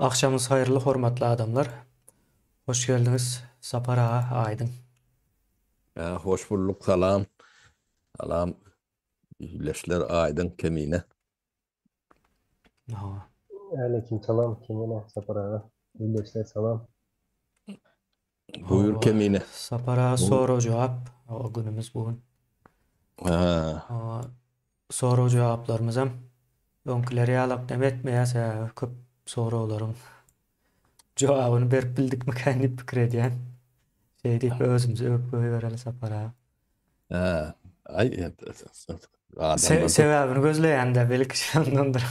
Agşamyňyz haýyrly hormatly adamlar. Hoş geldiňiz Sapar aga Aýdyň. Hä hoş bulduk salam. Salam ildeşler Aýdyň Kemine. Hawa. Aleýkim salam Kemine Sapar aga. Ildeşler salam. Buýur Hawa. Kemine. Sapar aga sorag jogap o günümiz bu gün. Ha. Hawa. Sorag jogaplarymyzam öňküler ýalak neme etmeýär sebäbi köp soraglaryň jogabyny berip bildikmikän diýip pikir edýän. Şeý diýip özümizi öwüp goýbereli Sapar aga. Hä. Aý adamlar Sebäbini gözleýän-de belki şondandyr.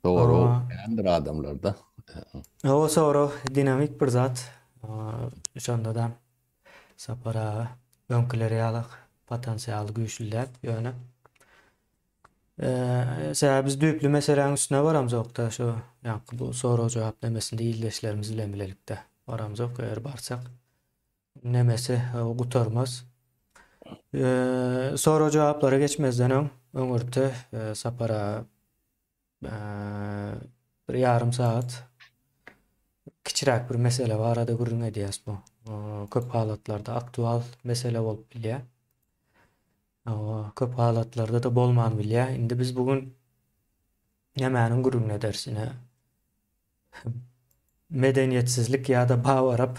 Sorag kändir adamlarda. Hawa sorag dinamik bir zat. Şonda-da Sapar aga öňküleri ýalak potensialy güýçli däl ýöne sebäbi biz düýpli meseläniň üstüne baramzokda şu ýaňky bu sorag jogap nemesinde ildeşlerimiz bilen bilelikde baramzok eger barsak nemesi gutarmaz. Sorag jogaplara geçmezden öň öňürti Sapar aga Bir ýarym sagat kiçiräk bir mesele barada gürrüň edýäs bu. Köp halatlarda aktual mesele bolup bilýär. Köp halatlarda-da bolman bilýär. Indi biz bu gün nämäniň gürrüňini ederis ine. Medeniýetsizlik ýa-da babarap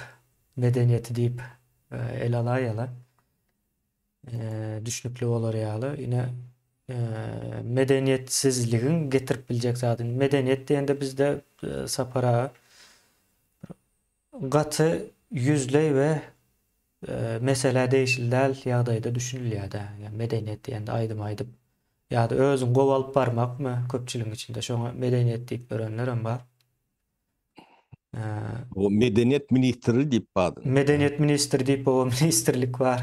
medeniýeti diýip ele alaýaly. Düşnükli bolar ýaly, ine, medeniýetsizligiň getirip biljek zady. Medeniýet diýende bizde Sapar aga gaty ýüzleý we meselä degişli däl ýagdaýda düşünilýär-dä. Ýa medeniýet diýende aýdym aýdyp ýa-da özüňi gowy alyp barmakmy köpçüligiň içinde şoňa medeniýet diýip ýörenlerem bar. O medeniýet ministri diýip bardy. Medeniýet ministri diýip o ministrlik bar.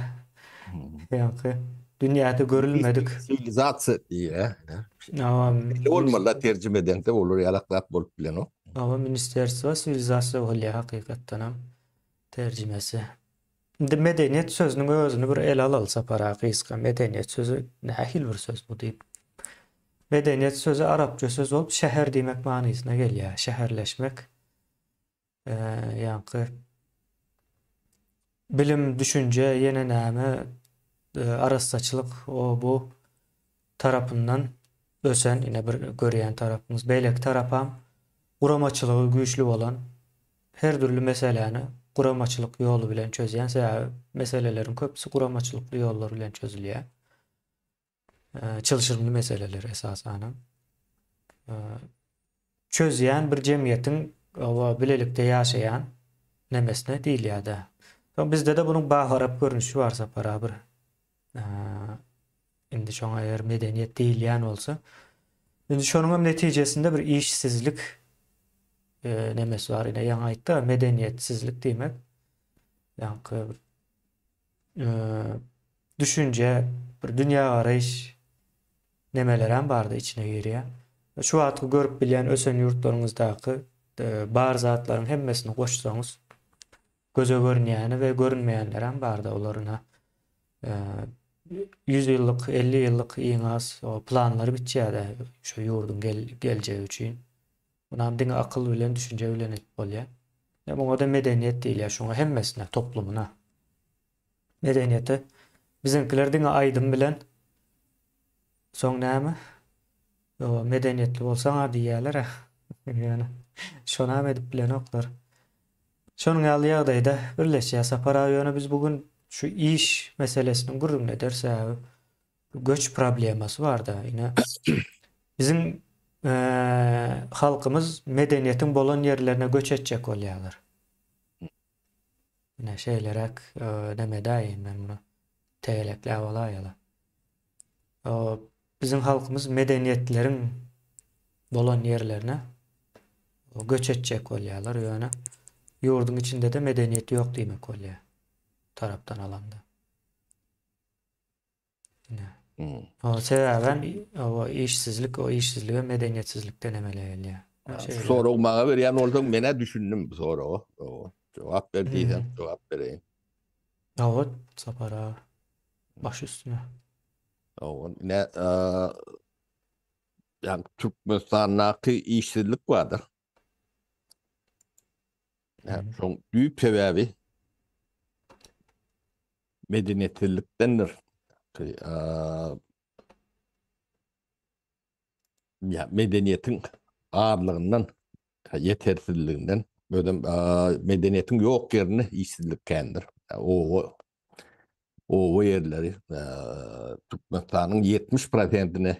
Ýaňky dünýäde görülmedik. Siwilizasiýa diýýär. Şeýle bolmaly terjime edeňde olar ýalak zat bolup bilenok. Hawa, ministerstwo siwilizasiýa bolýar hakykatdanam terjimesi. Indi medeniýet sözüniň özüni bir ele alaly Sapar aga gysga. Medeniýet sözi nähili bir söz bu diýip. Medeniýet sözi arapça söz bolup şäher diýmek manysyna gelýär. Şäherleşmek ýaňky bilim, düşünje, ýene näme arassaçylyk o bu tarapyndan ösen ine bir görýän tarapymyz. Beýleki tarapam guramaçylygy güýçli bolan her dürli meseläni guramaçylyk ýoly bilen çözýän, sebäbi meseleleriň köpüsi guramaçylykly ýollar bilen çözülýär. Çylşyrymly meseleler esasanam. Çözýän bir jemgyýetiň bilelikde ýaşaýan nemesine diýilýär-de. Soň bizde-de bunuň baharap görnüşi bar Sapar aga bir. Indi şoňa eger medeniýet diýilýän bolsa. Indi şonuň hem netijesinde bir işsizlik nemesi bar. Ine ýaňy aýtdy, medeniýetsizlik diýmek. Ýaňky bir düşünje, bir dünýägaraýyş nemelerem bardy içine girýär. Şu wagtky görüp bilýän ösen ýurtlaryňyzdaky bar zatlaryň hemmesini goşsaňyz, göze görünýäni we görünmeýänlerem bardy olaryna 100 ýyllyk, 50 ýyllyk iň az planlar bitýär-de şu ýurduň geljegi üçin. Munam diňe akyl bilen, düşünje bilen edip bolýar. E, muňa-da medeniýet diýilýär, şuňa hemmesine, toplumyna. Medeniýete biziňkiler diňe aýdym bilen soň näme? Ýo, medeniýetli bolsaň-a diýýärler-ä. Ýöne şonam edip bilenoklar. Şonuň ýaly ýagdaýda birleşýär Sapar aga, ýöne biz bu gün şu iş meselesiniň gürrüňini ederis, sebäbi göç problemasy barda. Ine biziň halkymyz medeniýetiň bolan ýerlerine göç etjek bolýarlar. Ine şeýleräk neme edäýin men muny tegelekläp alaýaly. Biziň halkymyz medeniýetleriň bolan ýerlerine göç etjek bolýarlar, ýöne ýurduň içinde-de medeniýet ýok diýmek bolýar tarapdan alanda. Ine. O sebäbem o işsizlik, o işsizlige medeniýetsizlikden emele gelýär. Şeýle. Sorag maňa berýän bolsaň, men-ä düşündim bu soraga. Jogap ber diýseň, jogap bereýin. Hawa, Sapar aga. Baş üstüne. Hawa, ine, ýa Türkmenistandaky işsizlik bardyr. Şoň düýp sebäbi medeniýetsizlikdendir. Ýa medeniýetiň azlygyndan, ýetersizliginden, özem medeniýetiň ýok ýerinde işsizlik kändir. Oba oba ýerleri Türkmenistanyň 70 prosentini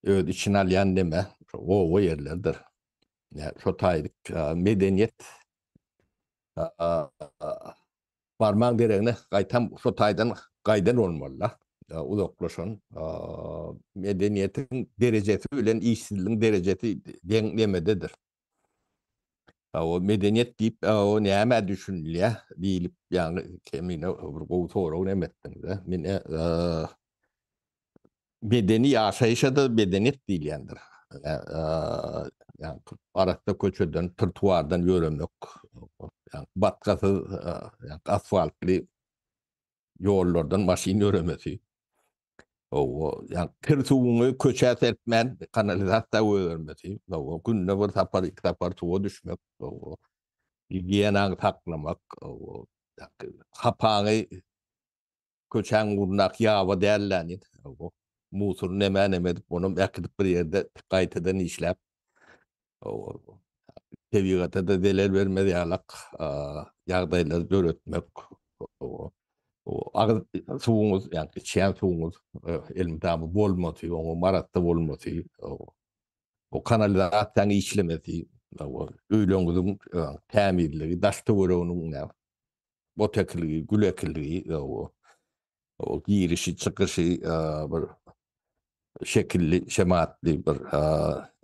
öz içine alýan neme oba ýerlerdir. Ýa şo taýlyk medeniýet barmaň deregine gaýtam şo taýdan gaýdan bolmaly-da. Uzaklaşan medeniýetiň derejesi bilen işsizligiň derejesi deň nemededir. O medeniýet diýip, o nämä düşünilýär diýlip, ýagny kemine bir gowy sorag neme etdiňiz-ä. Men medeni ýaşaýşa-da medeniýet diýilýändir. Ýagny arassa köçeden, trotuardan ýöremek, ýagny batgasyz, ýagny asfaltly ýollardan maşyn ýöremesi. Owa, ýagny kir suwuňy köçä serpmän kanalizasiýa goýbermesi. Owa, günde bir sapar, iki sapar suwa düşmek. Owa, gigiýenaňy saklamak. Owa, hapaňy köçäň ugrundaky ýaba dälläni, musury neme-neme edip, onam äkidip bir ýerde gaýtadan işläp, tebigata-da zelel bermez ýalak ýagdaýlary döretmek, agyz suwuňyz, ýagny içýän suwuňyz elmydama bolmasy, oňa arassa bolmasy, o kanalizasiýanyň işlemesi, öýleriňiziň tämizligi, daş-töwereginiň ot ekiligi, gül ekiligi, o girişi, çykyşy bir şekilli, şematly bir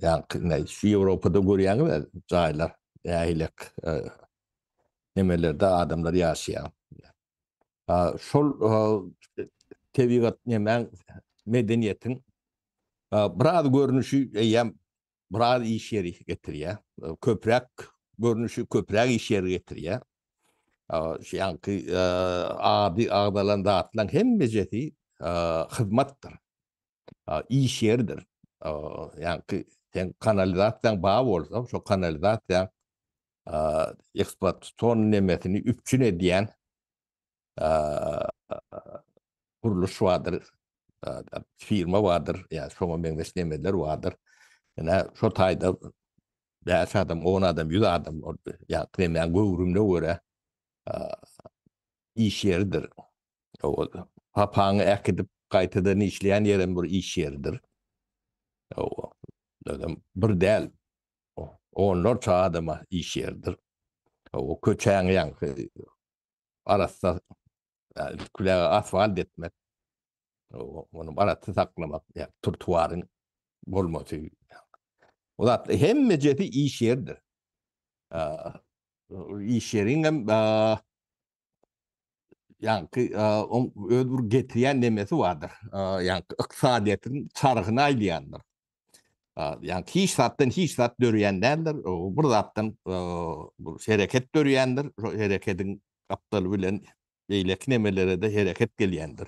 ýaňky ne şu Ýewropada görýäňiz jaýlar nähilek nemelerde adamlar ýaşaýar. Şol tebigat nemäň medeniýetiň biraz görnüşi eýýäm biraz iş ýeri getirýär. Köpräk görnüşi köpräk iş ýeri getirýär. Şu ýaňky ady agzalan zatlaryň hemmejesi hyzmatdyr. Iş ýeridir. Ýaňky sen kanalizasiýaň bar bolsa, şo kanalizasiýaň ekspluatasion nemesini üpjün edýän gurluş bardyr, firma bardyr, ýa şoňa meňzeş nemeler bardyr. Ine, şo taýda 5 adam, 10 adam, 100 adam ýa nemäň göwrümine görä iş ýeridir. O hapaňy äkidip gaýtadan işleýän ýerem bir iş ýeridir. O bir däl, onlarça adama iş ýeridir. O köçäňi ýaňky arassa küläge asfalt etmek, ony arassa saklamak, ýa trotuaryň bolmasy. O zat hemmejesi iş ýeridir. Iş ýeriň hem ýaňky oň öz bir getirýän nemesi bardyr. Ýaňky ykdysadyýetiň çarhyny aýlaýandyr. Ýagny hiç zatdan hiç zat dörýän däldir. Bir zatdan bir hereket dörýändir. Şo herekediň gapdaly bilen beýleki nemelere-de hereket gelýändir.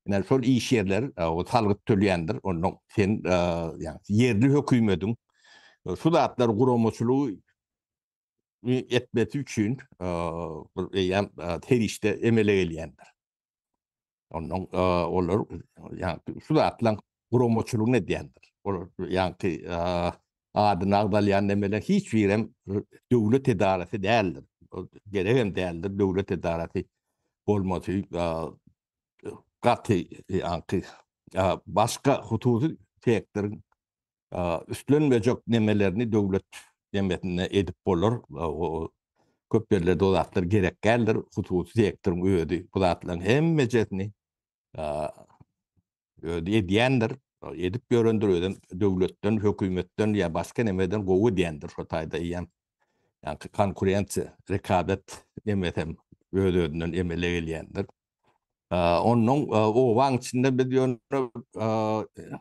Ine şol iş ýerler salgyt töleýändir. Ondan sen ýagny ýerli hökümediň şu zatlar guramaçylygy etmesi üçin bir eýýäm serişde emele gelýändir. Ondan olar ýagny şu zatlaryň guramaçylygyny edýändir. Olar ýagny adyny agzalýan nemeler hiç birem döwlet edarasy däldir. Gerek hem däldir döwlet edarasy bolmasy gaty ýagny başga hususy sektoryň üstlenmejek nemelerini döwlet nemesinde edip bolar. Köp ýerlerde o zatlar gerek däldir. Hususy sektoryň özi bu zatlaryň hemmejesini özi edýändir. Edip ýörendir özem döwletden, hökümetden ýa başga nemeden gowy edýändir şo taýda eýýäm. Ýagny konkurensiýa, rekabet nemesem öz-özünden emele gelýändir. Ondan obaň içinde biz ýöne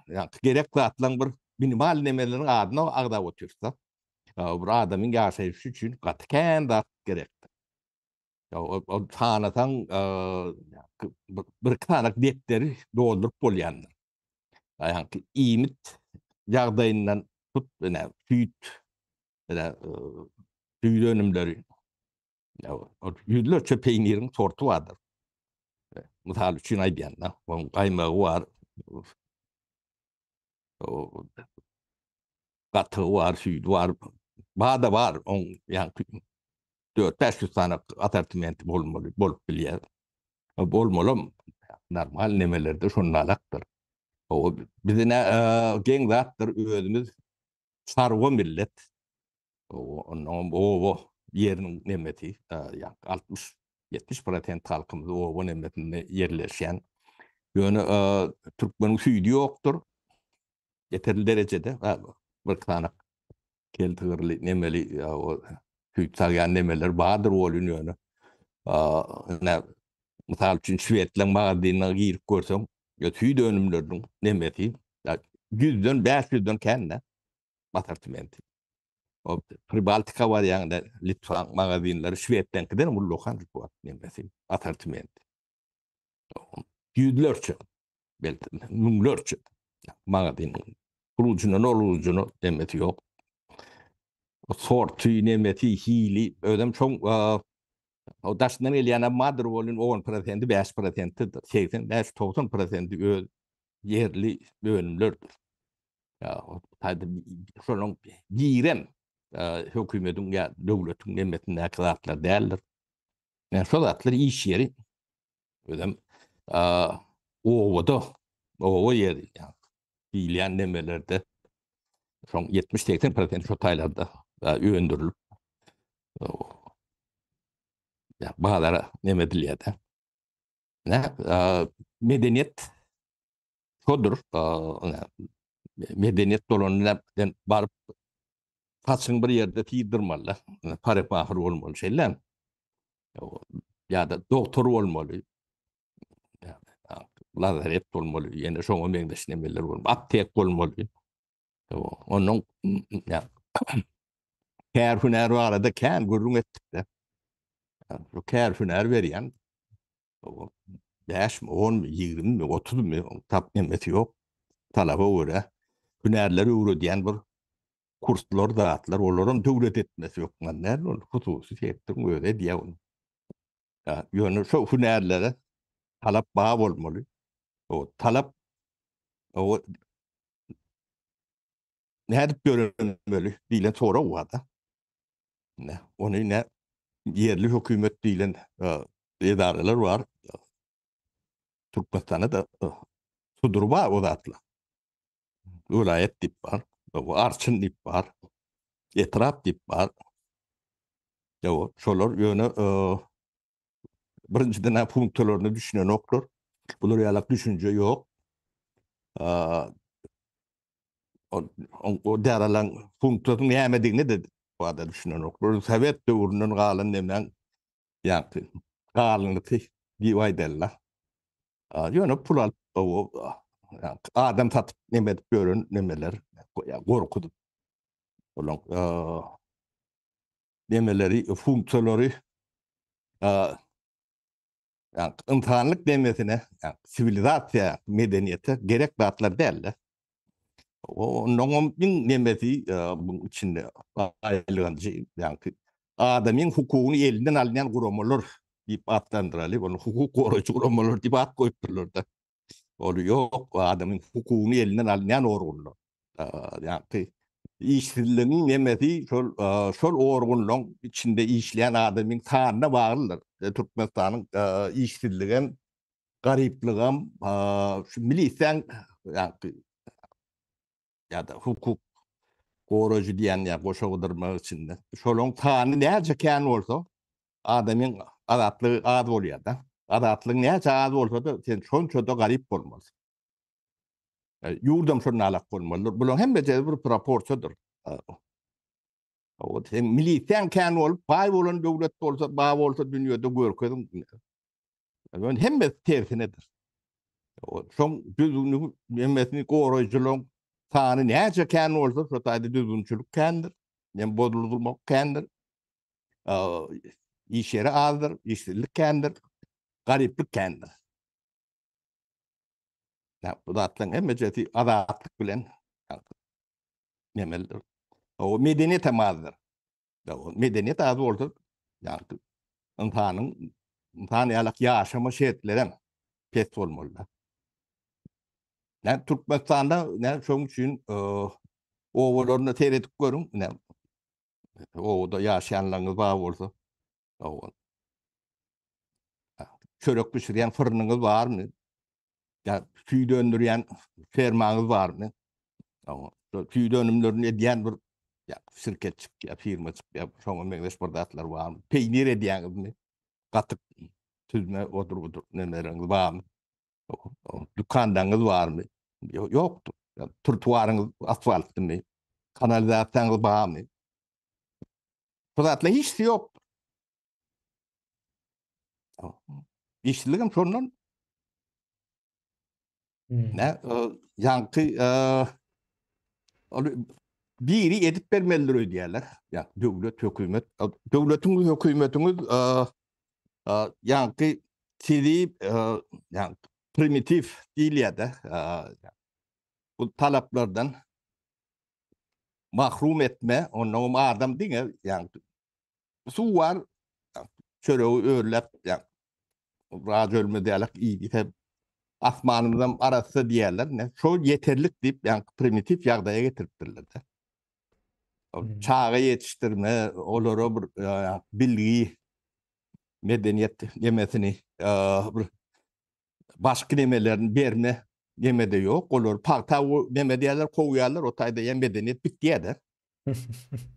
ýa gerek zatlaryň bir minimal nemeleriň adyny agzap otyrys-da. Bir adamyň ýaşaýşy üçin gaty kän zat gerekdir. Ol sanasaň bir iki sany depderi dolduryp bolýandyr. Ýagny iýmit ýagdaýyndan tut, ine, süýt, ine, Süýt önümleri. Ýüzlerçe peýniriň sorty bardyr. Mysal üçin aýdýan-da, onuň gaýmagy bar, gatygy bar, süýdi bar, bar-da bar, oň ýaňky 4-500 sany assortimenti bolmaly, bolup bilýär. Bolmalam normal nemelerde şonalakdyr. O bize ne geň zatdyr özümiz çarwa millet. Ondan oba ýeriniň nemesi, ýa 60-70 prosent halkymyz oba nemesinde ýerleşýän. Ýöne türkmeniň süýdi ýokdur. Ýeterli derejede bir sany kel sygyrly nemeli o süýt sagýan nemeler bardyr welin ýöne. Ine mysal üçin şwedleň magazynyna girip görseň, süýt önümleriniň nemesi 100-den 500-den kän-de assortimenti. O Pribaltika barýaňda Litwaň magazinleri şwedleňkiden ullakan nemesi assortimenti. Ýüzlerçe, belki müňlerçe magazin. Bir ujundan ol ujuna nemesi ýok. Sorty, nemesi, hili, özem şoň o daşyndan gelýän hem bardyr welin 10 prosenti, 5 prosentidir. 85-90 prosenti öz ýerli önümlerdir. Ýa taýda şonuň girem hökümetiň ýa döwletiň nemesindäki zatlar däldir. Yani şo zatlar iş ýeri özem obada oba ýeri ýa diýilýän nemelerde şoň 70-80 prosent şo taýlarda öndürilip ýa bazara neme edilýär-de. Ne medeniýet şodur. Medeniýet bolanda baryp saçyň bir ýerde syzdyrmaly. Parikmaher bolmaly şeýle. Ýa-da doktor bolmaly. Lazaret bolmaly, ýene şoňa meňzeş nemeler bolmaly, aptek bolmaly. Ondan kär hünär barada kän gürrüň etdik-de. Bu kär hünär berýän 5 mi, 10 mi, 20 mi, 30 mi tap nemesi ýok. Talaba görä hünärleri öwredýän bir kurslar, zatlar, olaram döwlet etmesi hökman däl, ol hususy sektoryň özi edýär ony. Ýöne şo hünärlere talap bar bolmaly. O talap o nädip döremeli diýlen sorag bar-da. Ne, ony ne ýerli hökümet diýlen edaralar bar. Türkmenistanda da sudur bar o zatlar. Welaýat diýip bar, arçyn diýip bar, etrap diýip bar. Ýa şolar ýöne birinjiden ha funksiýalaryna düşünenoklar. Bular ýalak düşünje ýok. O däralan funksiýasynyň nämedigine de bada düşünenoklar. Sowet döwründen galan nemäň ýa galyndysy diýip aýdarlar. Ýöne pul alyp adam satyp neme edip ýören nemeler gorkuzyp olaň nemeleri funksiýalary ynsanlyk nemesine siwilizasiýa medeniýete gerek zatlar dälde. Ondan iň nemesi bu içinde aýylganjy ýa-ni adamyň hukugyny elinden alýan guramalar diýip atlandyraly. Ony hukuk goraýjy guramalar diýip at goýupdyrlar-da. Ol ýok, adamyň hukugyny elinden alýan organlar. Ýa-ni işsizligiň nemesi şol şol organlaryň içinde işleýän adamyň sanyna baglydyr. Türkmenistanyň işsizligem, garyplygam şu milisiýaň ýa-ni ýa-da hukuk goraýjy diýen ýa goşa gydyrmak içinde. Şolaryň sany näçe kän bolsa, adamyň azatlygy az bolýar-da. Azatlygyň näçe az bolsa-da, sen şonça-da garyp bolmalysyň. Ýurdam şonda alak bolmalydyr. Bularyň hemmesi bir proporsiýadyr. O sen milisiýaň kän bolup, baý bolan döwlet bolsa, ba bolsa dünýede görkeziň. Ýöne hemmesi tersinedir. Şoň düzgüni hemmesini goraýjylaryň sany näçe kän bolsa, şo taýda düzgünçilik kändir. Hem bozulmak kändir. Iş ýeri azdyr, işsizlik kändir, garyplyk kändir. Ya, bu zatlaryň hemmesi azatlyk bilen nemelidir. O medeniýet hem azdyr. Medeniýet az bolsa, ýagny ynsanyň ynsan ýalak ýaşama şertlerem pes bolmaly. Näme Türkmenistanda näme şoň üçin obalarynda seredip görüň, näme obada ýaşaýanlaryňyz bar bolsa, çörek bişirýän fyrnyňyz barmy? Ýa süýt öndürýän fermaňyz barmy? Süýt önümlerini edýän bir ýa şirket çykýar, firma çykýar, şoňa meňzeş bir zatlar barmy? Peýnir edýäňizmi? Gatyk süzme odur budur nemeleriňiz barmy? Dükanlaryňyz barmy? Ýokdur. Trotuaryňyz asfaltlymy? Kanalizasiýaňyz barmy? Bu zatlar hiçsi ýokdur. Işsizligem şondan. Hmm. Ne ýaňky ol biri edip bermelidir öýdýärler. Ýa döwlet, hökümet, döwletiň hökümetiňiz ýaňky sizi ýaňky primitiw diýilýär-de. Bu talaplardan mahrum etme, ondan adam diňe ýaňky Suw bar, çöregi örläp, raz ölmez ýalak iýdi. Asmanymyzam arassa diýýärler. Ne, şol ýeterlik diýip, ýaňky primitiw ýagdaýa getiripdirler-de. Hmm. Çaga ýetişdirme, olara bir bilgi, medeniýet nemesini, bir başky nemelerini berme nemede ýok. Olar pagta neme diýýärler, kowýarlar, o taýda ýa medeniýet bitýär-de.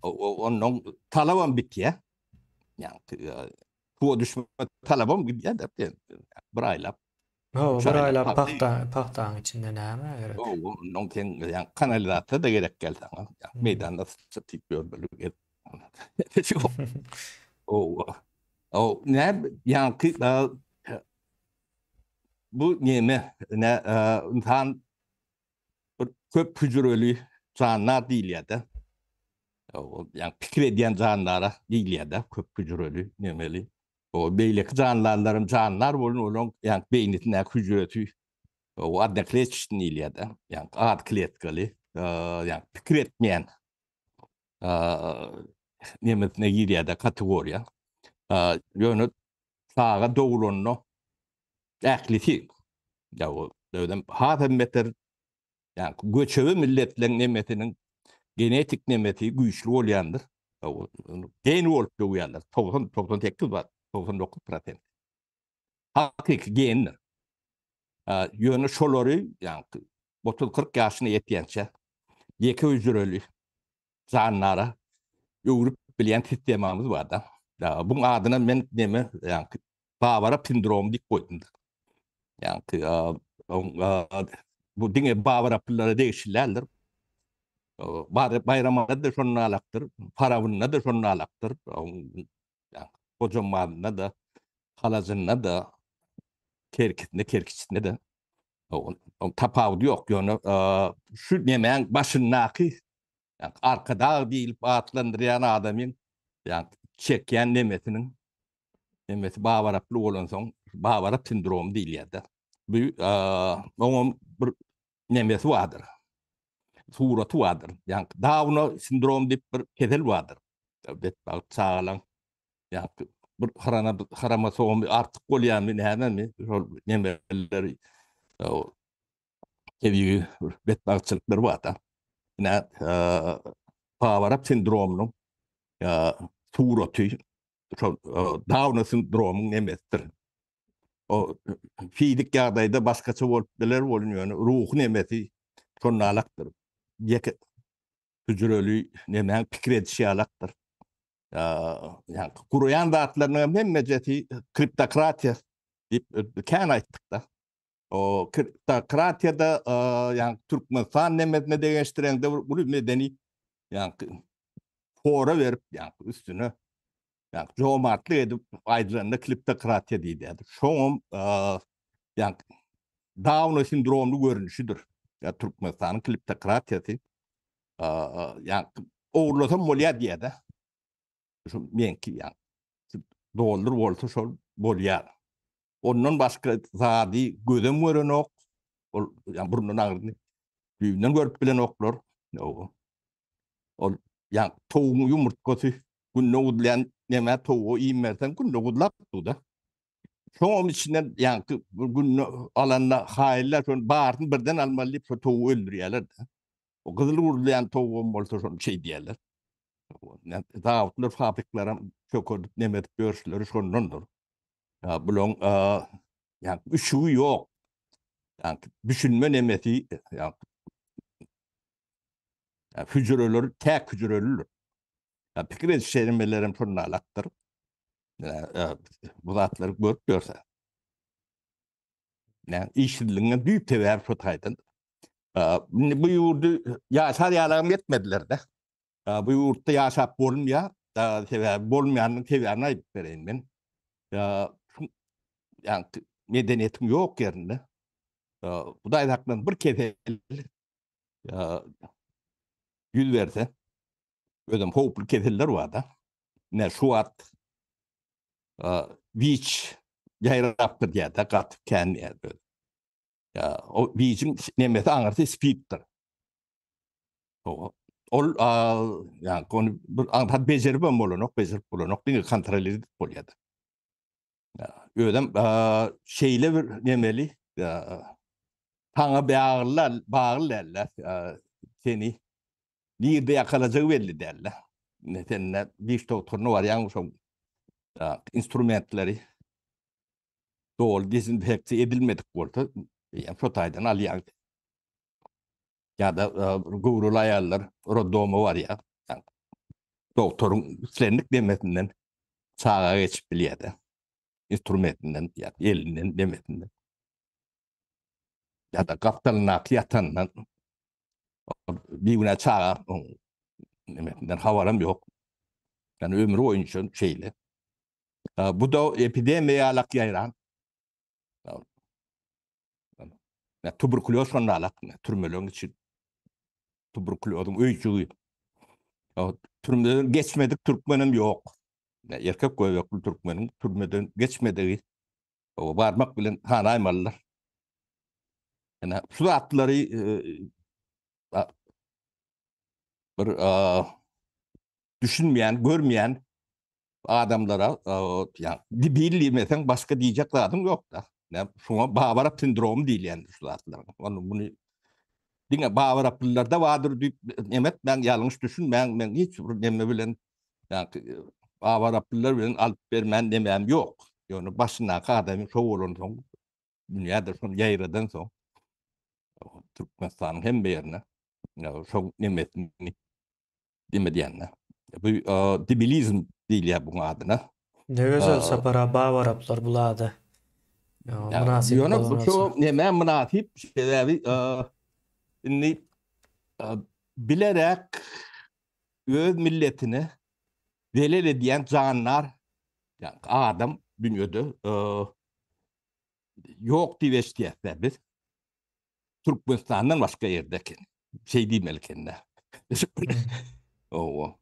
Ondan talabam bitýär. Ýa suwa düşme talabam gidýär-de bir aýlap. Hawa, bir aýlap pagta, pagtaň içinde näme gerek? Hawa, ondan sen ýa kanalizasiýa da gerek gel saňa. Meýdanda syçyp diýip ýörmeli. Hawa. O näme ýaňky bu neme ne ynsan bir köp hüjreli jandar diýilýär-de. Ýa pikir edýän jandara diýilýär-de, köp hüjreli nemeli. O beýleki jandarlaram jandar bolun, olaryň ýa beýnisindäki hüjresi o odnokletçnyý diýilýär-de. Ýa az kletkaly, ýa pikir etmeýän nemesine girýär-de kategoriýa. Ýöne çaga dogulanda ählisi ýa o özem has hem beter ýa göçebe milletleriň nemesiniň genetik nemesi güýçli bolýandyr. Gen bolup dogýarlar. 90 98 bar, 99 prosent. Hakyky gendir. Ýöne şolary ýa 30-40 ýaşyna ýetýänçä ýeke hüjreli jandara öwrüp bilýän sistemamyz bar-da. Buň adyna men neme, ýaňky Babarap sindromy diýip goýdum. Ýaňky bu diňe Babaraplylara degişli däldir. Baýramada-da şondan alakdyr, Farabynda-da şondan alakdyr. Hojambazynda-da, Halajynda-da, Kerkisinde, Kerkiçisinde-de. Oň tapawudy ýok, ýöne şu nemäň başyndaky Arkadag diýlip atlandyrýan adamyň çekýän nemesiniň nemesi babaraply bolansoň babarap sindromy diýilýär-de. Bu oňam bir nemesi bardyr. Suraty bardyr. Ýagny Dawna sindrom diýip bir kesel bardyr. Betbagt çagalaň ýagny bir hromosomy artyk bolýarmy nämemi şol nemeleri tebigy bir betbagtçylyklar bar-da. Ine, Babarap sindromynyň suraty şol Dawna sindromyň nemesidir. O fizik ýagdaýda başgaça bolup biler bolun ýöne ruhy nemesi şonalakdyr. Ýeke hüjreli nemäň pikir edişi ýalakdyr. Ýa guraýan zatlarynyň hem hemmejesi kriptokratiýa diýip kän aýtdyk-da. O kriptokratiýada ýa Türkmenistan nemesine deňeşdireňde bir uly medeni ýa fora berip ýa üstüne ýa jomartlyk edip aýdylanda kleptokratiýa diýilýär. Şoňam ýa Dawno sindromly görnüşidir. Ýa Türkmenistanyň kleptokratiýasy ýa ogurlasam bolýar diýýär-de. Şu meňki ýa dollar bolsa şol bolýar. Ondan başga zady gözem görenok. Ol ýa burnundan agryny düýbünden görüp bilenoklar. Ol ýa towugyň ýumurtgasy. Günde guzlaýan nämä towuga iým berseň günde guzlap dur-da. Şoňam içinden ýaňky bir günde alanda haýyrlar şony baryny birden almaly diýip şo towugy öldürýärler-de. O gyzyl guzlaýan towugam bolsa şony şeý diýýärler. Zawodlar, fabrikleram çökerdip neme edip ýörüşleri şondandyr. Bulaň ýa üşügi ýok. Ýa düşünme nemesi ýa hüjreleri täk hüjrelidir. Ýa pikir ediş şeýlemelerem şonda alakdyr. Bu zatlary görüp ýörse. Ýa işsizligiň düýp sebäbi şo taýdan. Indi bu ýurdy ýaşar ýalagam etmediler-de. Bu ýurtda ýaşap bolmaýar. Sebäbi bolmaýanyň sebäbini aýdyp bereýin men. Ýa medeniýetiň ýok ýerinde Hudaý saklasyn bir kesel ýüz berse, özem howply keseller bar-da. Ine şu wagt WIÇ ýaýrapdyr diýýär-de, gaty kän diýýär. O WIÇ-iň nemesi aňyrsy SPID-dir. Ol ýa ony bir aňsat bejerip hem bolanok, bejerip bolanok, diňe kontrol edip bolýar. Özem şeýle bir nemeli saňa bagly bagly däl seni nirde ýakalajagy belli däl. Ne sen ne diş doktoryna barýaň şo instrumentleri doly dezinfeksiýa edilmedik bolsa, ýa şo taýdan alýaň. Ýa-da göwreli aýallar roddoma barýar. Doktoryň islendik demesinden çaga geçip bilýär-de. Instrumentinden, ýa elinden, demesinden. Ýa-da gapdalyndaky ýatandan bigünä çaga nemesinden habaram ýok. Ýani ömri boýunça şeýle. Bu da epidemiýa ýalak ýaýran. Tuberkulýoz şonda alak, türmeleriň içi tuberkulýozyň öýjügi. Türmeden geçmedik türkmenem ýok. Erkek göbekli türkmeniň türmeden geçmedigi o barmak bilen sanaýmalylar. Ýa şu zatlary e, bir düşünmeýän, görmeýän adamlara ýa debil diýmeseň başga diýjek zadyň ýok-da. Ýa şuňa Babarap sindromy diýilýän şu zatlar. Ony muny diňe Babaraplylarda bardyr diýip neme etmäň, ýalňyş düşünmäň. Men hiç bir neme bilen ýa Babaraplylar bilen alyp bermän nemäm ýok. Ýöne başyndaky adamy şo bolansoň, dünýäde şony ýaýradan soň Türkmenistanyň hemme ýerine şo nemesini Neme diýende? Bu debilizm diýilýär buň adyna. Ne gözel Sapar aga babaraplar bul ada. Mynasyp Ýöne bu şu neme mynasyp sebäbi indi bilerek öz milletine zelel edýän jandar ýa adam dünýede ýok diýip eşidýäs biz. Türkmenistandan başga ýerde eken. Şey diýmeli ekende. Owa.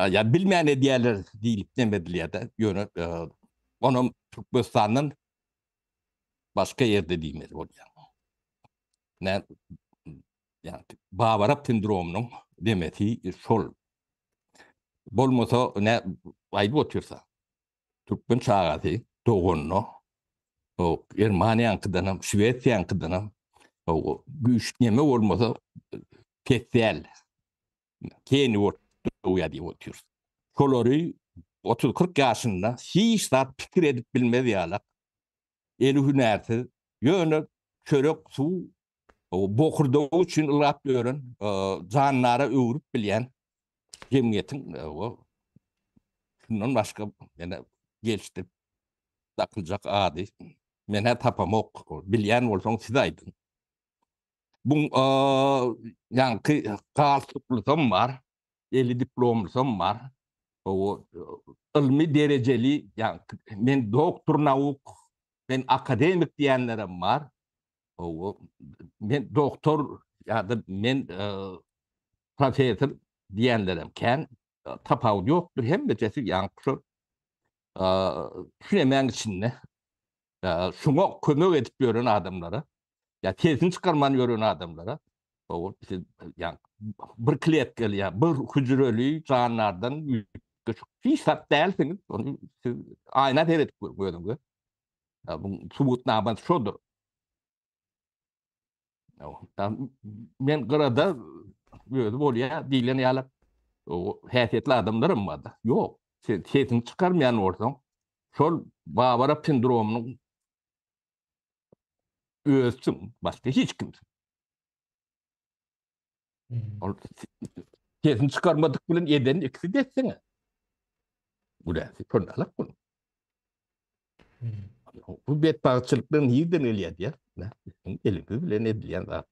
Ya bilmän edýärler diýlip näme edilýär-de. Ýöne e, onam Türkmenistandan başga ýerde diýmeli bolýar. Ne ýa Babarap sindromynyň demesi şol. Bolmasa ne aýdyp otyrsa. Türkmen çagasy doganda o Germaniýaňkydanam, Şwesiýaňkydanam o güýç neme bolmasa pes däl. Keni bolup dogýar diýip otyrys. Şolary 30-40 ýaşynda hiç zat pikir edip bilmez ýalak, eli hünärsiz, ýöne çörek, suw, bokurdagy üçin ylgap ýören, jandara öwrüp bilýän jemgyýetiň şundan başga ýene gelişdirip dakyljak ady men-ä tapamok. Bilýän bolsaň siz aýdyň. Bu ýaňky galstuklysam bar, eli diplomlysam bar. O ylmy derejeli, ýaňky men doktor nauk, men akademik diýenlerem bar. O men doktor ýa-da men professor diýenlerem kän. Tapawut ýokdur, hemmejesi ýaňky şol şu nemäň içinde şuňa kömek edip ýören adamlara, ýa sesini çykarman ýören adamlara o siz ýa bir kletkaly ýa bir hüjreli janlardan. Üýtgeşik hiç zat dälsiňiz. Ony siz aýna seredip görüň özüňize. Bu subutnamasy şodur. Men gyrada özi bolýar diýlen ýaly häsiýetli adamlaram bar-da. Ýok. Sen sesiňi çykarmaýan bolsaň, şol Babarap sindromynyň özüsiň, başga hiç kimsiň. Ol sesini çykarmadyk bilen eden ikisi dessine. Günäsi şonda alak bunu. Bu betbagtçylyklar nirden gelýär diýär. Elimiz bilen edilýän zat.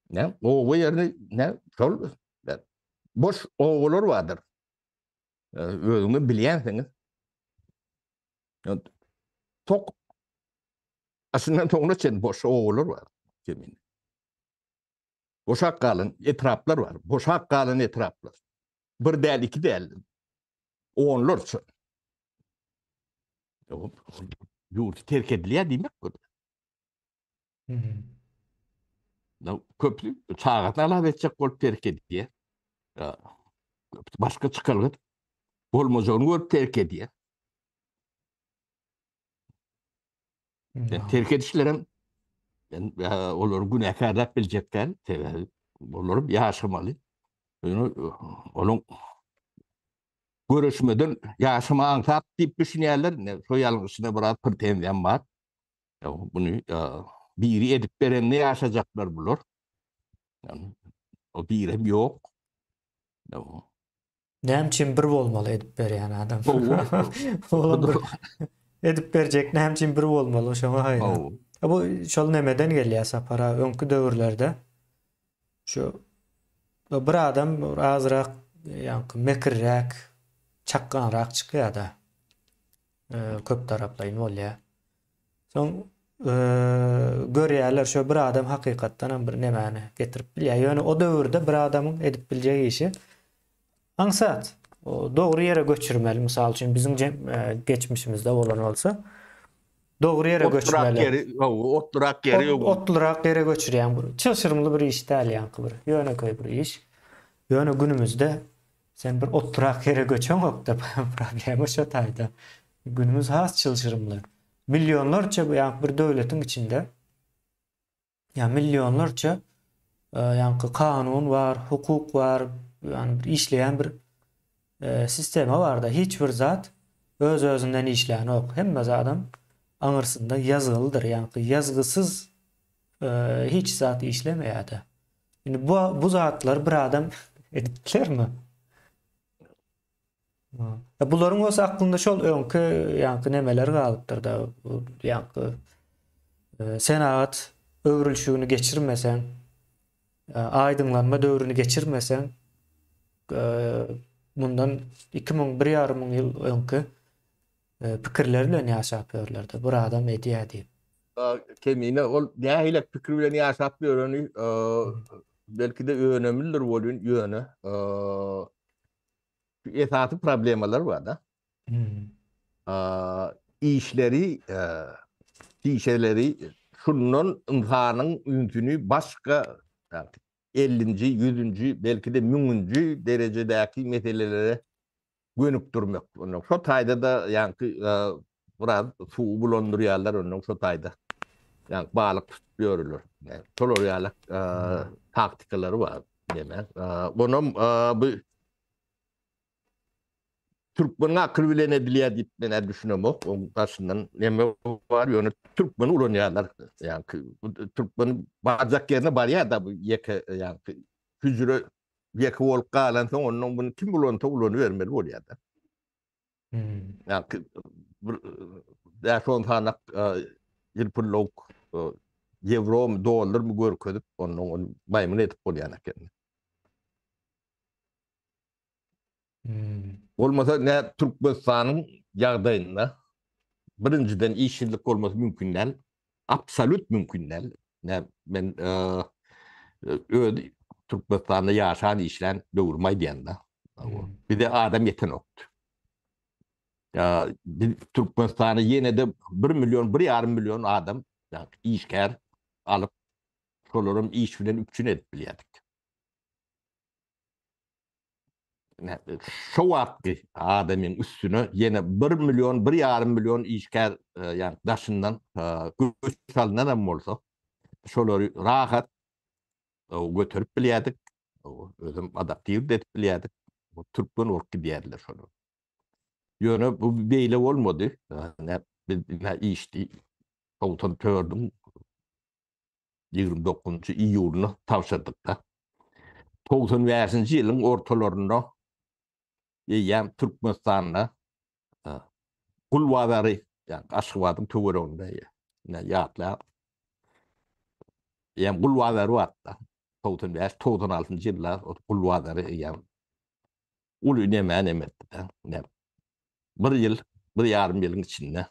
Ne? Oba ýerini ne? Şol boş obalar bardyr. Özüňiz bilýänsiňiz. Tok aşyndan soňuna çenli boş obalar bar. Zemin. Boşak galan etraplar bar. Boşak galan etraplar. Bir däl, iki däl. Onlarça. Ýurdy terk edilýär diýmek bu. Köpüsi çagasyny alat etjek bolup terk edýär. Başga çykalga bolmajagyny görüp terk edýär. Terk edişlerem ben olary günäkärläp biljek däl, sebäbi olar ýaşamaly. Ýöne onuň göreşmeden ýaşama aňsat diýip düşünýärler. Ine, şo ýalňyşyna biraz pretenziýam bar. Muny biri edip berende ýaşajaklar bular. O birem ýok. Näme üçin bir bolmaly edip berýän adam? Olam bir edip berjek näme üçin bir bolmaly şoňa haýran. Bu şol nemeden gelýär Sapar aga öňki döwürlerde şu bir adam bir azrak ýaňky mekirräk çakganrak çykýada. Köp taraplaýyn bolýar. Soň görýärler şo bir adam hakykatdan hem bir nemäni getirip bilýär. Ýöne o döwürde bir adamyň edip biljek işi aňsat. O dogry ýere göçürmeli. Mysal üçin biziň geçmişimizde bolan bolsa dogry ýere göçmeli. Ýeri, otlurak ýeri. Otlurak ýere göçürýäň bir. Çylşyrymly bir iş däl ýaňky bir. Ýönekeý bir iş. Ýöne günümizde sen bir otlurak ýere göçeňokda problema şo taýda. Günümiz has çylşyrymly. Millionlarça bu ýaňky bir döwletiň içinde ýa millionlarça e, ýaňky kanun bar, hukuk bar, ýani bir işleýän bir e, sistema bar-da. Hiç bir zat öz-özünden işlänok. Hemme zadam aňyrsynda ýazgylydyr. Ýaňky ýazgysyz e, hiç zat işlemeýär-de. Indi bu bu zatlary bir adam edip bilermi? Bularyň bolsa aklynda şol öňki ýaňky nemeler galypdyr-da, ýaňky e, senagat öwrülişigini geçirmeseň, e, aýdyňlanma döwrüni geçirmeseň, e, mundan 2000 bir ýarym müň ýyl öňki pikirler bilen ýaşap ýörler-de, bir adam edýär diýip. Kemine ol nähili pikir bilen ýaşap ýöreni belki-de önemlidir welin ýöne esasy problemalar bar-da. Hmm. Işleri, pişeleri şundan ynsanyň ünsüni başga 50-nji, 100-nji, belki-de 1000-nji derejedäki meselelere gönükdirmek. Ondan şo taýda-da ýaňky biraz suwy bulandyrýarlar, ondan şo taýda ýaňky balyk tutup ýörürler. Şolar ýaly taktikalary bar. Neme? Onam bu türkmeniň akyly bilen edilýär diýip men hä düşünemok. Oň daşyndan neme bar, ýöne türkmeni ulanýarlar. Ýaňky türkmen barjak ýerine barýar-da bu ýeke ýaňky hüjre ýeke bolup galansoň ondan bunu kim ulansa ulanybermeli bolýar-da. Hmm. Ýaňky bir 5-10 sanak ýyl pulluk ýewromy, dollarmy görkezip ondan ony maýmyn edip bolýan eken. Hmm. Bolmasa ne Türkmenistanyň ýagdaýynda birinjiden işsizlik bolmasy mümkin däl. Absolut mümkin däl. Ne men öz Türkmenistanda ýaşan, işlän döwrüm aýdýan-da. Hmm. Bize adam ýetenokdy. Ya biz Türkmenistana ýene-de 1 million, 1,5 million adam ýa işgär alyp şolaram iş bilen üpjün edip bilýärdik. Şo wagtky adamyň üstüne ýene bir million, bir ýarym million işgär, ýagny daşyndan göç alnan hem bolsa, şolary rahat göterip bilýärdik. Özem adaptiw edip bilýärdik. Türkmen bolup gidýärdiler şolar. Ýöne bu beýle bolmady. Biz işdi 94-iň 29-njy iýulynda tabşyrdyk-da. 95-nji ýylyň ortalarynda eýýäm Türkmenistanda gul bazary, ýagny Aşgabadyň töwereginde ýa ýatlap, eýýäm gul bazary bardy. 95, 96-njy ýyllar gul bazary eýýäm uly neme neme etdi-de. Bir ýyl, bir ýarym ýylyň içinde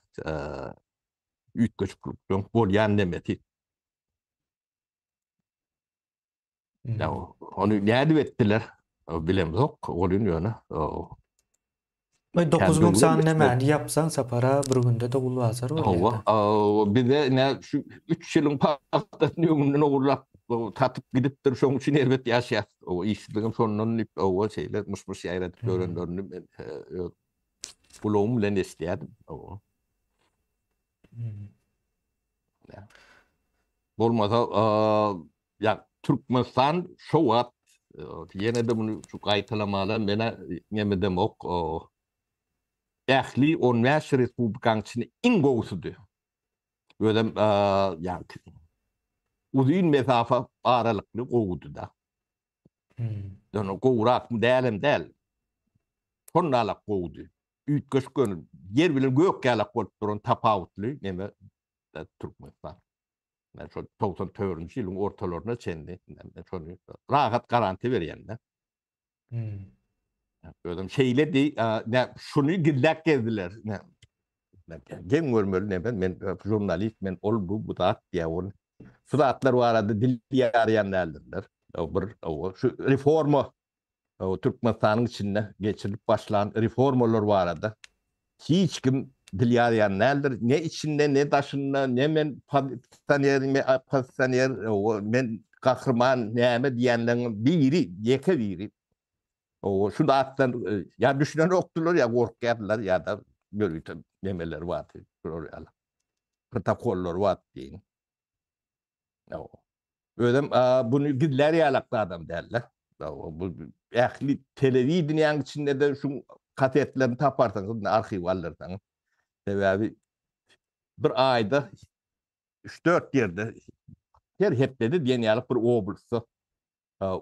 üýtgeşiklikden bolýan nemesi. Ya ony nädip etdiler? Bilemzok, olun ýöne. Ve 9000 sany nämäni ýapsaň Sapara bir günde-de gul bazary bolýar. Hawa, bize ne şu 3 ýylyň pagtasyny öňünden ogurlap satyp gidipdir, şoň üçin erbet ýaşaýas. O işsizligem şondan diýip, owa şeýle myş-myş ýaýradyp ýörenlerini men öz gulagym bilen eşidýärdim. Owa. Bolmasa, ýa Türkmenistan şo wagt ýene-de muny şu gaýtalamana menä neme demok, ähli 15 respublikanyň içinde iň gowusydy. Özem ýa uzyn mesafa aralykly gowudy-da. Ýöne gowurak dälem däl. Şondalak gowudy. Üýtgeşik görnüp, ýer bilen gök ýalak bolup duran tapawutly neme Türkmenistan. Men şol 94-nji ýylyň ortalaryna çenli men şony rahat garantiýa berýän-de. Hmm. Özüm şeýle diý, ne şuny gizläp gezdiler. Ne geň görmeli ne men žurnalist men ol bu bu zat diýä ol. Şu zatlar barada dil ýarýan däldirler. Bir şu reforma Türkmenistanyň içinde geçirilip başlan reformalar barada hiç kim dil ýarýan däldir. Ne içinde, ne daşynda, ne men pozisiýoner, ne oppozisioner, men gahryman näme diýenleriň biri, ýeke biri şu zatdan ýa düşünenokdylar, ýa gorkýardylar, ýa-da ýörite nemeleri bardy, şular ýaly protokollary bardy diýiň. Özem buny gizlär ýalak adam däldir. Bu ähli telewideniýäň içinde-de şu kasetlerini taparsyňyz, arhiw aldyrsaňyz. Sebäbi bir aýda 3-4 ýerde her hepdede diýen ýaly bir oblastda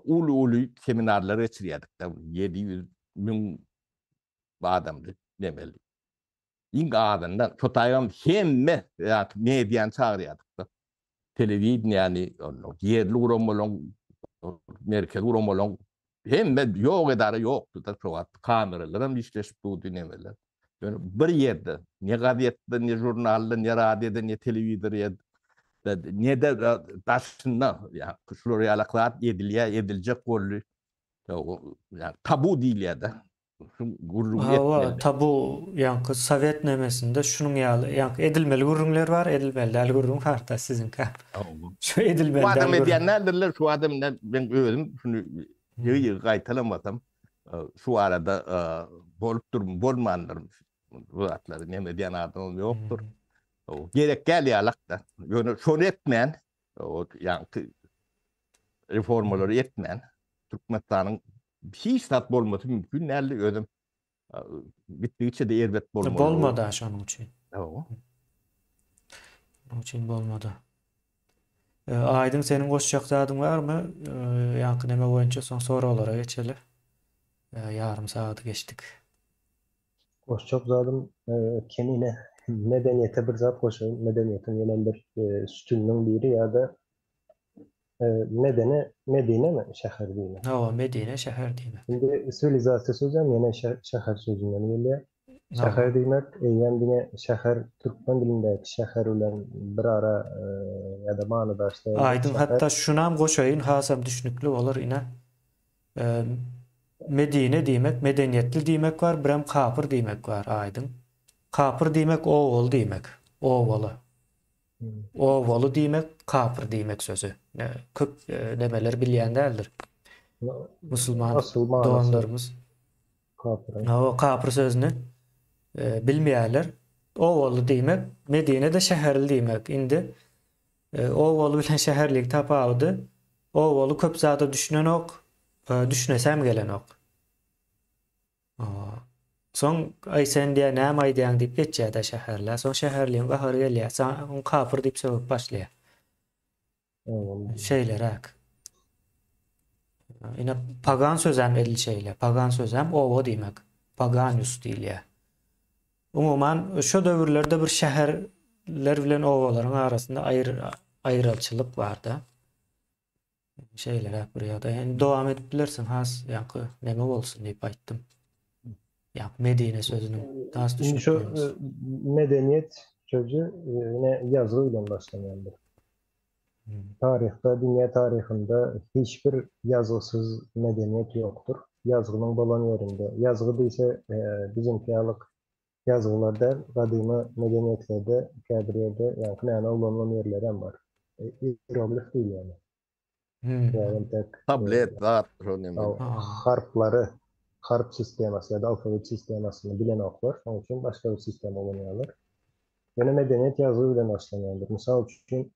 uly-uly seminarlar geçirýärdik. 700 müň adamly nemeli. Iň azyndan şo taýam hemme mediany çagyrýardyk-da. Telewideniýäni, ýerli guramalaryň, merkezi guramalaryň hemme ýok edara ýokdy-da şo wagt. Kameralaram işleşip durdy nemeler. Ýöne bir ýerde, ne gazetde, ne žurnalda, ne radioda, ne telewizorda, ne-de daşynda ýa şular ýaly zat edilýär, ediljek boldy. Ýa tabu diýilýär-de. Hawa, tabu, ýaňky sowet nemesinde şunuň ýaly, ýaňky edilmeli gürrüňler bar, edilmeli däl gürrüň bar-da siziňkä. Şu edilmeli däl. Adam edýän däldirler, şu adam men özüm şuny ýygy-ýygy gaýtalamasam, şu arada bolupdyrmy, bolmandyrmy, bu zatlary neme edýän adamym ýokdur. Gerek däl ýalak-da. Ýöne şony etmän, ýaňky reformalary etmän, Türkmenistanyň hiç zat bolmasy mümkin däldi özem gitdigiçe-de erbet bolmaly. Bolmady şonuň üçin. Hawa. Şonuň üçin bolmady. Aýdyň seniň goşjak zadyň barmy? Ýaňky neme boýunça soň soraglara geçeli. Ýarym sagady geçdik. Goşjak zadym kemine medeniýete bir zat goşaýyn. Medeniýetiň ýene bir sütüniniň biri ýa-da Medeni, Medinemi şäher diýmek? Hawa, Medine şäher diýmek. Indi siwilizasiýa sözem ýene şäher sözünden gelýär. Şäher diýmek eýýäm diňe şäher türkmen dilindäki şäher bilen bir ara ýa-da manydaş däldir. Aýdyň hatda şunam goşaýyn hasam düşnükli bolar ine. Medine diýmek medeniýetli diýmek bar birem kapyr diýmek bar aýdyň. Kapyr diýmek owaly diýmek. Owaly. Owaly diýmek kapyr diýmek sözi. Köp nemeler bilýän däldir. Musulman doganlarymyz. Kapyryň. Hawa, kapyr sözüni bilmeýärler. Obaly diýmek, Medine-de şäherli diýmek. Indi obaly bilen şäherliň tapawudy, obaly köp zada düşünenok, düşünesem gelenok. Soň aý sen diýýär, näme aýdýaň diýip geçýär-de şäherlä. Soň şäherliň gahary gelýär, ony kapyr diýip sögüp başlaýar. Şeýleräk. Ine pagan sözem edil şeýle. Pagan sözem oba diýmek. Paganius diýilýär. Umuman şo döwürlerde bir şäherler bilen obalaryň arasynda aýr aýralçylyk barda. Şeýleräk bir ýagdaý. Indi dowam edip bilersiň has ýaňky neme bolsun diýip aýtdym. Ýa Medine sözüniň has Indi şu düşünip. medeniýet sözi ýene ýazgy bilen başlanýandyr. Taryhda, dünýä taryhynda hiç bir ýazgysyz medeniýet ýokdur. Ýazgynyň bolan ýerinde, ýazgy diýse biziňki ýalyk ýazgylar däl, gadymy medeniýetlerde käbir ýerde ýaňky näme ulanylan ýerlerem bar. Ieroglif diýilýär. Ýa entek Tablet zat şo neme. Harplary, harp sistemasy ýa-da alfawit sistemasyny bilenoklar, şonuň üçin başga bir sistema ulanýarlar. Ýöne medeniýet ýazgy bilen başlanýandyr. Mysal üçin,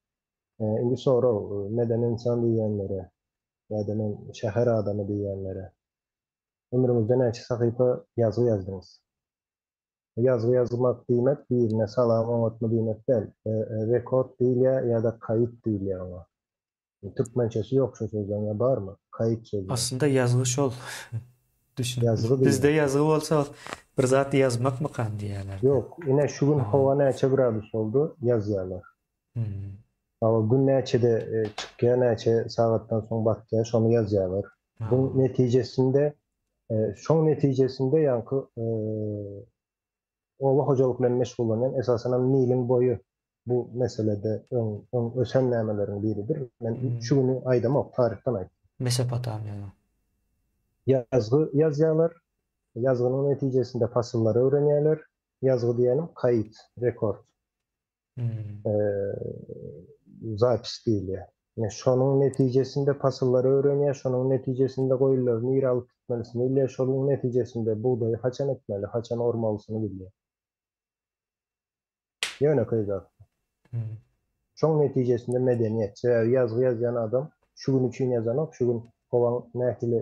indi sorag, medeni ynsan diýýänlere ýa-da men şäher adamy diýýänlere, ömrüňizde näçe sahypa ýazgy ýazdyňyz? Ýazgy ýazmak diýmek birine salam oňatmy diýmek däl. Rekord diýilýär ýa-da kaýyt diýilýär oňa. Türkmençesi ýok şu sözleň ýa barmy? Kaýyt sözüniň. Aslynda ýazgy şol. Düşünip. Ýazgy diýmek. Bizde ýazgy bolsa ol bir zat ýazmakmykan diýýärler. Ýok, ine şu gün howa näçe gradus boldy ýazýarlar. Hawa gün näçede çykýar, näçe sagatdan soň batýar şony ýazýarlar. Buň netijesinde şoň netijesinde ýaňky oba hojalyk bilen meşgullanýan esasanam Niliň boýy bu meselede öň öň ösen nämeleriň biridir. Men şu güni aýdamok, taryhdan aýtdym. Mesopotamiýada. Ýazgy ýazýarlar. Ýazgynyň netijesinde pasyllary öwrenýärler. Ýazgy diýenim kaýyt, rekord. Zapis diýilýär. Ine şonuň netijesinde pasyllary öwrenýär, şonuň netijesinde goýunlary nirä alyp gitmelisini bilýär, şonuň netijesinde bugdaýy haçan ekmeli, haçan ormalysyny bilýär. Ýönekeý zat. Şoň netijesinde medeniýet. Sebäbi ýazgy ýazýan adam şu gün üçin ýazanok, şu gün howaň nähili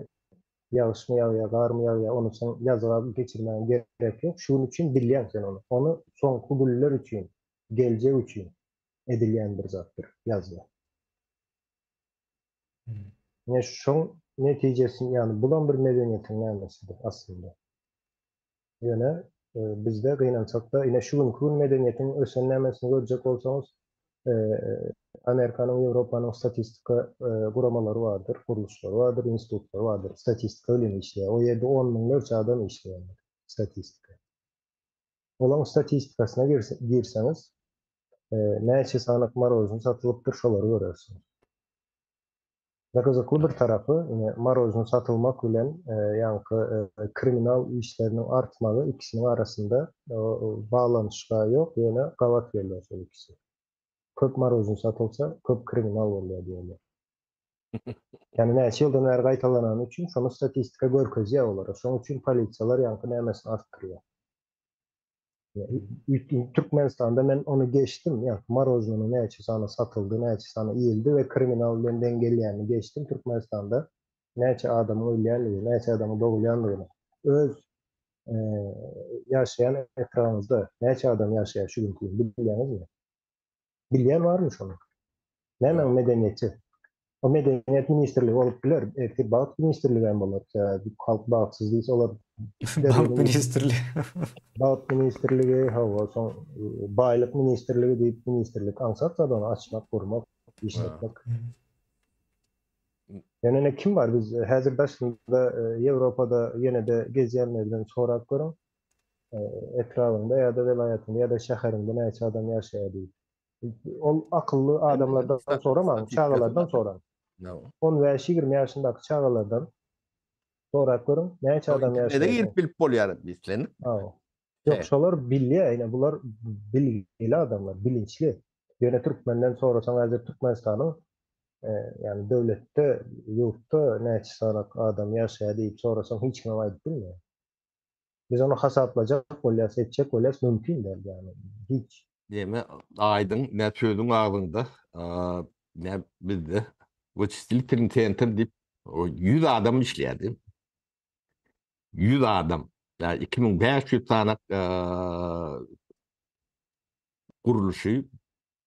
ýagyşmy ýagýar, garmy ýagýar, ony sen ýazga geçirmäge gerek ýok. Şu gün üçin bilýäň sen ony. Ony soňky günler üçin, geljek üçin edilýän bir zatdyr ýazgy. Ine şoň netijesini, ýagny bulam bir medeniýetiň nämesidir aslynda. Ýöne bizde gynansak-da, ine şu günki gün medeniýetiň ösen nämesini görjek bolsaňyz, Amerikanyň, Ýewropanyň statistika guramalary bardyr, gurluşlary bardyr, institutlary bardyr, statistika bilen işleýär. O ýerde on müňlerçe adam işleýändir statistika. Olaň statistikasyna girseňiz, näçe sany morožny satylypdyr, şolary görersiňiz. We gyzykly bir tarapy, ine, morožny satylmak bilen ýaňky kriminal işleriniň artmagy ikisiniň arasynda baglanyşyk-a ýok, ýöne gabat gelýär şol ikisi. Köp morožny satylsa, köp kriminal bolýar diýýärler. Ýagny näçe ýyldan bäri gaýtalanany üçin şony statistika görkezýär olara. Şonuň üçin polisiýalar ýaňky nämesini artdyrýar. Türkmenistanda men ony geçdim, ýa morožnynyň näçe sany satyldy, näçe sany iýildi we kriminal bilen deň gelýänini geçdim Türkmenistanda näçe adamyň ölýänligi, näçe adamyň dogulýanlygyny öz ýaşaýan etrabyňyzda näçe adam ýaşaýar şu günki gün bilýäňizmi? Bilýän barmy şony? Nämäň medeniýeti? O medeniýet ministrligi bolup biler, ertir bagt ministrligi hem bolar. Sebäbi halk bagtsyz diýse olar Bagt ministrligi. Bagt ministrligi, hawa, soň baýlyk ministrligi diýip ministrlik aňsat zat ony açmak, gurmak, işletmek. Ýöne ine kim bar biz häzir daşynda Ýewropada ýene-de gezýänlerden sorap görüň. Etrabyňda ýa-da welaýatyňda ýa-da şäheriňde näçe adam ýaşaýar diýip. Ol akylly adamlardan soramaň, çagalardan soraň. On bäş-ýigrimi ýaşyndaky çagalardan sorap görüň, näçe adam ýaşaýar. Internete girip bilip bolýar islendik. Hawa. Ýok, şolar bilýär, ine bular bilgili adamlar, bilinçli. Ýöne türkmenden sorasaň häzir Türkmenistanyň ýagny döwletde, ýurtda näçe sany adam ýaşaýar diýip sorasaň hiç kimem aýdyp bilmeýär. Biz ony hasaplajak bolýas, etjek bolýas, mümkin däl ýagny hiç. Neme aýdyň, ne sözüň agzyňda, ne bizde wyçislitelnyý sentr diýip 100 adam işleýärdi. 100 adam. Ýa 2500 sany gurluşy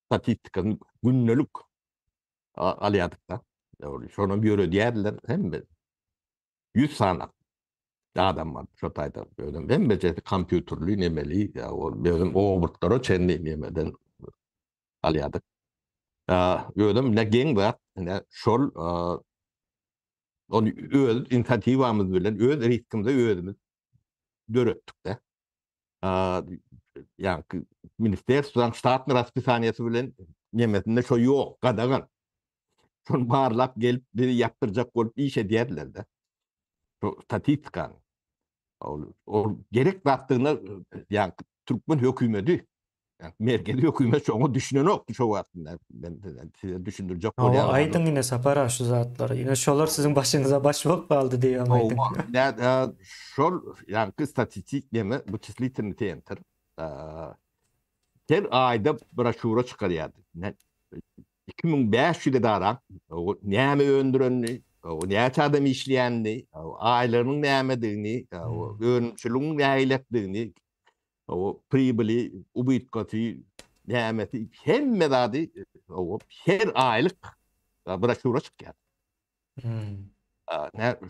statistikasyny gündelik alýardyk da. Şonam ýöredýärdiler hemme. 100 sany adam bar şo taýda. Özem hemmejesi kompýuterli nemeli, ýa ol özem obrtlara çenli nemeden alýardyk. Özem ne geň zat, ne şol ony öz inisiatiwamyz bilen, öz riskimize özümiz döretdik-de. Ýa-ni ministerstwanyň ştatny raspisaniýasy bilen nemesinde şo ýok, gadagan. Şony barlap gelip bizi ýapdyrjak bolup iş edýärdiler-de. Şu statistikany. Ol, ol gerek zatdygyna ýa türkmen hökümeti merkezi hökümet şoňa düşünenokdy şo wagt. Men size düşündirjek bolýan. Aýdyň ine Sapar aga şu zatlary. Ine şolar siziň başyňyza baş bolup galdy diýýän aýdyň. Şol ýaňky statistik neme bu çislitilny sentr. Her aýda broşura çykarýardy. 2500 edara näme öndürenini, näçe adam işleýänini, aýlarynyň nämedigini, önümçiligiň nähilidigini, pribili, ubytkasy, nämesi, hemme zady her aýlyk broşura çykýar. Hmm.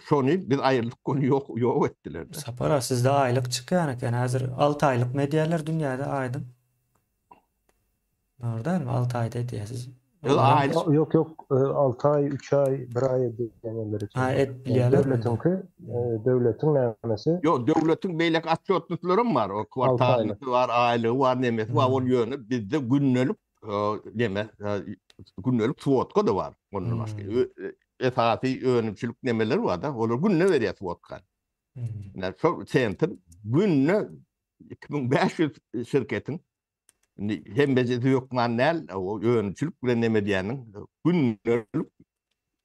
Şony biz aýyrdyk, ony ýok ýok etdiler. Sapar aga sizde aýlyk çykýan eken. Häzir 6 aýlykmy edýärler dünýäde aýdyň? Dogry dälmi? 6 aýda edýärsiz. Ýok, aýlyk ýok, ýok, 6 aý, 3 aý, 1 aý edýän ýerleri. Ha, et bilýärler. Döwletiňki, döwletiň nämesi? Ýok, döwletiň beýleki otçetnyklaram bar. O kwartalnysy bar, aýlygy bar, nemesi bar. Ol ýöne bizde gündelik neme gündelik swodka da bar ondan başga. Esasy önümçilik nemeleri bar da, olar günde berýär swodka. Ine şol sentr günde 2500 şirketiň indi hemmesi hökman däl, o önümçilik bilen neme diýýäniň gündelik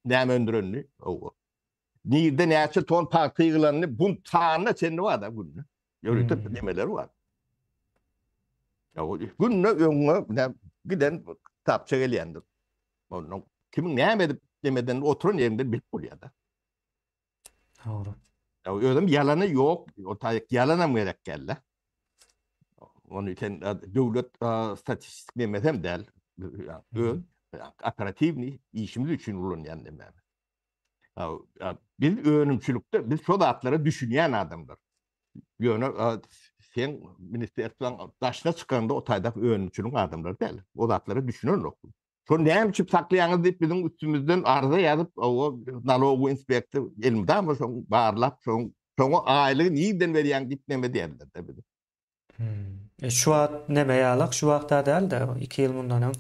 näme öndürenini, o nirde näçe ton pagta ýygylanyny bu sanyna çenli bar da günde. Ýörite nemeler bar. Ya o günde öňüňe giden kitapça gelýändir. Ondan kimiň näme edip demeden oturan ýerinden bilip bolýar da. Dogry. Ya özüm ýalany ýok, o taýyk ýalanam gerek geldi. Ony sen döwlet statistik nemesem däl. Öz operatiwny işimiz üçin ulanýan nememiz. Biz önümçilikde biz şo zatlara düşünýän adamlar. Ýöne sen ministerstwaň daşyna çykanda o taýda önümçiligiň adamlary däl. O zatlara düşünen ýok. Şo näme üçin saklaýaňyz diýip biziň üstümizden arza ýazyp, o nalogowy inspektor elmydama şoň barlap, şoň şoňa aýlygy nirden berýäň diýip neme diýerler-de bize. Hmm. E, şu wagt neme ýalak, şu wagta däl-de, 2 ýyl mundan öň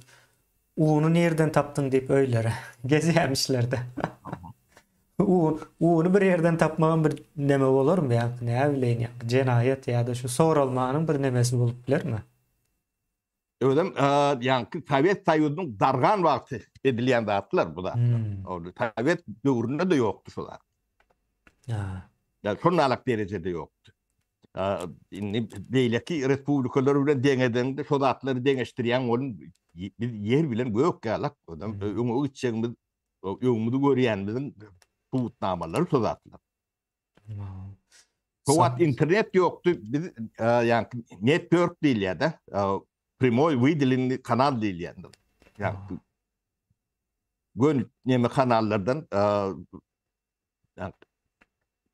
uny nirden tapdyň diýip öýlere gezýärmişler-de. Un, uny bir ýerden tapmagam bir neme bolarmy ýa, näbileýin ýa, jenaýat ýa-da şu soralmanyň bir nemesi bolup bilermi? Özem ýaňky Sowet Soýuzynyň dargan wagty edilýän zatlar bu zatlar. Hmm. Ol Sowet döwründe-de ýokdy şu zat. Ha. Ýa şonalak derejede ýokdy. Indi beýleki respublikalar bilen deňedeňde şo zatlary deňeşdirýäň bolun biz ýer bilen gök ýalak. Özem hmm. öňe gitjegimiz, öňümizi görýänimiziň subutnamalary şo zatlar. Şo wagt internet ýokdy. Biz ýa network diýilýär-de. Primoý wydelenli kanal diýilýär. Ýa göni neme kanallardan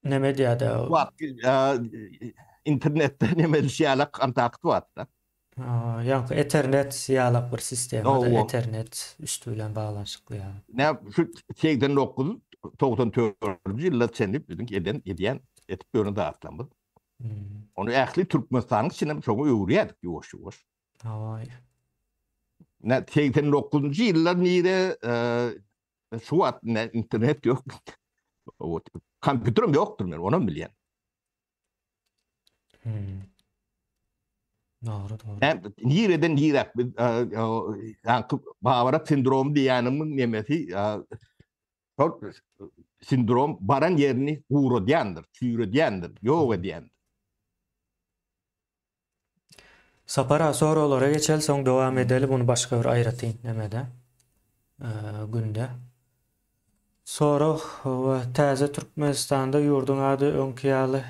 neme diýýär-de. Wagt internetde neme edişýärler kontakt wagtda. Ýaňky Ethernet ýalak bir sistema da Ethernet üsti bilen baglanyşykly ýaly. Nä şu 89 94-nji ýyllar çenli biziň eden edýän edip ýören zatlarymyz. Hmm. Ony ähli Türkmenistanyň içinde şoňa öwürýärdik ýuwaş-ýuwaş. Hawa. Nä 89-njy ýyllar nire şu wagt ne internet ýok. Kompýuterim ýokdur men, onam bilýän. Hmm. Dogry, dogry. Näme, nireden niräk biz ýaňky Babarak sindromy diýýänimiň nemesi şol sindrom baran ýerini guradýandyr, çüýredýändir, ýok edýändir. Sapar aga soraglara geçeli soň dowam edeli muny başga bir aýratyn nemede günde. Sorag täze Türkmenistanda ýurduň ady öňki ýaly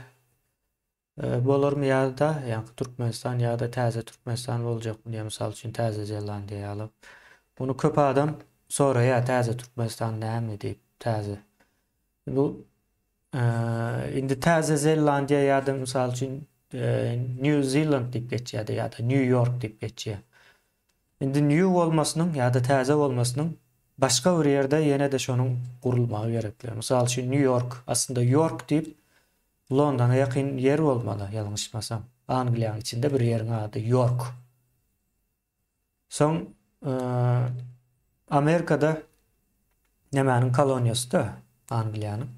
bolarmy ýa-da ýaňky Türkmenistan ýa-da täze Türkmenistan boljakmy diýen mysal üçin Täze Zelandiýa ýaly. Muny köp adam soraýar täze Türkmenistan näme diýip täze. Bu indi Täze Zelandiýa ýa-da mysal üçin New Zealand diýip geçýär ýa-da New York diýip geçýär. Indi new bolmasynyň ýa-da täze bolmasynyň başga bir ýerde ýene-de şonuň gurulmagy gerekli. Mysal üçin New York, aslynda York diýip Londona ýakyn ýer bolmaly ýalňyşmasam. Angliýanyň içinde bir ýeriň ady York. Soň Amerikada nemäniň koloniýasy-da Angliýanyň.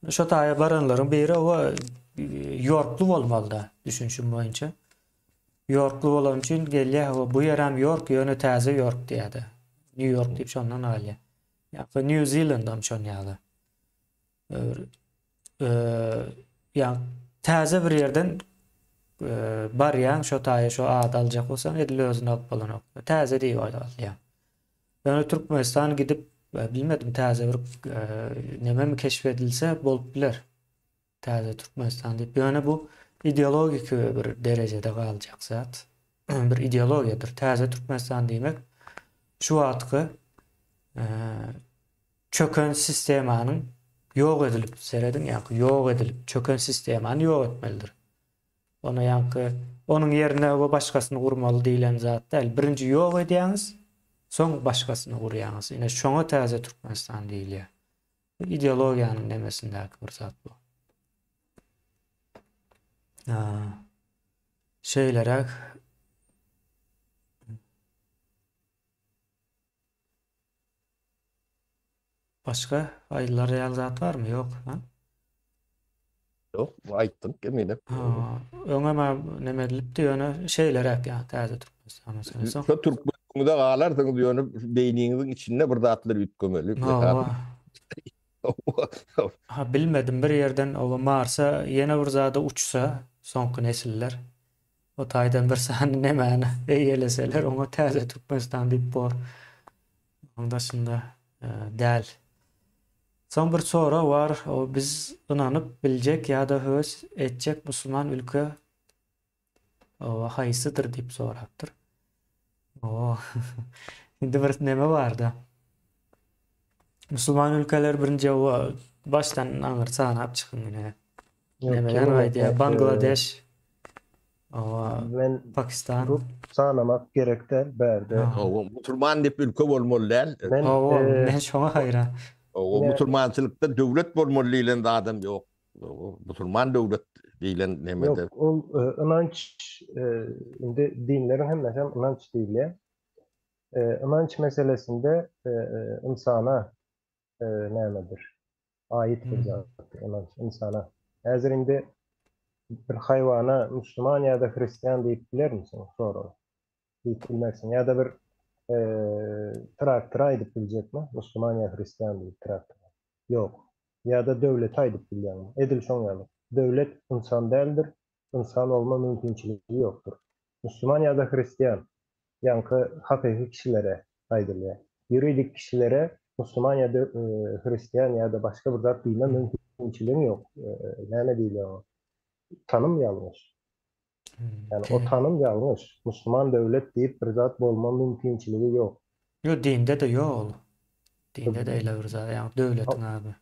Şo taýa baranlaryň biri oba Yorkly bolmaly-da düşünişim boýunça. Ýorkly bolany üçin gelýär, hawa, bu ýerem Ýork, ýöne täze Ýork diýýär-de. Nýu Ýork diýip şondan galýar. Ýa-da Nýu Zelandam şon ýaly. Ýa täze bir ýerden barýaň, şo taýa şo ady aljak bolsaň, edil özüni alyp bolanok. Täze diýip alýaň. Ýöne Türkmenistan gidip, bilmedim, täze bir nememi keşf edilse bolup biler. Täze Türkmenistan diýip. Ýöne bu ideologiki bir derejede galjak zat. Bir ideologiýadyr. Täze Türkmenistan diýmek şu wagtky çöken sistemanyň ýok edilip, serediň ýaňky ýok edilip, çöken sistemany ýok etmelidir. Ony ýaňky onuň ýerine we başgasyny gurmaly diýlen zat däl. Birinji ýok edýäňiz, soň başgasyny gurýaňyz. Ine şoňa täze Türkmenistan diýilýär. Ideologiýanyň nemesindäki bir zat bu. Şeýleräk. Başga aýdylar ýaly zat barmy? Ýok, ha? Ýok, bu aýtdyk eminim. Öňem neme edilipdi, ýöne şeýleräk ýa täze Türkmenistan meselesi. Şu türkmenligiňize galarsyňyz, ýöne beýniňiziň içinde bir zatlar üýtgemeli. Ha bilmedim bir ýerden oba Marsa ýene bir zada uçsa soňky nesiller o taýdan bir sany nemäni eýeleseler oňa täze Türkmenistan diýip bor. Onuň daşynda däl. Soň bir sorag bar, o biz ynanyp biljek ýa-da höwes etjek musulman ülke o haýsydyr diýip sorapdyr. O indi bir neme barda. Musulman ülkeler birinji o başdan aňyr sanap çykyň ine. Nemeler gaýdýar? Bangladeş, Owa, Men Pakistan. Bu sanamak gerek däl bärde. Hawa, musulman diýip ülke bolmaly däl. Men, Hawa, men şoňa haýran. Hawa, musulmançylykda döwlet bolmaly diýlen zadam ýok. Hawa, musulman döwlet diýlen nemede. Ýok, ol ynanç, indi dinleriň hemmesi hem ynanç diýilýär. Ynanç meselesinde ynsana nämedir? Aýyt bir zat, ynanç ynsana. Häzir indi bir haýwana musulman ýa-da hristian diýip bilermisiň sorag? Diýip bilmersiň. Ýa-da bir traktora aýdyp biljekmi? Musulman ýa hristian diýip traktora. Ýok. Ýa-da döwlete aýdyp bilýäňmi? Edil şoň ýaly. Döwlet ynsan däldir, ynsan bolma mümkinçiligi ýokdur. Musulman ýa-da hristian, ýaňky hakyky kişilere aýdylýar. Ýuridik kişilere musulman ýa-da hristian ýa-da başga bir zat diýme mümkinçiligiň ýok. Näme diýilýär oňa? Tanym ýalňyş. Ýagny o tanym ýalňyş. Musulman döwlet diýip bir zat bolma mümkinçiligi ýok. Ýok, dinde-de ýok ol. Dinde-de eýle bir zat, ýagny döwletiň ady.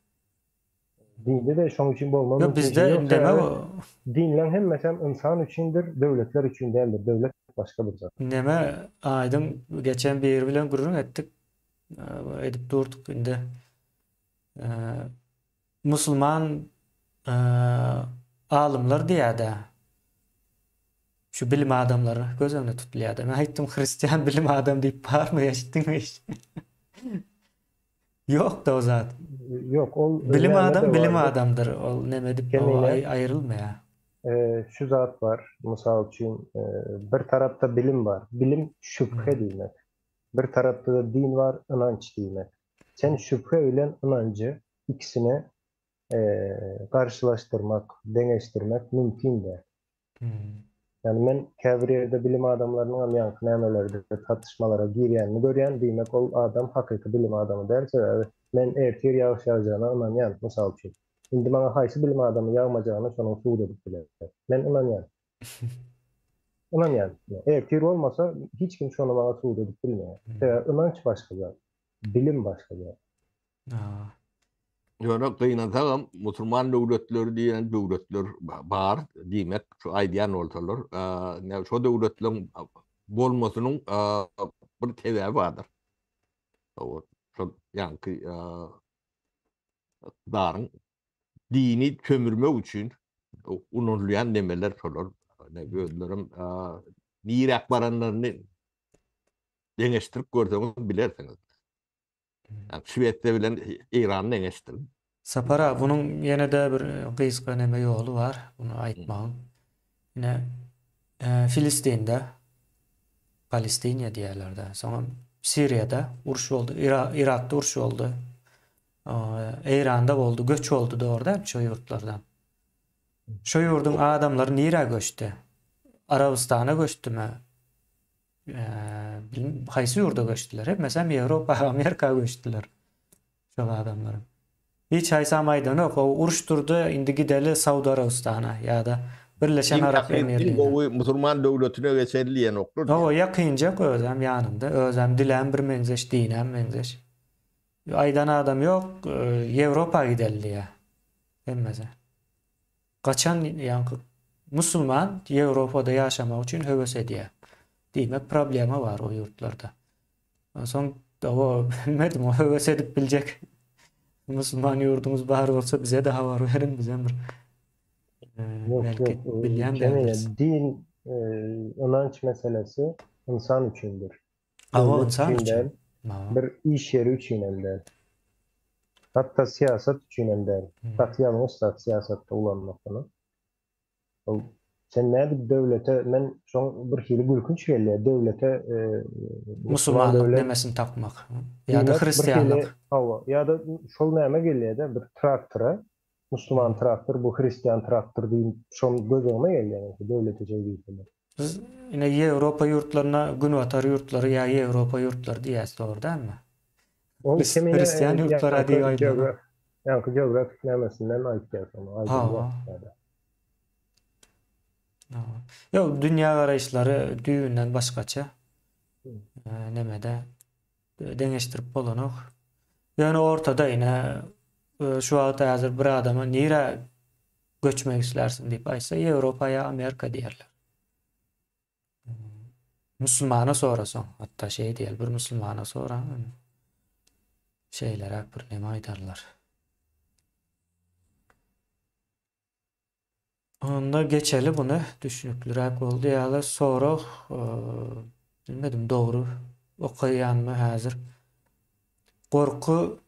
Dinde-de şoň üçin bolma Ýok, bizde mümkinçiligi ýok. indeme Sebäbi dinleň hemmesem ynsan üçindir, döwletler üçin däldir. Döwlet başga bir zat. Neme Aýdyň geçen biri bilen gürrüň etdik, edip durduk indi. Musulman alymlar diýýär-dä. Şu bilim adamlary göz öňünde tutulýar-da. Men aýtdym, hristian bilim adam diýip barmy, eşitdiňmi hiç? Ýok-da o zat. Ýok, ol Bilim adam bilim adamdyr. Ol neme edip aýrylmaýar. Şu zat bar, mysal üçin, bir tarapda bilim bar. Bilim şübhe diýmek. Bir tarapda-da din bar, ynanç diýmek. Sen şübhe bilen ynanjy ikisini garşylaşdyrmak, deňeşdirmek mümkin däl. Ýani men käbir ýerde bilim adamlarynyň hem ýaňky nämelerde tartyşmalara girýänini görýän, diýmek ol adam hakyky bilim adamy däl, sebäbi men ertir ýagyş ýagjagyna ynanýan, mysal üçin. Indi maňa haýsy bilim adamy ýagmajagyny şonuň subut edip biler. Men ynanýan. Ynanýan. Ertir bolmasa hiç kim şony maňa subut edip bilmeýär. Sebäbi ynanç başga zat, bilim başga zat. Ýöne gynansagam musulman döwletleri diýen döwletler bar diýmek şu aýdýan bolsalar, şo döwletleriň bolmasynyň bir sebäbi bardyr. Şol ýaňky ykdydaryň dini sömürmek üçin ulanylýan nemeler şolar. Özlerem niräk baranlaryny deňeşdirip görseňiz bilersiňiz. Şwesiýa bilen Eýrany deňeşdiriň. Sapar aga, bunuň ýene-de bir gysga neme ýoly bar, bunu aýtmagyň. Ine, Filistinde, Palestiniýa diýýärler-de, soňam Siriýada uruş boldy, Yrakda uruş boldy, Eýranda boldy, göç boldy dogry dälmi şo ýurtlardan? Şo ýurduň adamlary nirä göçdi? Arabystana göçdümi? Bilmem haýsy ýurda göçdüler. Hemmesem Ýewropa, Amerika göçdüler. Şol adamlar. Hiç haýsam aýdanok, o uruş durdy, indi gideli Saud Arabystana ýa-da Birleşen Arap Emirligine. Iň gowy musulman döwletine geçeli diýenoklar. Hawa, ýakynjak özem ýanynda, özem dilem bir meňzeş, dinem meňzeş. Aýdan adam ýok, Ýewropa gideli diýýär. Hemmesi. Gaçan ýaňky musulman Ýewropada ýaşamak üçin höwes edýär. Diýmek problema bar o ýurtlarda. Onsoň o bilmedim o höwes edip biljek musulman ýurduňyz bar bolsa bize-de habar beriň bizem bir belki bilýän däldiris. Din ynanç meselesi ynsan üçindir. Hawa ynsan üçin. Bir iş ýeri üçin hem däl. Hatda syýasat üçin hem däl. Gaty ýalňyş zat syýasatda ulanmak muny. Ol sen nädip döwlete men şoň bir hili gülkünç gelýär döwlete musulmanlyk nemesini takmak ýa-da hristianlyk. Hawa ýa-da şol näme gelýär-de bir traktora Musulman traktor bu hristian traktor diýip şol göz öňüme gelýär meňki döwlete şeý diýseler. Biz ine Ýewropa ýurtlaryna günbatar ýurtlary ýa Ýewropa ýurtlary diýýäs dogry dälmi? Ol kemine Hristian ýurtlara diýip aýdylýar. Ýaňky geografik nämesinden aýtýar şony aýdylýar. Ýok dünýä garaýyşlary düýbünden başgaça. Nemede Deňeşdirip bolanok. Ýöne ortada ine şu wagt häzir bir adama nirä göçmek islärsiň diýip aýtsa Ýewropa ýa Amerika diýerler. Musulmana sorasaň, hatda şeý diýel, bir musulmana soraň, şeýleräk bir neme aýdarlar. Onda geçeli buny düşnükliräk boldy ýaly sorag bilmedim dogry okaýanmy häzir. Gorky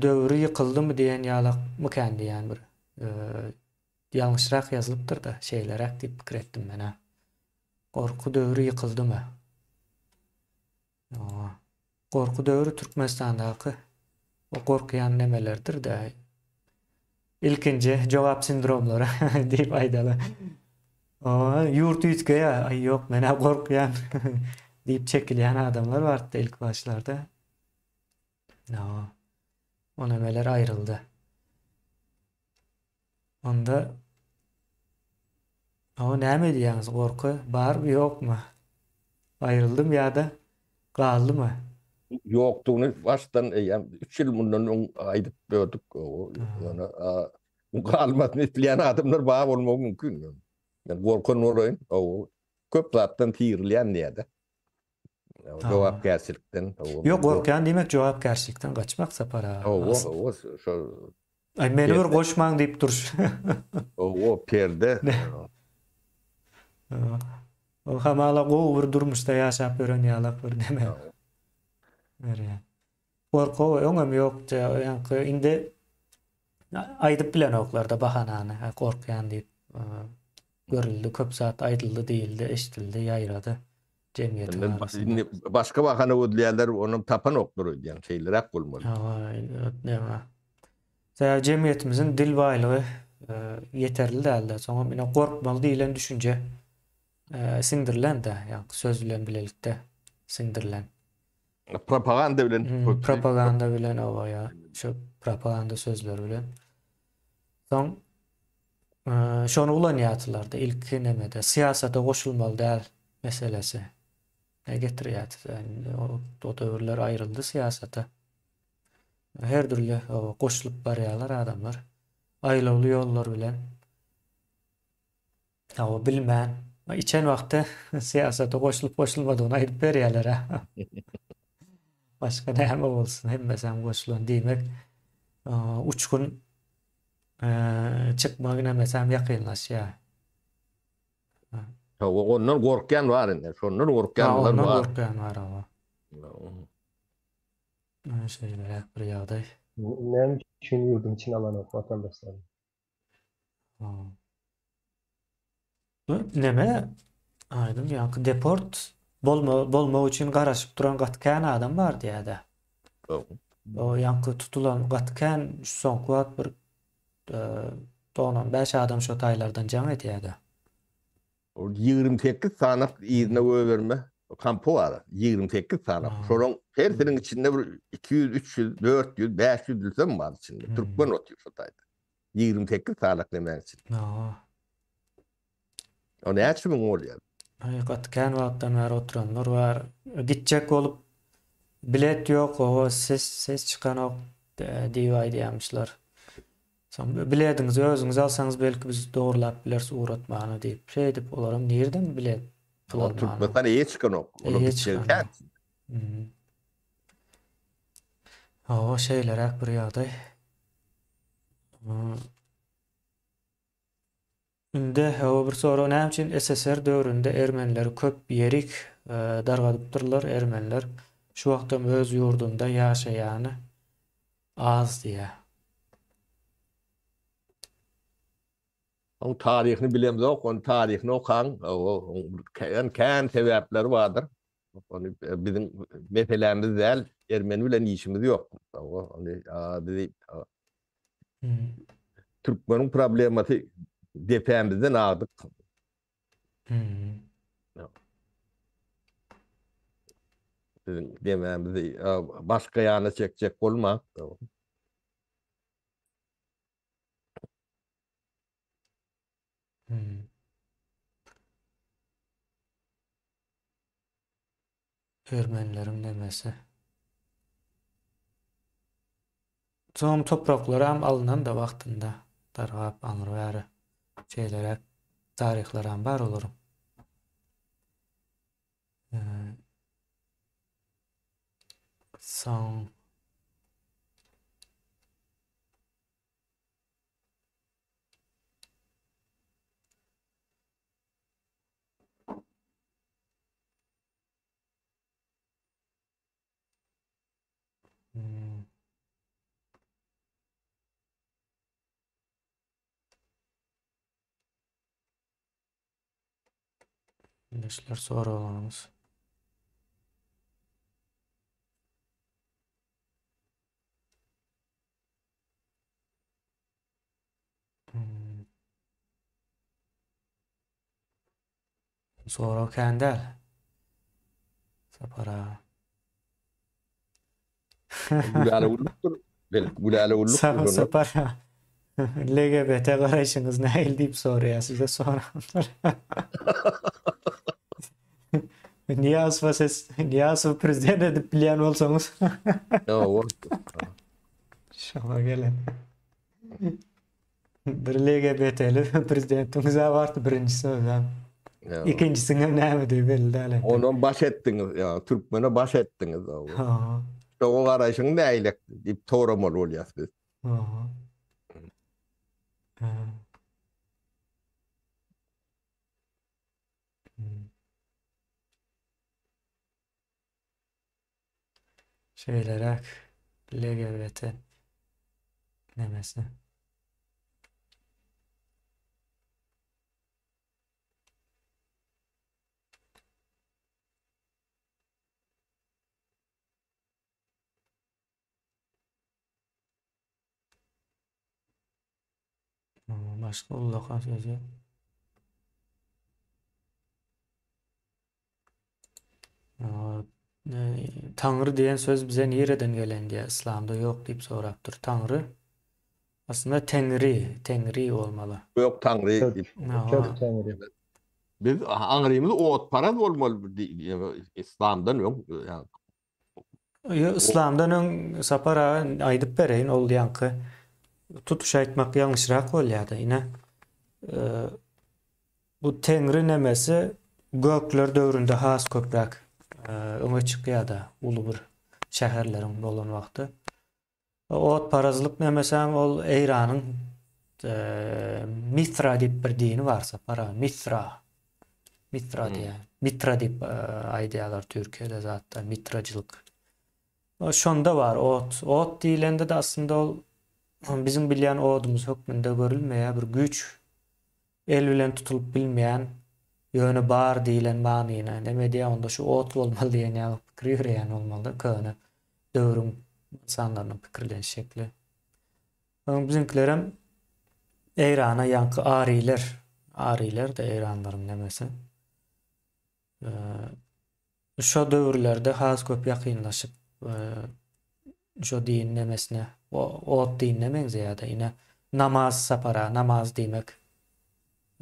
döwri ýykyldymy diýen ýalakmykän diýen bir ýalňyşrak ýazylypdyr-da şeýleräk diýip pikir etdim men-ä. Gorky döwri ýykyldymy? Gorky döwri Türkmenistandaky o gorkýan nemelerdir-dä. Ilkinji jogap sindromlary diýip aýdaly. Ýurt üýtgeýär, aý ýok men-ä gorkýan diýip çekilýän adamlar bardy ilk başlarda. O nemeler aýryldy. Onda Awa näme edýäňiz gorky barmy ýokmy? Aýryldymy ýa-da galdymy? Ýokdugyny başdan eýýäm 3 ýyl mundan öň aýdyp berdik. Ýöne galmasyny isleýän adamlar bar bolmagy mümkin. Men gorkan bolaýyn. Köp zatdan syrylýan diýýär-de. Jogapkärçilikden. Ýok, gorkýan diýmek jogapkärçilikden gaçmak Sapar aga. Hawa, hawa, şo. Aý, meni bir goşmaň diýip duruş. Hawa, perde. O hamala gowy bir durmuşda ýaşap ýören ýalak bir neme. Berýär. Gorky öňem ýokdy, ýaňky indi aýdyp bilenoklarda bahanany, gorkýan diýip. Görüldi, köp zat aýdyldy, diýildi, eşidildi, ýaýrady jemgyýetiň arasynda. Indi başga bahana gözleýärler, onam tapanoklar öýdýän, şeýleräk bolmaly. Hawa, näme. Sebäbi jemgyýetimiziň dil baýlygy ýeterli däldi. Soňam ine gorkmaly diýlen düşünje. Siňdirilen-de, ýagny söz bilen bilelikde siňdirilen. Propaganda bilen. Hmm, propaganda bilen owa ýa şu propaganda sözleri bilen. Soň şony ulanýardylar-da ilki nemede syýasata goşulmaly däl meselesi. Ne getirýärdi? O, o döwürler aýryldy syýasata. Her dürli goşulyp barýarlar adamlar. Aýlawly ýollar bilen. Hawa bilmän. Içen wagty syýasata goşulyp goşulmadygyny aýdyp berýärler-ä. Başga näme bolsun, hemmesem goşulan diýmek. Uçgun çykmagy nämesem ýakynlaşýar. Hawa, ondan gorkýan bar indi. Şondan gorkýanlar bar. Ondan gorkýan bar, hawa. Şeýleräk bir ýagdaý. Näme üçin ýurduň içine alanok watandaşlaryny? Bu neme? Aýdyň ýaňky deport bolma bolmak üçin garaşyp duran gaty kän adam bar diýýär-de. O ýaňky tutulan gaty kän şu soňky wagt bir 95 adam şo taýlardan jaň edýär-de. Ol 28 sany yzyna goýberme kampy bar. 28 sany. Şolaryň hersiniň içinde bir 200, 300, 400, 500 bilsem bar içinde. Türkmen otyr şo taýda. 28 sany nemäň içinde. O näçe müň bolýar? Aý, gaty kän wagtdan bäri oturanlar bar. Gitjek bolup bilet ýok, oba ses ses çykanok diýip aýdýarmyşlar. Soň bilediňizi özüňiz alsaňyz belki biz dogrulap bileris ugratmany diýip. Şeýdip olaram nirden bilet pul almany. Türkmenistan eýe çykanok. Olar gitjegi kän. Hawa şeýleräk bir ýagdaý. Indi hawa bir sorag näme üçin SSR döwründe ermenileri köp ýerik dargadypdyrlar ermeniler şu wagtam öz ýurdunda ýaşaýany az diýýär. Oň taryhyny bilemzok, oň taryhyny okaň, kän kän sebäpleri bardyr. Ony biziň meselämiz däl, ermeni bilen işimiz ýok. Ony bizi türkmeniň problemasy depämizden agdyk. Biziň demämizi başga ýana çekjek bolma. Ermenileriň nemesi. Soň topraklaram alynanda wagtynda dargap aňry bäri şeýleräk taryhlaram bar olaryň. Soň Hmm. Neşler soraglaryňyz. Hmm. Sorag kän däl. Sapar aga. Gülälä gülüpdir. Belki gülälä gülüpdir. Sapar Sapar LGBT garaýşyňyz nähili diýip soraýar size soranlar. Nyýazowa ses Nyýazowy prezident edip bilýän bolsaňyz. Ýok. Şoňa gelen. Bir LGBT-li prezidentimiz-ä bardy, birinjisi özem. Ikinjisiniň nämedigi belli däl entek. Onam baş etdiňiz, ýa türkmene baş etdiňiz. Ha. Şoňa garaýşyň nähili diýip soramaly bolýas biz. Ha. Şeýleräk LGBT nemesi. Başga ullakan sözi. Taňry diýen söz bize nireden gelen diýýär, yslamda ýok diýip sorapdyr. Taňry aslynda Teňri, Teňri bolmaly. Gök Taňry diýip. Kök Teňri. Biz aňrymyz otparaz bolmaly yslamdan öň. Ýok, yslamdan öň Sapar aga aýdyp bereýin, ol ýaňky tutuş aýtmak ýalňyşrak bolýar-da. Ine, Bu Teňri nemesi Gökler döwründe has köpräk öňe çykýar-da, uly bir şäherleriň bolan wagty. Otparazlyk nemesem ol Eýranyň Mithra diýip bir dini bar, Sapar aga, Mithra. Mithra diýýär. Mitra diýip aýdýarlar Türkiýede zatda, mitrajylyk. Şonda bar ot. Ot diýlende-de aslynda ol biziň bilýän odumyz hökmünde görülmeýär, bir güýç El bilen tutulyp bilmeýän, ýöne bar diýlen manyny neme edýär, onda şu ot bolmaly diýen ýaly pikir ýöreýän bolmaly-da, köne döwrüň ynsanlarynyň pikirleniş şekli. Soň biziňkilerem Eýrana ýaňky ariler, ariler-de eýranlaryň nemesi. Şo döwürlerde has köp ýakynlaşyp, şo din nemesine, ot dinine meňzeýärdi. Ine, namaz sapara, namaz diýmek.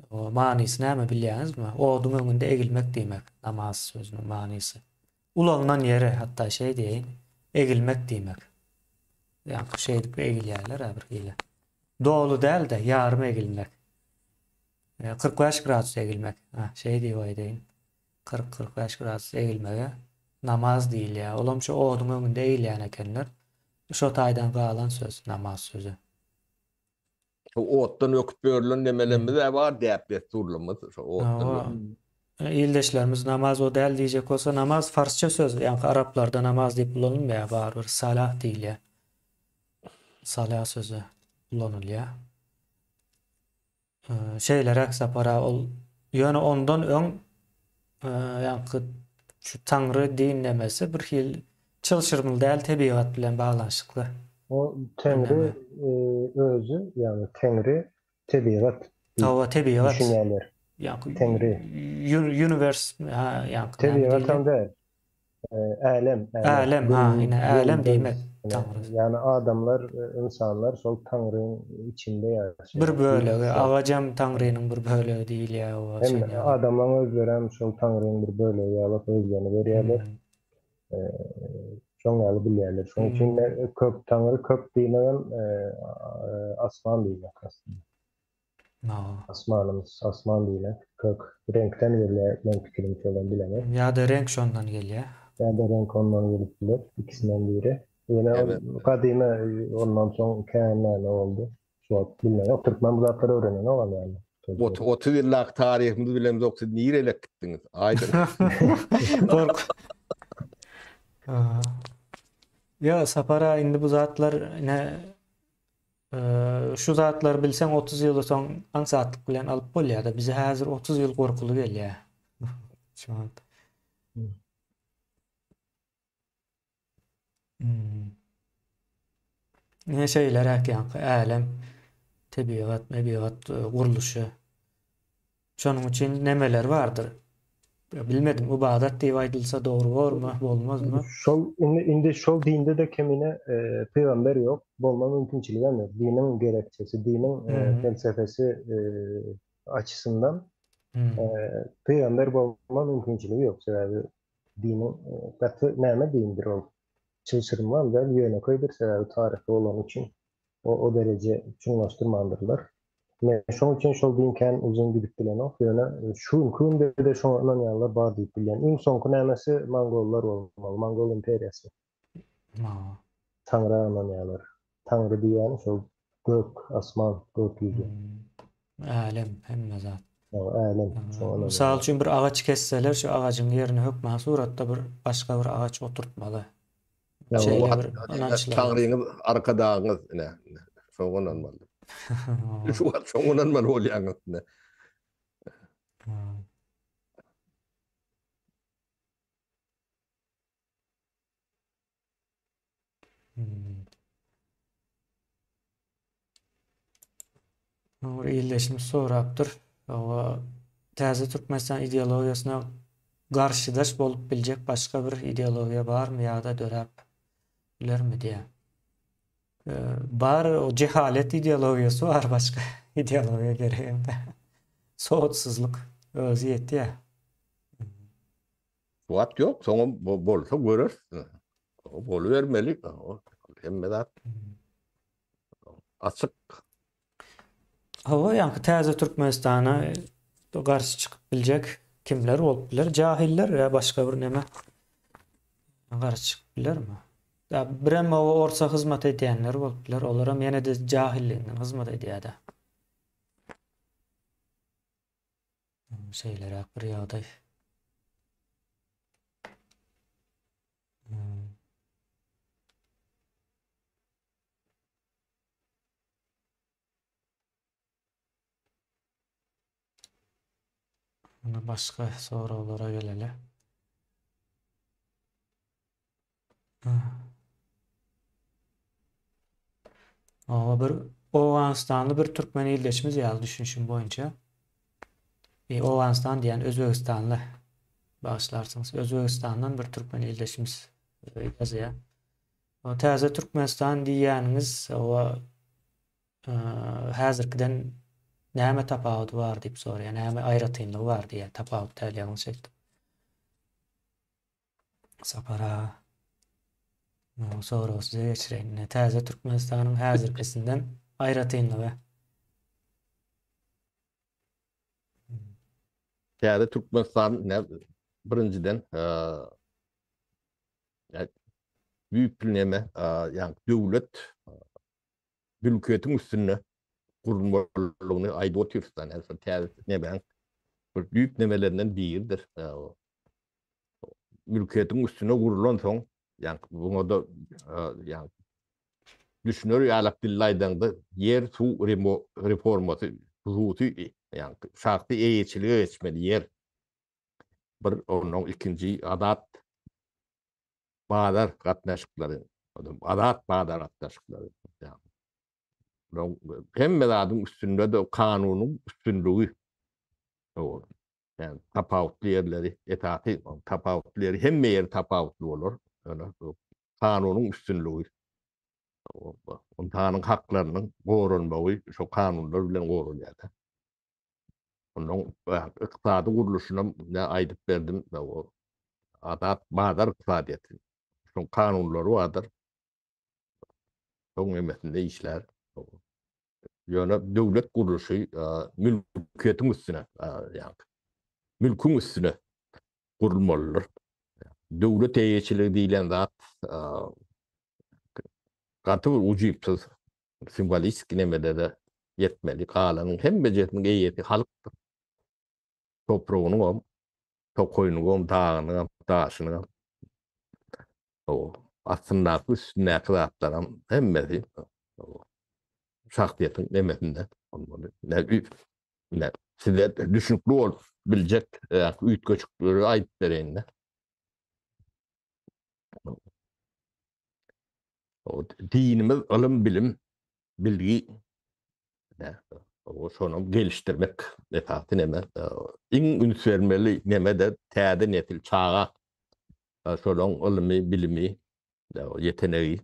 Manysy näme bilýäňizmi? Oduň öňünde egilmek diýmek, namaz sözüniň manysy. Ulanylan ýeri, hatda şeý diýeýin, egilmek diýmek. Ýaňky şeýdip egilýärler-ä bir hili. Doly däl-de, ýarym egilmek. 45 gradus egilmek. Ha, şeý diýip aýdaýyn. 40-45 gradus egilmege namaz diýilýär. Olam şu oduň öňünde egilýän ekenler. Şo taýdan galan söz namaz sözi. Şo otdan öküp örülen nemelerimiz-ä bar, däp-dessurlarymyz şo otdan öküp. Ildeşlerimiz namaz o däl diýjek bolsa, namaz farsça söz, ýaňky araplarda namaz diýip ulanylmaýar, barybir salah diýilýär. Salah sözi ulanylýar. Şeýleräk Sapar aga ol ýöne ondan öň ýaňky şu Taňry din nemesi bir hil çylşyrymly däl tebigat bilen baglanyşykly. O Teňri özi ýagny Teňri tebigat diýip Hawa tebigat. düşünýärler. Ýaňky Teňri. Universe ha ýaňky Tebigatam däl. Älem, älem. Älem, ha, ine älem diýmek Taňry. Ýagny adamlar, ynsanlar şol Taňryň içinde ýaşaýar. Bir bölegi, agajam Taňrynyň bir bölegi diýilýär oba Hem adamlaryň özlerem şol Taňryň bir bölegi ýaly özlerini görýärler. Şoň ýaly bilýärler. Şonuň üçin kök Taňry kök diýmegem asman diýmek aslynda. Asmanymyz, asman diýmek, kök reňkden gelýär, meň pikirimçe olam bilemok. Ýa-da reňk şondan gelýär. Ýa-da reňk ondan gelip biler, ikisinden biri. Ýöne ol gadymy ondan soň kän näme boldy. Şu wagt bilmemok, türkmen bu zatlary öwrenenok hem ýaly. 30 ýyllak taryhymyzy bilemzok, siz nirelek gitdiňiz? Aýdyň. Gork. Ýa Sapar aga indi bu zatlar ine Şu zatlary bilseň 30 ýyl soň aňsatlyk bilen alyp bolýar-da. Bize häzir 30 ýyl gorkuly gelýär. Şu wagt. Hmm. Ine şeýleräk ýaňky älem, tebigat, mebigat e, gurluşy. Şonuň üçin nemeler bardyr. Bilmedim, ybadat diýip aýdylsa dogry bormy, bolmazmy? Şol indi indi şol dinde-de kemine e, pygamber ýok, bolma mümkinçiligi hem ýok. Diniň gerekçesi, diniň e, felsefesi e, açysyndan e, pygamber bolma mümkinçiligi ýok. Sebäbi diniň e, gaty näme dindir ol? Çylşyrymly hem däl, ýönekeýdir, sebäbi taryhy bolany üçin. O o dereje çuňlaşdyrmandyrlar. Men şoň üçin şol din kän uzyn gidip bilenok, ýöne şu günki günde-de şoňa ynanýanlar bar diýip bilýän. Iň soňky nämesi mongollar bolmaly, mongol imperiýasy. Taňra ynanýarlar. Taňry diýýäni şol gök, asman, gök ýüzi. Älem, hemme zat. Älem, şoňa ynanýarlar. Mysal üçin bir agaç kesseler, şu agajyň ýerine hökman suratda bir başga bir agaç oturtmaly. Şeýle bir ynançlar. Taňryňyz, arkadagyňyz, ine, şoňa ynanmaly. Şu wagt şoňa ynanmaly bolýaňyz, ine. Bir ildeşimiz sorapdyr. Owa, täze Türkmenistan ideologiýasyna garşydaş bolup biljek başga bir ideologiýa barmy ýa-da döräp bilermi diýýär. Bar o jehalet ideologiýasy bar başga ideologiýa geregem däl. Sowatsyzlyk özi ýetýär. Sowat ýok, soňam bolsa göreris. Bolubermeli. Hemme zat açyk. Hawa, ýaňky täze Türkmenistana garşy çykyp biljek kimler bolup biler? Jahiller ýa başga bir neme garşy çykyp bilermi? Ýa birem o orsa hyzmat edýänler bolup biler. Olaram ýene-de jahilliginden hyzmat edýär-de. Şeýleräk bir ýagdaý. Indi başga soraglara geleli. Oba bir Owganystanly bir türkmen ildeşimiz ýaly düşünişim boýunça. E, Owganystan diýen Özbegistanly bagyşlarsyňyz. Özbegistandan bir türkmen ildeşimiz e, ýazýar. Täze Türkmenistan diýýäniňiz oba häzirkiden näme tapawudy bar diýip soraýar. Näme aýratynlygy bar diýýär. Tapawut däl ýalňyş aýtdym. Sapar aga. Soragy size geçireýin. Ine, täze Türkmenistanyň häzirkisinden aýratynlygy. Täze Türkmenistan ne birinjiden düýpli neme, ýagny döwlet mülkiýetiň üstünde gurulmalydygyny aýdyp otyrys da, näme täze nemäň bir düýp nemelerinden biridir. Mülkiýetiň üstüne gurlansoň, ýagny buňa-da ýagny düşüner ýalak dilde aýdaňda ýer suw reformasy hususy ýagny şahsy eýeçilige geçmeli ýer bir ondan ikinji azat bazar gatnaşyklary, azat bazar gatnaşyklary. Hemme zadyň üstünde-de kanunyň üstünligi. Yani tapawutly ýerleri, esasy tapawutly ýeri hemme ýeri tapawutly bolar. Ýöne kanunyň üstünligi. Ynsanyň haklarynyň goralmagy şo kanunlar bilen goralýar. Onuň ykdysady gurluşynam ne aýdyp berdim, o azat bazar ykdysadyýeti. Şoň kanunlary bardyr. Şoň emesinde işlär. Ýöne döwlet gurluşy mülkiýetiň üstüne, ýagny mülküň üstüne gurulmalydyr. Döwlet eýeçiligi diýlen zat gaty bir ujypsyz simwolistik nemelere ýetmeli. Galanyň hemmejesiniň eýesi halkdyr. Topragynyňam, tokaýynyňam, dagynyňam, daşynyňam. Astyndaky, üstündäki zatlaram hemmesi şahsyýetiň nemesinde bolmaly. Size düşünikli bolup biljek üýtgeşikleri aýdyp bereýin-de. Dinimiz ylym, bilim, bilgi şony gelişdirmek esasy neme. Iň üns bermeli neme-de täze nesil, çaga. Şolaryň ylmy, bilimi, ýetenegi.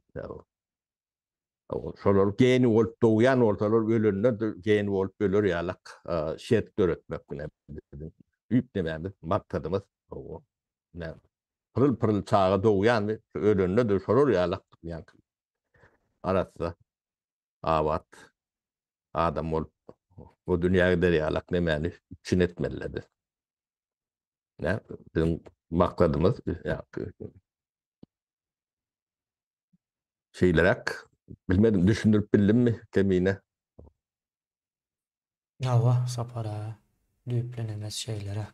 Şolar geniý bolup dogýan bolsalar, ölende-de geniý bolup öler ýalak şert döretmek biziň düýp nemämiz, maksadymyz. Pyryl-pyryl çaga dogýandy, ölende-de şolar ýalak ýaňky arassa, abat adam bolup bu dünýä gider ýalak nemäni üpjün etmeliler biz. Nä, biziň maksadymyz ýaňky şeýleräk, bilmedim düşündirip bildimmi Kemine? Hawa, Sapar aga, düýpli nemes şeýleräk.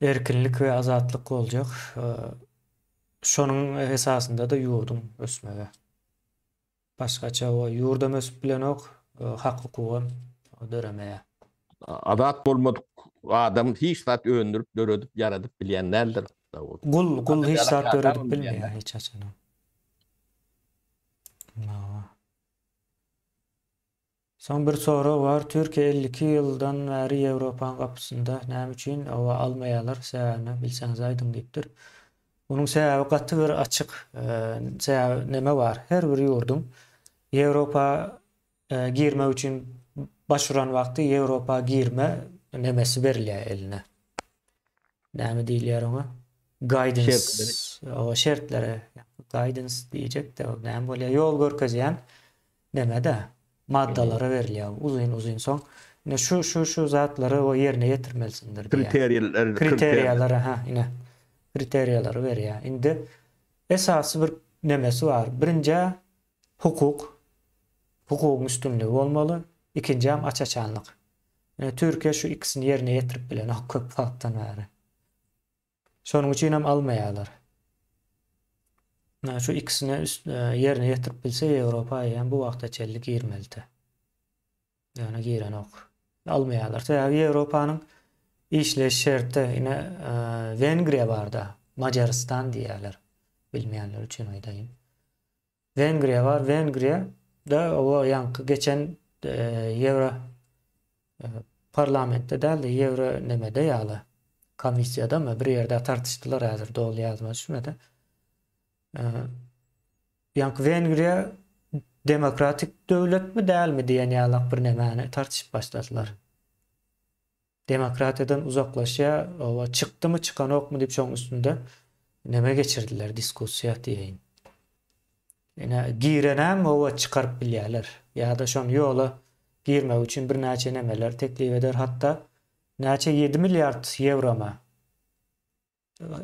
Erkinlik we azatlyk boljak. Şonuň esasynda-da ýurduň ösmegi. Başgaça o ýurdam ösüp bilenok, hak-hukugam döremeýär. Azat bolmadyk adam hiç zat öndürip, döredip, ýaradyp bilýän däldir. Gul, gul hiç zat döredip bilmeýär hiç haçanam. Soň bir sorag bar, Türkiýe 52 ýyldan bäri Ýewropaň gapysynda, näme üçin oba almaýarlar, sebäbini bilseňiz aýdyň diýipdir. Munuň sebäbi gaty bir açyk, sebäbi neme bar, her bir ýurduň Ýewropa girmek üçin başvuran wagty Ýewropa girme nemesi berilýär eline. Näme diýilýär oňa? Guidance, o şertleri, guidance diýjek-de, näme bolýar, ýol görkezýän Neme-de, maddalara berilýär uzyn-uzyn soň ine şu şu şu zatlary o ýerine ýetirmelisindir diýýär. Kriteriýalar. Kriteriýalary ha ine. Kriteriýalary berýär. Indi esasy bir nemesi bar. Birinjä hukuk. Hukugyň üstünligi bolmaly. Ikinjäm aç-açanlyk. Ine Türkiýe şu ikisini ýerine ýetirip bilenok köp wagtdan bäri. Şonuň üçin hem almaýarlar. Şu ikisini üst, e, ýerine ýetirip bilse Ýewropa eýýäm bu wagta çenli girmelidi. Ýöne girenok. Almaýarlar. Sebäbi Ýewropanyň işleýiş şerti ine e, Wengriýa barda, Majaristan diýýärler. Bilmeýänler üçin aýdaýyn. Wengriýa bar. Wengriýa da o ýaňky geçen ýewro parlamentde dälde ýewro nemede ýaly komissiýadamy bir ýerde tartyşdylar häzir doly ýadyma düşmedi. Ýaňky Wengriýa demokratik döwletmi dälmi diýen ýalak bir nemäni tartyşyp başladylar. Demokratiýadan uzaklaşýar, oba çykdymy çykanokmy diýip şoň üstünde neme geçirdiler, diskussiýa diýeýin. Ine girenem oba çykaryp bilýärler. Ýa-da şony ýola girmek üçin birnäçe nemeler teklip eder, hatda näçe 7 milliard ýewroma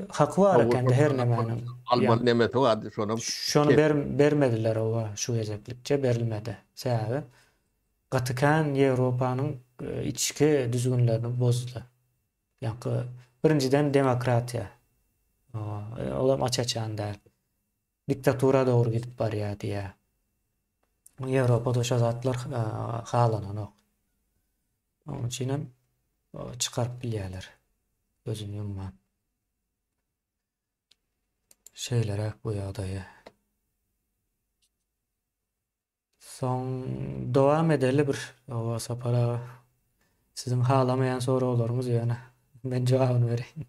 Haky bar ekende her nemäniň. Almaly nemesi bardy şonam. Şony ber bermediler oba şu gezeklikçe berilmedi. Sebäbi gaty kän Ýewropanyň içki düzgünlerini bozdy. Ýaňky birinjiden demokratiýa. Olam aç-açan däl. Diktatura dogry gidip barýar diýýär. Ýewropada şo zatlar halananok. Onuň üçinem çykaryp bilýärler. Gözüni ýumman. Şeýleräk bu ýagdaýy. Soň dowam edeli bir oba Sapar aga. Siziň halamaýan soraglaryňyz ýöne men jogabyny bereýin.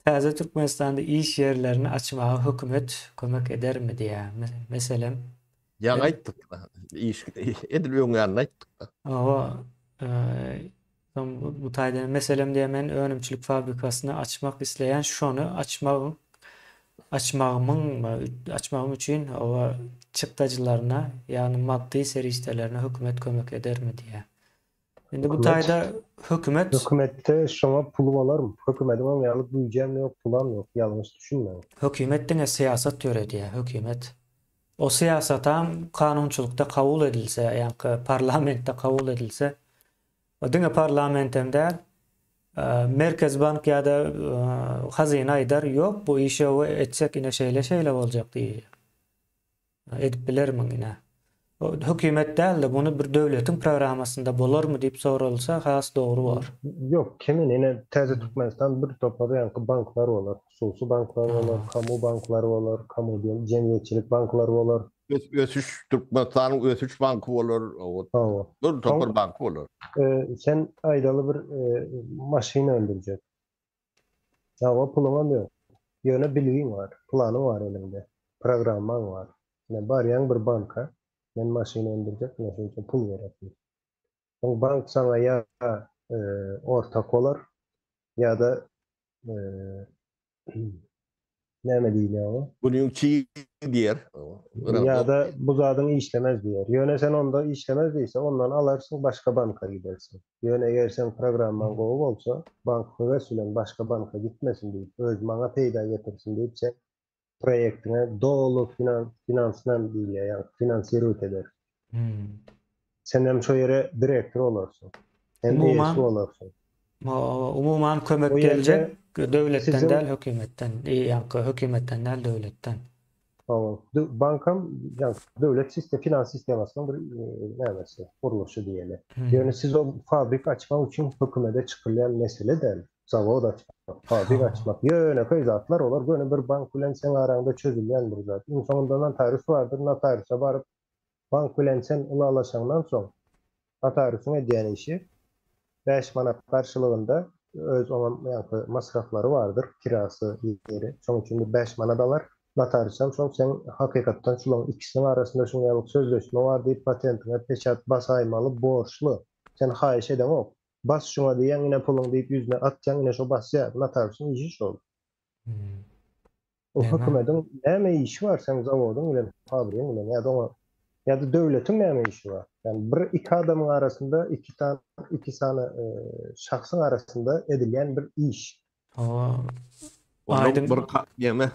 Täze Türkmenistanda iş ýerlerini açmaga hökümet kömek edermi diýýär. Meselem, Ýaňy aýtdyk. Iş edil öň ýanynda aýtdyk. Hawa, soň bu taýdan meselem diýýär, men önümçilik fabrikasyny açmak isleýän, şony açmagyň açmagymyň açmagym üçin hawa çykdajylaryna, ýagny maddy serişdelerine hökümet kömek edermi diýýär. Indi bu taýda hökümet Hökümetde şoňa puly bolarmy? Hökümediň oň ýaly güýjem ýok, pulam ýok, ýalňyş düşünmäň. Hökümet diňe syýasat ýöredýär, hökümet. O syýasatam kanunçylykda kabul edilse, ýaňky parlamentde kabul edilse, o diňe parlamentem däl, Merkezi bank ýa-da hazyna aýdar, ýok bu işi etsek ine şeýle-şeýle boljak diýýär. Edip bilermiň ine. Hökümet däl-de, muny bir döwletiň programmasynda bolarmy diýip soralsa has dogry bolar. Ýok, kemine ine Täze Türkmenistan bir topar ýaňky banklar bolar, hususy banklar bolar, kamu banklary bolar, kamu diýen jemgyýetçilik banklary bolar. Ösüş, Türkmenistanyň ösüş banky bolar, Hawa. bir topar banky bolar. Sen aýdaly bir maşyn öndürjek. Hawa, puluňam ýok. Ýöne bilgiň bar, planyň bar eliňde, programmaň bar. Ine, barýaň bir banka, men maşyn öndürjek, ine şunça pul gerek diýip. Soň bank saňa ýa ortak bolar, ýa-da näme diýilýär oňa? Günüň çig diýer. Ýa-da bu zadyň işlemez diýer. Ýöne sen onda işlemez diýse, ondan alarsyň, başga banka gidersiň. Ýöne eger seň programmaň gowy bolsa, bank höwes bilen başga banka gitmesin diýip, öz maňa peýda getirsin diýip, sen proýektiňe doly finansman diýilýär, ýagny finansirowat eder. Sen hem şo ýere direktor bolarsyň. Hem eýesi bolarsyň. Umuman kömek geljek döwletden däl hökümetden, ýaňky hökümetden däl döwletden. Hawa, bankam ýaňky döwlet sistem, finans sistemasynyň bir nämesi, gurluşy diýeli. Ýöne siz ol fabrik açmak üçin hökümede çykylýan mesele däl. Zawod açmak, fabrik açmak ýönekeý zatlar, olar göni bir bank bilen seň araňda çözülýän bir zat. Iň soňunda notarius bardyr, notariusa baryp bank bilen sen ylalaşaňdan soň. Notariusyň edýän işi 5 manat garşylygynda öz oňam ýaňky masraflary bardyr, kirasy, ýeri. Şonuň üçin bir 5 manat alar. Notarius hem şol seň hakykatdan şularyň ikisiniň arasynda şuň ýaly sözleşme bar diýip patentiňe peçat basaýmaly borçly. Sen haýyş edeňok. Bas şuňa diýýäň ine puluň diýip ýüzüne atýaň ine şo basýar. Notariusyň işi şol. O hökümediň näme işi bar seň zawodyň bilen, fabrigiň bilen ýa-da oňa ýa-da döwletiň näme işi bar? Ýagny bir iki adamyň arasynda iki sany iki sany şahsyň arasynda edilýän bir iş. Hawa. Aýdyň bir ýeme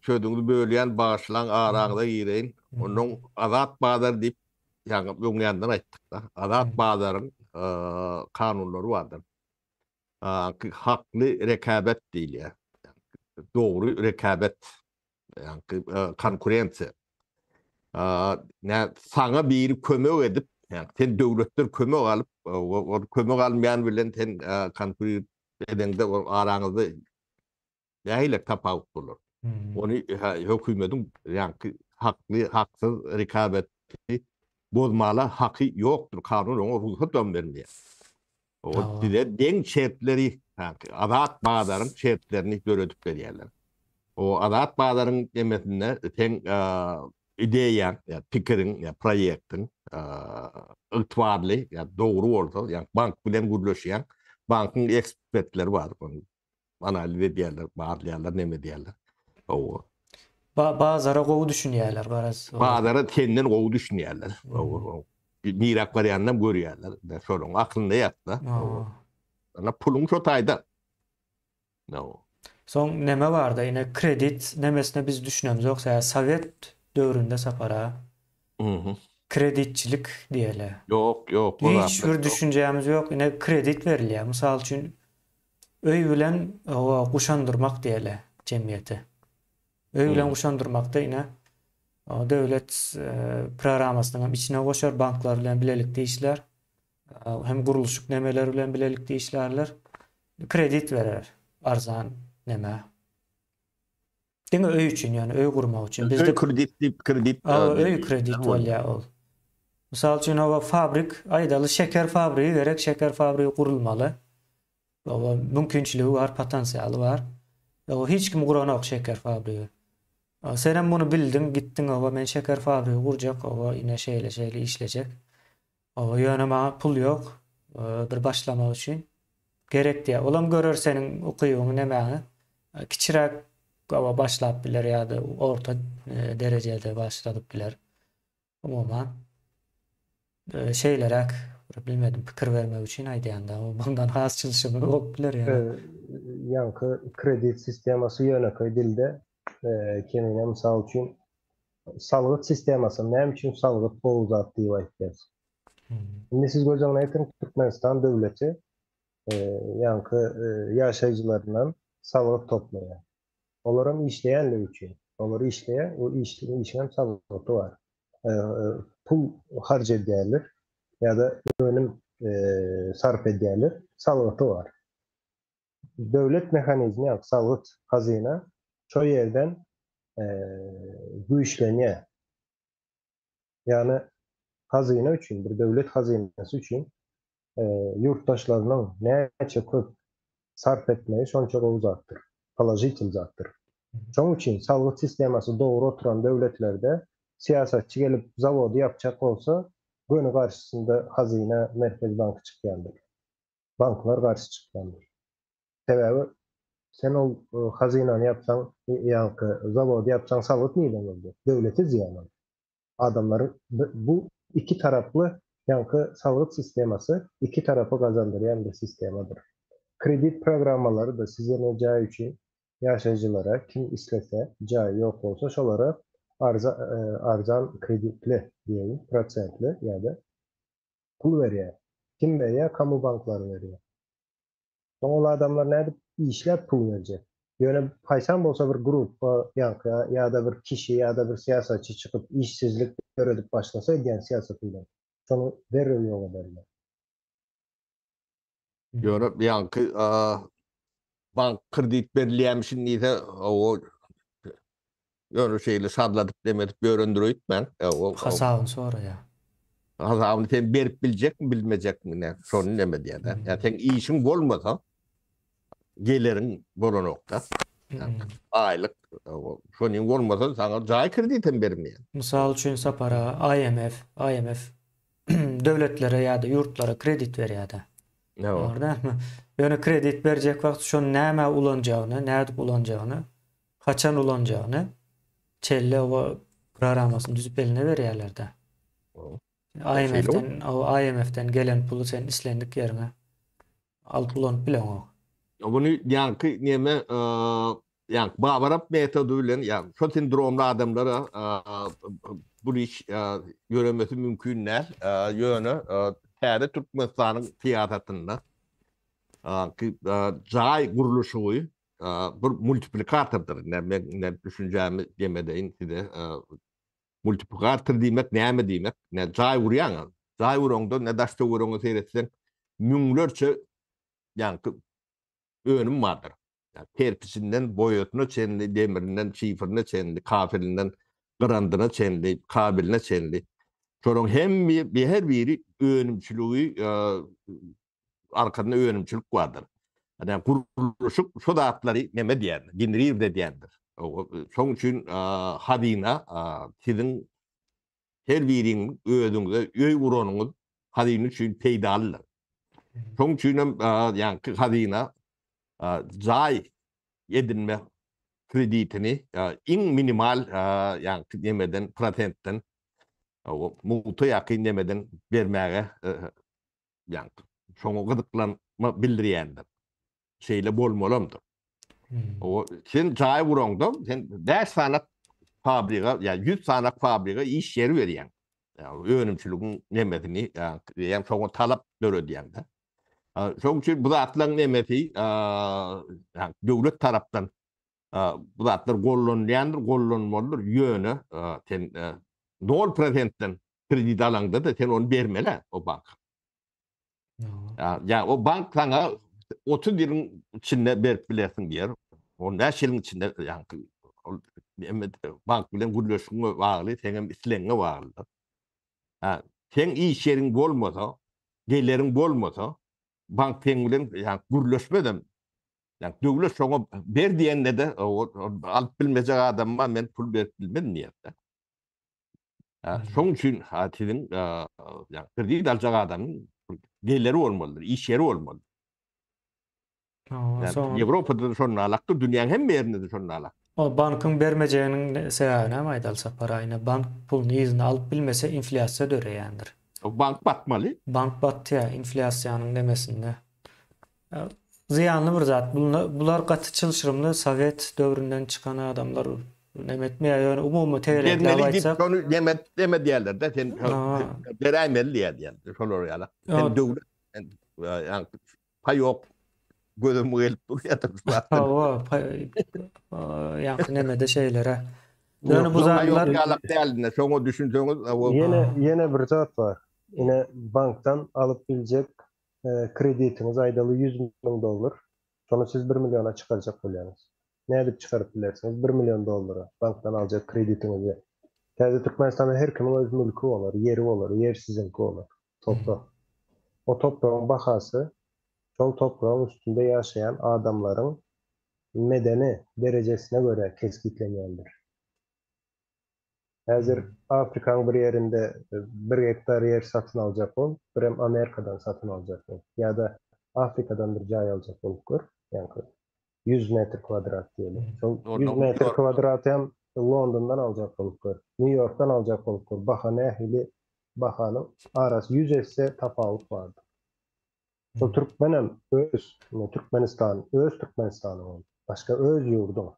sözüňizi bölýän bagyşlaň araňyza gireýin. Onnoň azat bazar diýip ýaňy öň ýandan aýtdykda. Azat bazaryň kanunlary bardyr. Hakly rekabet diýilýär. Dogry rekabet, ýagny konkurensiýa. Nä saňa biri kömek edip, ýagny sen döwletden kömek alyp, ol kömek almaýan bilen sen konkurir edeňde ol araňyzda Nähili tapawut bolar? Ony hökümediň ýaňky hakly, haksyz rekabeti bozmala haky ýokdur. Kanun oňa rugsat hem bermeýär. O bize deň şertleri, azat bazaryň şertlerini döredip berýärler. O azat bazaryň demesinde seň ideýaň, ýa pikiriň, ýa proýektiň ygtybarly, ýa dogry bolsa, ýa bank bilen gürleşýäň, bankyň ekspertleri bar. Analiz edýärler, barlaýarlar, neme edýärler. Hawa. Ba bazara gowy düşünýärler garaz. Bazara senden gowy düşünýärler. Hawa. Niräk barýanynam görýärler. Şolaryň aklynda ýatda. Hawa. Ana puluň şo taýda. Hawa. Soň neme barda ine kredit nemesine biz düşünemzok sebäbi sowet döwründe Sapar aga. Kreditçilik diýeli. Ýok, ýok. Hiç bir düşünjämiz ýok. Ine kredit berilýär. Mysal üçin Öý bilen hawa guşandyrmak diýeli jemgyýeti. Öý bilen guşandyrmakda ine döwlet programmasynyň hem içine goşar, banklar bilen bilelikde işlär. Hem gurluşyk nemeleri bilen bilelikde işlärler. Kredit berer arzan neme. Diňe öý üçin, ýöne öý gurmak üçin. Bizde öý kredit diýip kredit. Hawa, öý kredit bolýar ol. Mysal üçin, hawa, fabrik, aýdaly, şeker fabrigi gerek, şeker fabrigi gurulmaly. Hawa, mümkinçiligi bar, potensialy bar. Hawa, hiç kim guranok şeker fabrigi. Senem muny bildiň, gitdiň, hawa, men şeker fabrigi gurjak, hawa, ine şeýle-şeýle işlejek. Hawa, ýöne maňa pul ýok, bir başlamak üçin. Gerek diýýär. Olam görer seniň ukybyňy nemäňi. Kiçiräk hawa başlap biler ýa-da orta derejede başladyp biler. Umuman şeýleräk bir bilmedim pikir bermek üçin aýdýan-da. Bundan has çylşyrymly bolup biler ýöne. Ýaňky kredit sistemasy ýönekeý dilde kemine mysal üçin salgyt sistemasy näme üçin salgyt gowy zat diýip aýtýas. Indi siz göz öňüne getiriň Türkmenistan döwleti ýaňky ýaşaýjylaryndan salgyt toplaýar. Olaram işleýänligi üçin. Olar işleýär, o işiň hem salgyty bar. Pul harç edýärler ýa-da önüm sarp edýärler, salgyty bar. Döwlet mehanizmi ýa salgyt hazyna şo ýerden güýçlenýär. Ýagny hazyna üçin, bir döwlet hazynasy üçin ýurtdaşlarynyň näçe köp sarp etmegi şonça gowy zatdyr, položitel zatdyr. Şonuň üçin salgyt sistemasy dogry oturan döwletlerde syýasatçy gelip zawody ýapjak bolsa, göni garşysynda hazyna, Merkezi banky çykýandyr. Banklar garşy çykýandyr. Sebäbi sen ol hazynany ýapsaň, ýaňky zawody ýapsaň salgyt nirden geljek? Döwlete zyýan ol. Adamlaryň bu iki taraply ýaňky salgyt sistemasy iki tarapa gazandyrýan bir sistemadyr. Kredit programmalary-da size ne jaý üçin ýaşaýjylara kim islese jaýy ýok bolsa şolara arzan kreditli diýeýin prosentli ýa-da pul berýär. Kim berýär? Kamu banklary berýär. Soň ol adamlar nädip işläp pul berjek? Ýöne haýsam bolsa bir gruppa ýaňky ýa-da bir kişi ýa-da bir syýasatçy çykyp işsizlik döredip başlasa edýän syýasaty bilen şony derrew ýok ederler. Ýöne ýaňky bank kredit berilýärmişin diýse o ýöne şeýle şarladyp demedip ýörendir öýtmän. Hasabyny soraýar. Hasabyny sen berip biljekmi, bilmejekmi, ne, şony neme diýýär-de. Ýa seň işiň bolmasa, geleriň bolanok-da. Aýlyk, şonuň bolmasa saňa jaý kreditem bermeýär. Mysal üçin Sapar aga, IMF, IMF döwletlere ýa-da ýurtlara kredit berýär-de. Dogry dälmi? Ýöne kredit berjek wagty şony nämä ulanjagyny, nädip ulanjagyny, haçan ulanjagyny çelle o programmasyny düzüp eline berýärler-de. IMF-den, o IMF-den gelen puly sen islendik ýeriňe alyp ulanyp bileňok. Muny ýaňky neme ýaňky Babarap metody bilen ýa şo sindromly adamlara bu iş ýöremesi mümkin däl. Ýöne täze Türkmenistanyň syýasatynda jaý gurluşygy bir multiplikatordyr. Men düşünjämi demedeýin size. Multiplikator diýmek näme diýmek? Ne jaý gurýaň, jaý guraňda ne daş-töweregiňe seretseň müňlerçe ýaňky önüm bardyr. Kerpiçinden boýasyna çenli, demirinden şifrine çenli, kafelinden gyrandyna çenli, kabeline çenli. Şolaryň hemme her biri önümçiligi arkasynda önümçilik bardyr. Yani gurluşyk şu zatlary neme diýýär, generir edýändir. Şoň üçin hazyna siziň her biriň özüňize öý guranyňyz hazyna üçin peýdalydyr. Şoň üçin hem ýaňky hazyna jaý edinme kreditini iň minimal ýaňky nemeden prosentden mugta ýakyn nemeden bermäge ýaňky şoňa gyzyklanma bildirýändir. Şeýle bolmalamdyr. O sen jaý guraňda sen 5 sany fabrika ýa 100 sany fabrika iş ýeri berýäň. Ýa önümçiligiň nemesini ýa şoňa talap döredýäň-de. Şoň üçin bu zatlaryň nemesi döwlet tarapdan bu zatlar gollanylýandyr, gollanmalydyr. Ýöne sen nol prosentden kredit alaňda-da sen ony bermeli o banka. Ýa o bank saňa 30 ýylyň içinde berip bilersiň diýer. 15 ýylyň içinde ýaňky ol bank bilen gürleşigiňe bagly, seňem islegiňe baglydyr. Ha, seň iş ýeriň bolmasa, geleriň bolmasa, bank seň bilen ýa gürleşmezem. Ýa döwlet şoňa ber diýende-de alyp bilmejek adama men pul berip bilmezim diýer-de. Şoň üçin siziň ýa kredit aljak adamyň geleri bolmalydyr, iş ýeri bolmalydyr. Ýewropada-da şonda alakdyr, dünýäň hemme ýerinde-de şonda alak. O bankyň bermejeginiň sebäbi näme aýdaly Sapar aýna bank puluny yzyna alyp bilmese inflýasiýa döreýändir. O bank batmaly. Bank batýar inflýasiýanyň nemesinde. Zyýanly bir zat. Bular gaty çylşyrymly sowet döwründen çykan adamlar neme etmeýär ýöne umumy tegelekläp aýtsak. Bermeli diýip şony neme neme diýerler-de sen beräýmeli diýýär şolar ýaly. Sen döwlet paýok gözüm gelip durýar şu wagtda. Hawa, ýaňky nemede şeýlere. Ýöne bu zatlar ýalak dälinde, şoňa düşünseňiz, ýene ýene bir zat bar. Ine bankdan alyp biljek kreditiňiz aýdaly 100 müň dollar. Şony siz 1 milliona çykarjak bolýaňyz. Nädip çykaryp bilersiňiz 1 million dollara bankdan aljak kreditiňizi? Täze Türkmenistanda her kimiň öz mülki bolar, ýeri bolar, ýer siziňki bolar. Toprak. O topragyň bahasy şol topragyň üstünde ýaşaýan adamlaryň medeni derejesine görä kesgitlenýändir. Häzir Afrikaň bir ýerinde bir gektar ýer satyn aljak bol, birem Amerikadan satyn aljak bol. Ýa-da Afrikadan bir jaý aljak bolup gör, ýaňky 100 metr kwadrat diýeli. Şol 100 metr kwadraty hem Londondan aljak bolup gör, Nýu-Ýorkdan aljak bolup gör, baha nähili bahanyň arasy 100 esse tapawut bardyr. Şol türkmenem öz, ine Türkmenistan, öz Türkmenistanyň ol. Başga öz ýurduň.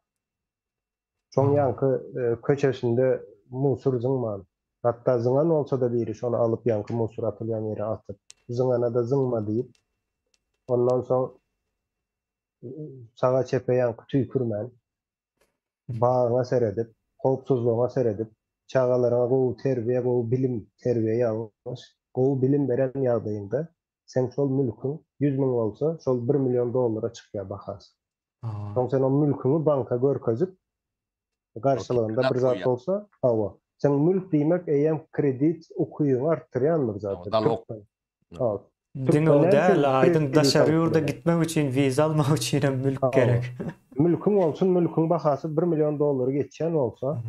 Şoň ýaňky köçesinde musur zyňman, hatda zyňan bolsa-da biri şony alyp ýaňky musur atylýan ýere atyp, zyňana-da zyňma diýip, ondan soň saga-çepe ýaňky tüýkürmän, Bagyňa seredip, howpsuzlygyňa seredip, çagalaryňa gowy terbiýe, gowy bilim, terbiýe ýalňyş, gowy bilim beren ýagdaýyňda, seň şol mülküň 100 müň bolsa, şol bir million dollara çykýar bahasy. Soň sen o mülküňi banka görkezip, garşylygynda bir zat bolsa, hawa. Sen mülk diýmek eýýäm kredit ukybyňy artdyrýan bir zatdyr. Zalog. Diňe o däl, aýdyň daşary ýurda gitmek üçin wiza almak üçin hem mülk gerek. Mülküň bolsun, mülküň bahasy bir million dollary geçýän bolsa,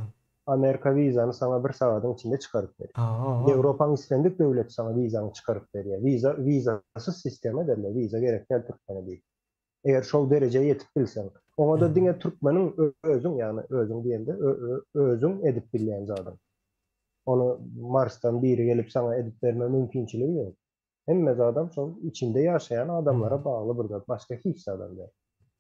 Amerika wizany saňa bir sagadyň içinde çykaryp berýär. Ýewropaň islendik döwleti saňa wizaňy çykaryp berýär. Wiza wizasyz sistema ederler, wiza gerek däl türkmene diýip. Eger şol derejä ýetip bilseň. Oňa-da diňe türkmeniň özüň, ýagny özüň diýende özüň edip bilýän zadyň. Ony Marsdan biri gelip saňa edip berme mümkinçiligi ýok. Hemme zadam şol içinde ýaşaýan adamlara bagly bir zat, başga hiç zadam däl.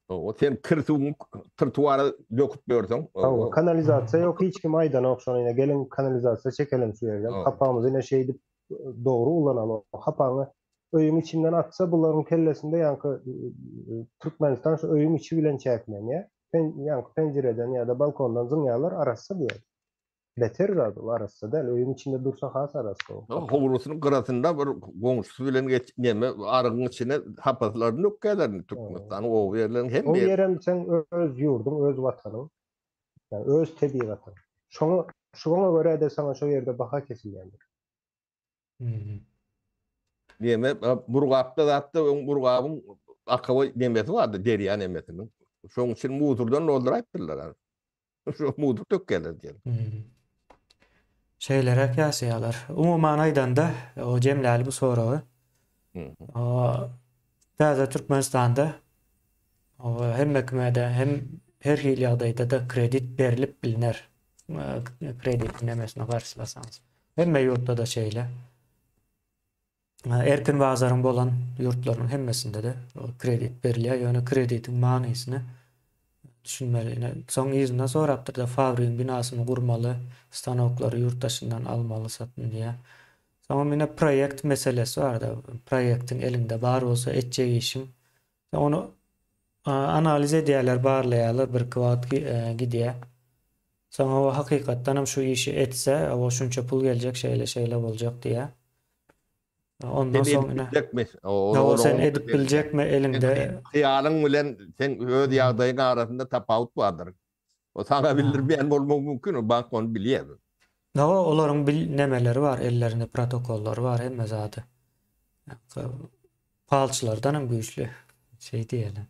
Hawa, sen kir suwuňy trotuara döküp ýörseň. Hawa, kanalizasiýa ýok, hiç kim aýdanok şony, ine geliň kanalizasiýa çekeliň şu ýerden, hapamyzy ine şeýdip dogry ulanaly, hapaňy öýüň içinden atsa bularyň kellesinde ýaňky Türkmenistan şu öýüň içi bilen çäklenýär. Ýaňky penjireden ýa-da balkondan zyňýarlar arassa diýýär. Beter zat ol arassa däl, öýüň içinde dursa has arassa ol. Howlusynyň gyrasynda bir goňşusy bilen geç neme arygyň içine hapaslaryny dökýärler indi Türkmenistanyň oba ýerleriniň hemme O ýerem seň öz ýurduň, öz watanyň, ýagny öz tebigatyň. Şoňa şoňa görä-de saňa şo ýerde baha kesilýändir. Neme Murgapda zatda öň Murgabyň akaba nemesi bardy, derýa nemesiniň. Şoň üçin muzurdan dolduraýypdyrlar. Şu mudur tökýärler diýen. Şeýleräk ýaşaýarlar. Umuman aýdanda, o jemläli bu soragy. Täze Türkmenistanda hemme kime-de hem her hili ýagdaýda-da kredit berlip bilner. Kreditiň nemesini garşylasaňyz. Hemme ýurtda-da şeýle. Erkin bazaryň bolan ýurtlarynyň hemmesinde-de kredit berilýär, ýöne kreditiň manysyny düşünmeli. Ine, soň yzyndan sorapdyr-da, fabrigiň binasyny gurmaly, stanoklary ýurt daşyndan almaly satyn diýýär. Soňam ine proýekt meselesi bar-da, proýektiň eliňde bar bolsa etjek işiň. Soň ony analiz edýärler, barlaýarlar, birki wagt gidýär. Soň hawa hakykatdanam şu işi etse, hawa şunça pul geljek, şeýle-şeýle boljak diýýär. Ondan Sen soň edip ine. biljekmi? Hawa sen edip biljekmi eliňde? Hyýalyň bilen seň öz ýagdaýyň arasynda tapawut bardyr. O saňa bildirmeýän bolmagy mümkin, o bank ony bilýär. Hawa olaryň bil nemeleri bar, ellerinde protokollary bar, hemme zady. Palçylardan hem güýçli. Şeý diýeli.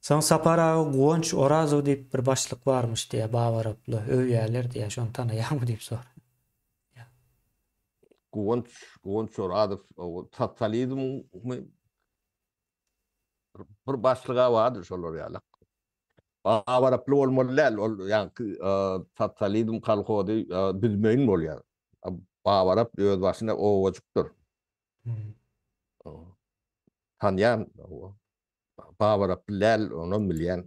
Soň Sapar aga Guwanç Orazow diýip bir başlyk barmyş diýýär, Babaraply, öwýärler diýýär, şony tanaýaňmy diýip soraýar. Guwanç, Guwanç Orazow, o sosializmmi bir başlyga bardy şolar ýaly. Babaraply bolmaly däl, ol ýaňky sosializm kolhozy düzmeýin bolýar. Babarap öz başyna owajykdyr. Tanýan, Babaraply däl, onam bilýän.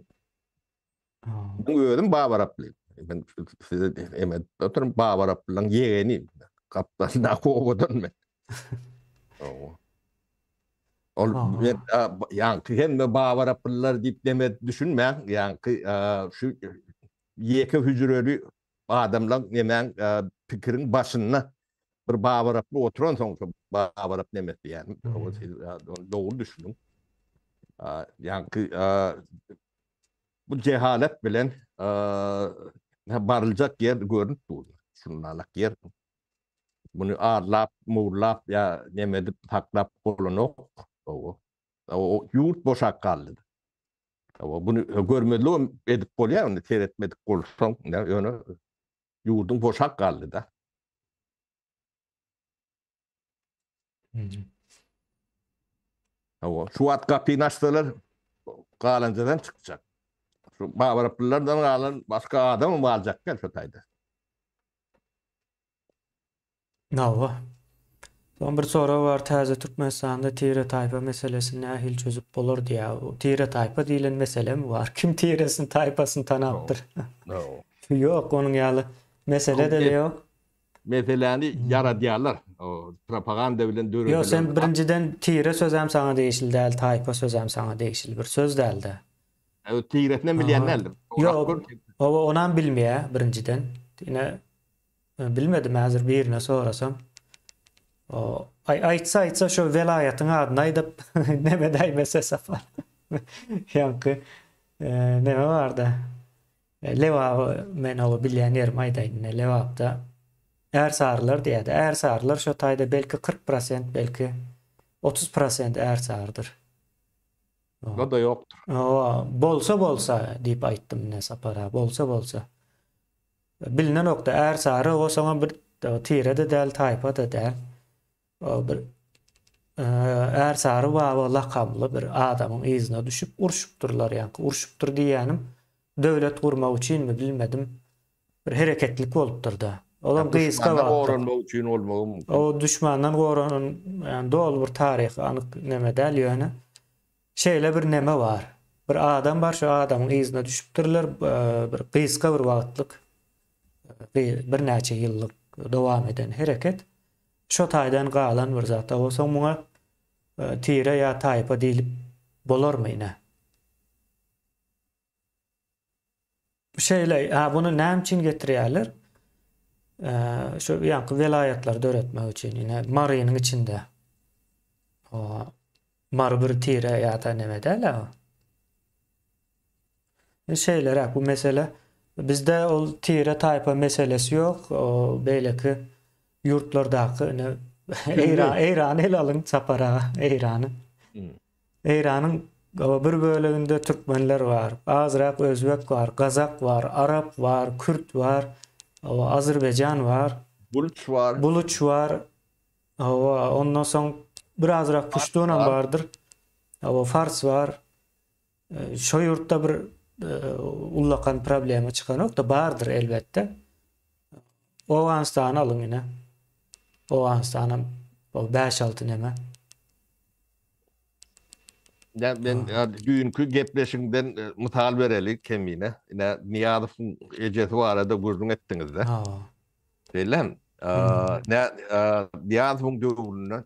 Men özüm Babaraply. Men size em edip oturyn, Babaraplylaryň ýegeni. Gapdalyndaky obadan men. Ol men ýaňky hemme Babaraplylar diýip neme düşünmäň, ýaňky şu ýeke hüjreli adamlaň nemäň pikiriň başynda bir Babaraply oturansoň şo Babarap nemesi diýýän. Siz dogry düşüniň. Ýaňky bu jehalet bilen baryljak ýer görnüp dur. Şunalak ýer. Muny arlap, murlap ýa neme edip saklap bolanok. Ýurt boşap galdy. Hawa, buny görmezligem edip bolýar, indi seretmedik bolsaň, ýöne ýurduň boşap galdy-da. Hawa, şu wagt gapyny açsalar, galanjadan çykjak. Şu babaraplylardan galan başga adamam galjak däl şu taýda. Hawa. Soň bir sorag bar, täze Türkmenistanda tire-taýpa meselesini nähili çözüp bolar diýýär. Tire-taýpa diýlen meselemi bar? Kim tiresini, taýpasyny tanapdyr? Ýok, onuň ýaly mesele-de ýok. Meseläni ýaradýarlar. Propaganda bilen döredilen. Ýok, sen birinjiden tire sözem saňa degişli däl, taýpa sözem saňa degişli bir söz däl-de. Tiresinem bilýän däldir. Ýok, hawa, onam bilmeýär birinjiden. Ine, Bilmedim häzir birine sorasam. O aý aýtsa aýtsa şo welaýatyň adyny aýdyp neme däýmese Sapar. Ýaňky neme barda. Lebaby men oba bilýän ýerimi aýdaýyn ine Lebapda ärsarylar diýýärdi. Ärsarylar şo taýda belki 40 prosent belki 30 prosent ärsarydyr. O-da ýokdur. Hawa, bolsa bolsa diýip aýtdym ine Sapara, bolsa bolsa. Bilinenokda ärsary o soňam bir tire-de däl, taýpa-da däl. O bir Ärsary baba lakamly bir adamyň yzyna düşüp urşupdyrlar ýaňky urşupdyr diýýänim döwlet gurmak üçinmi bilmedim bir hereketlik bolupdyrda. Olam gysga Duşmandan goranmak üçin bolmagy mümkin. O duşmandan goranan ýani doly bir taryhy anyk neme däl ýöne şeýle bir neme bar. Bir adam bar şo adamyň yzyna düşüpdirler bir gysga bir wagtlyk birnäçe ýyllyk dowam eden hereket. Şo taýdan galan bir zat. Soň muňa tire ýa taýpa diýlip bolarmy ine? Şeýle, ha buny näme üçin getirýärler? Şu ýaňky welaýatlary döretmek üçin. Ine Marynyň içinde. O Mary bir tire ýa-da neme däl-ä. Şeýleräk bu mesele. Bizde ol tire taýpa meselesi ýok. O beýleki ýurtlardaky ine Eýran Eýrany ele alyň Sapar aga Eýrany. Eýranyň bir böleginde türkmenler bar, azrak özbek bar, gazak bar, arap bar, kürt bar, azerbaýjan bar. Buluç bar. Buluç bar. Hawa, ondan soň birazrak puştunam bardyr. Hawa, fars bar. Şo ýurtda bir ullakan problema çykanok-da, bardyr elbetde. Owganystany alyň ine. Owganystanam ol bäş-alty neme. Ine, men düýnki gepleşigiňden mysal bereli Kemine. Ine, Nyýazowyň ejesi barada gürrüň etdiňiz-de. Şeýlemi? Ine, Nyýazowyň döwründe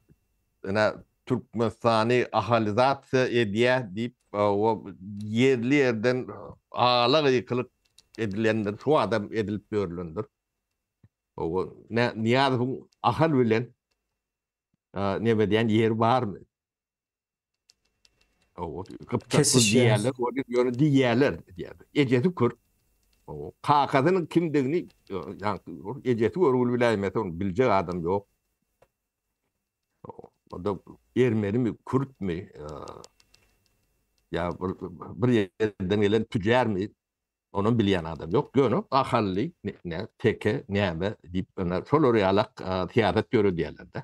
Ine, Türkmenistany ahalizasiýa edýär diýip, ýerli-ýerden ala-gykylyk edilendir, şu adam edilip ýörlendir. Nyýazowyň Ahal bilen neme edýän ýeri barmy? Gypjakly diýýärler, ýöne diýýärler diýýärler. Ejesi kürt. Kakasynyň kimdigini, ejesi görgüli biläýmese, ony biljek adam ýok. O-da ermenimi, kürtmi, ýa bir ýerden gelen tüjärmi, onam bilýän adam ýok. Ýöne ahally, ne, teke, näme diýip, ine, şolar ýalak syýasat ýöredýärler-de.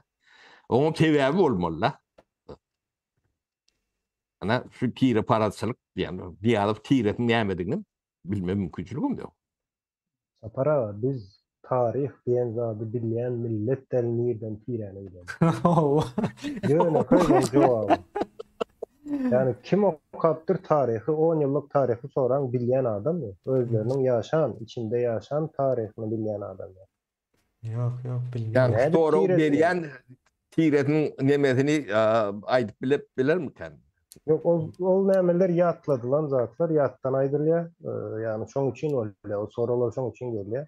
Oňam sebäbi bolmaly-da. Ana, şu tireparazçylyk diýen, Nyýazow tiresiniň nämedigini bilme mümkinçiligim ýok. Sapar aga biz taryh diýen zady bilýän millet däl nirden tiräni bilelim. Hawa. Ýönekeý meň jogabym. Ýani kim okapdyr taryhy on ýyllyk taryhy soraň bilýän adam ýok. Özleriniň ýaşan içinde ýaşan taryhyny bilýän adam ýok. Ýok ýok bilmeýän. Ýani sorag berýän tiresiniň nemesini aýdyp bilip bilermikäm? Ýok ol ol nämeler ýatladylan zatlar ýatdan aýdylýar. Ýagny şoň üçin bolýar. Ol soraglar şoň üçin gelýär.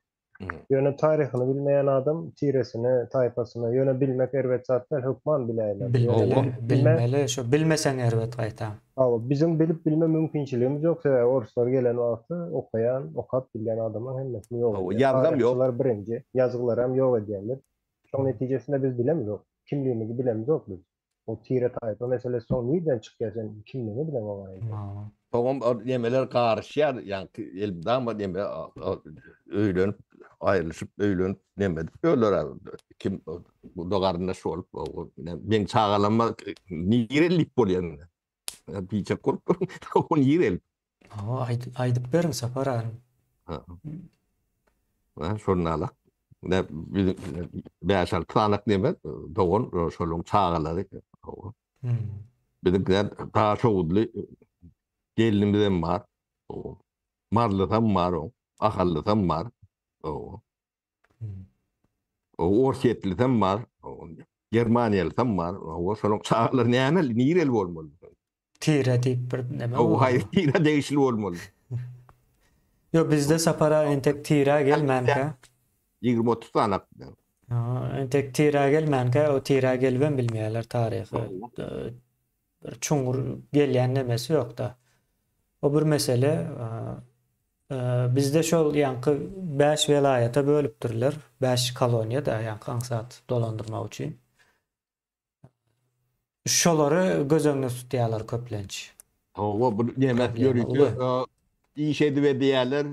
Ýöne taryhyny bilmeýän adam tiresini, taýpasyny ýöne bilmek erbet zat däl, hökman biläýmeli. Bilmeli, bilmeli, şo bilmeseň erbet gaýtam. Hawa, biziň bilip bilme mümkinçiligimiz ýok, sebäbi orslar gelen wagty okaýan, okap bilýän adamlaryň hemmesini ýok edýär. Ýazgam ýok. Taryhçylar birinji, ýazgylaram ýok edýärler. Şoň netijesinde biz bilemizok, kimligimizi bilemizok biz. O tire-taýpa meselesi soň nirden çykýar sen kimligiňi bileňok aýda. Soňam ol nemeler garyşýar, ýaňky elmydama neme öýlenip, aýrylyşyp, öýlenip neme edip ýörler. Kim bu da garyndaş bolup, meň çagalaryma nireli diýip bolýar indi. Diýjek bolup durun, o nireli? Hawa, aýdyp beriň Sapar aga. Ha, şonda alak. Ne bäş-alty sanak neme dogan şolaryň çagalary. Hawa. Biziňkiler Daşoguzly gelnimizem bar. Marlysam bar oň, Ahallysam bar. Hawa. Orsýetlisem bar, Germaniýalysam bar. Hawa, şolaryň çagalary näme, nireli bolmaly? Tire diýip bir neme bolmaly. Haýsy tirä degişli bolmaly? Ýok, bizde Sapar aga entek tirä gelmänkä. 20-30 sany Entek tirä gelmänkä, o tirä gelibem bilmeýärler taryhy. Bir çuňňur gelýän nemesi ýok-da. O bir mesele. Bizde şol ýaňky 5 welaýata bölüpdirler. 5 koloniýa da ýaňky aňsat dolandyrmak üçin. Şolary göz öňünde tutýarlar köplenç. Hawa, bu näme ýörite iş edip edýärler,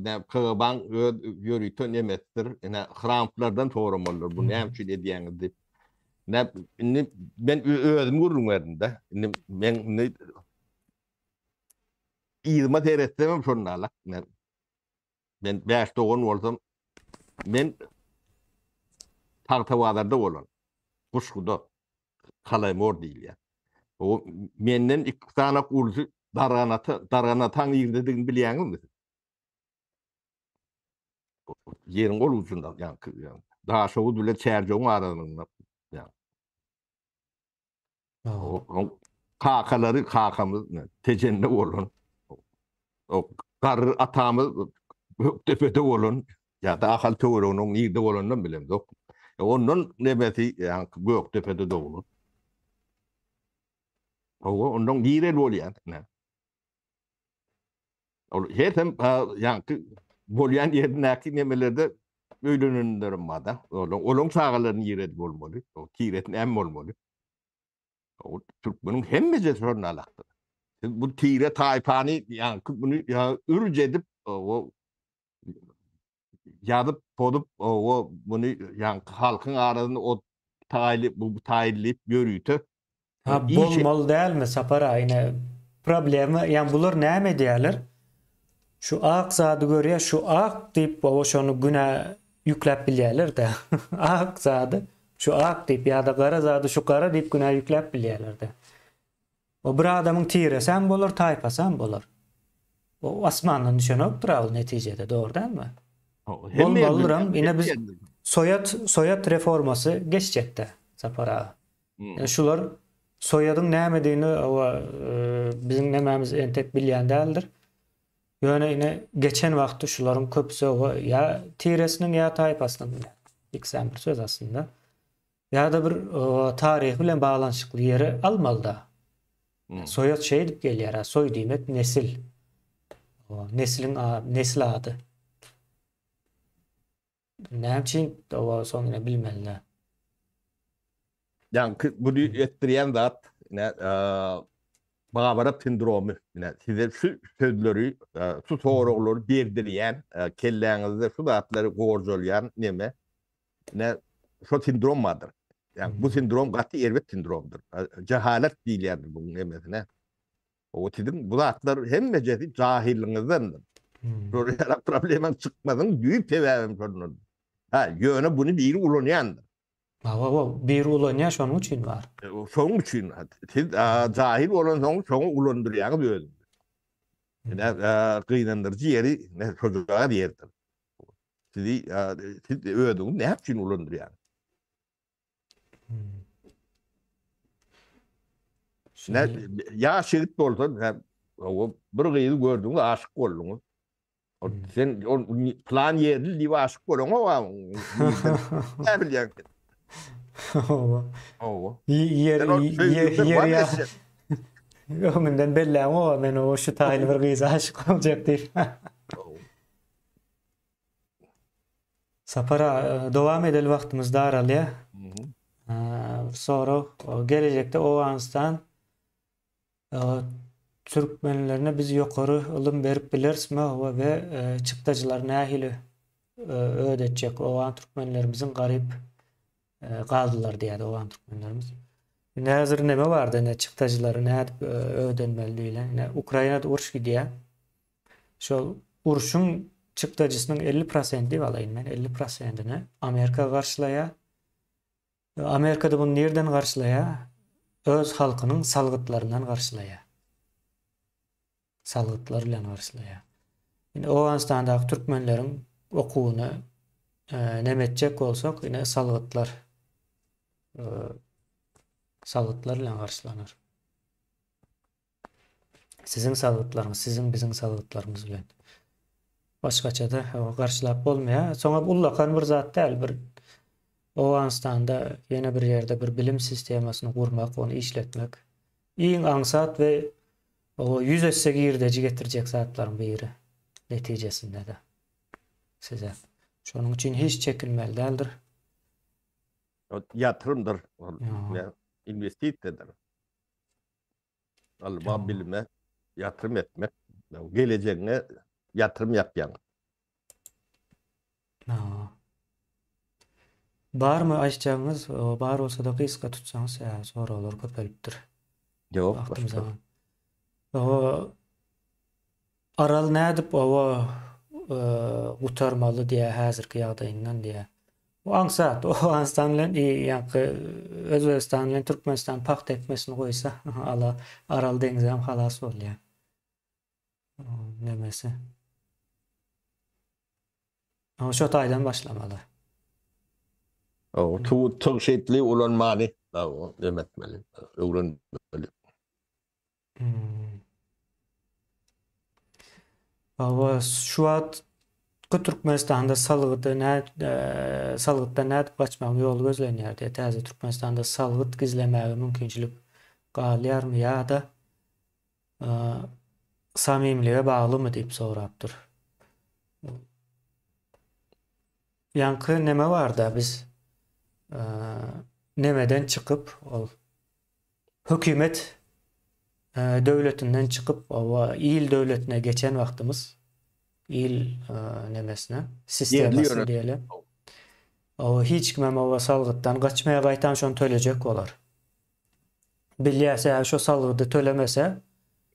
näme KGB-nyň öz ýörite nemesidir. Ine, hramplardan soramalydyr, bu näme üçin edýäňiz diýip. Näme indi men özüm gürrüň berdim-de. Indi men indi yzyma seretsemem şonda-la. Men 5 dogan bolsam, men Tagtabazarda bolan, Guşguda, Kalaýmor diýilýär. O menden iki sany ulusy Darganata, Darganataň nirdedigini bilýäňizmi siz? Ýeriň ol ujunda, ýa Daşoguz bilen Çärjewiň aralygynda. Ýa. Kakalary kakamyz Tejende bolan. O garry atamyz Gökdepede bolan ýa-da Ahal töwereginiň nirde bolanynam bilemzok. E, ondan nebesi ýa Gökdepede doglan. Hawa, ondan nireli bolýar? Ne? Ol hersem ýaňky bolýan ýerindäki nemelerde öýlenenlerim bar-da. Olaň çagalary nirede bolmaly? O tiresi näme bolmaly? O türkmeniň hemmejesi şonda alakdyr. Siz bu tire taýpany ýaňky bunu ýa ürc edip o ýazyp pozup o muny ýaňky halkyň arasynda o taýly bu taýly ýörite Ha bolmaly dälmi Sapar aga ine problema ýa bular näme edýärler? Şu ak zady görýär şu ak diýip baba şony günä ýükläp bilýärler-de. Ak zady şu ak diýip ýa-da gara zady şu gara diýip günä ýükläp bilýärler-de. O bir adamyň tiresem bolar, taýpasam bolar. O asmandan düşenokdyr-a ol netijede, dogry dälmi? Bolmalydyram, ine biz soýat, soýat reformasy geçjekde, Sapar aga. Ine şular soýadyň nämedigini owa biziň nemämiz entek bilýän däldir. Ýöne ine geçen wagtda şularyň köpüsi owa ýa tiresiniň ýa taýpasynyň ikisem bir söz aslynda. Ýa-da bir taryhy bilen baglanyşykly ýeri almaly-da. Soýat şeýdip gelýär, soý diýmek nesil. Nesliň nesil ady. Näme üçin oba soň ine bilmeli-dä. Ýaňky buny etdirýän zat ine Babarap sindromy. Ine size şu sözleri, şu soraglary berdirýän, kelläňizde şu zatlary gorjalýan neme? Ine şo sindrom bardyr. Ýa bu sindrom gaty erbet sindromdyr. Jahalat diýilýändir buň nemesine. O siziň bu zatlar hemmejesi jahyllygyňyzdandyr. Şol ýaly problemaň çykmasynyň düýp sebäbem şondandyr. Ha, ýöne buny biri ulanýandyr. Hawa, biri ulanýar, şonuň üçin bar. Şonuň üçin siz jahil bolansoň şoňa ulandyrýaňyz özüňizi. Ine, gynandyryjy ýeri şojagaz ýerdir. Sizi siz özüňizi näme üçin ulandyrýaňyz? Ne, ýaş ýigit bolsa, o bir gyzy gördüňiz, aşyk bolduňyz. O hmm. sen o plan ýerli diýip aşyk bolaňok a. Ne bilýäň sen? Owa. Owa. Ýer ýer ýer Öňünden belläň men o şu taýly bir gyza aşyk boljak diýip. Sapar aga, dowam edeli wagtymyz daralýar. Bir sorag, gelejekde Owganystan türkmenlerine biz ýokary ylym berip bilerismi we çykdajylary nähili ödetjek? Owgan türkmenlerimiziň garyp galdylar diýýär owgan türkmenlerimiz. Indi häzir neme bardy ine çykdajylary nädip ödenmeli diýlen. Ine Ukrainada uruş gidýär. Şol urşuň çykdajysynyň 50 prosenti diýip alaýyn men, 50 prosentini Amerika garşylaýar. Amerikada bunu nirden garşylaýar? Öz halkynyň salgytlaryndan garşylaýar. Salgytlar bilen garşylaýar. Indi Owganystandaky türkmenleriň okuwyny e, neme etjek bolsak, ine salgytlar e, salgytlar bilen garşylanar. Siziň salgytlaryňyz, siziň biziň salgytlarymyz bilen. Başgaça-da garşylap bolmaýar. Soňam ullakan bir zat däl, bir Owganystanda ýene bir ýerde bir bilim sistemasyny gurmak, ony işletmek iň aňsat we 100 esse girdeji getirjek zatlaryň biri. netijesinde-de size. Şonuň üçin hiç çekinmeli däldir. Ýatyrymdyr. Investisiýadyr. Ylma, bilime ýatyrym etmek, gelejegiňe ýatyrym ýapýaň. Barmy aýtjagyňyz? Bar bolsa-da gysga tutsaňyz, soraglar köpelipdir. Ýok, başga. Aral nädip oba gutarmaly diýä häzirki ýagdaýyndan diýä. Bu aňsat. Owganystan bilen ýaňky Özbegistan bilen Türkmenistan pagta ekmesini goýsa, ala Aral deňzem halas bolýar. Nemesi. Ama şo taýdan başlamaly. O suwy tygşytly ulanmany neme etmeli, öwrenmeli. Hmm. Hawa, şu wagt Türkmenistanda salgyda nä e, salgytdan nädip gaçmagyň ýoly gözlenýär diýýär. Täze Türkmenistanda salgyt gizlemäge mümkinçilik galýarmy ýa-da e, samimilige baglymy diýip sorapdyr. Ýaňky neme barda biz e, nemeden çykyp ol Hökümet döwletinden çykyp, oba il döwletine geçen wagtymyz, il nemesine, sistemasyna diýeli. Oba hiç kimem oba salgytdan gaçmaýar, gaýtam şony tölejek bolar. Bilýär, sebäbi şo salgydy tölemese,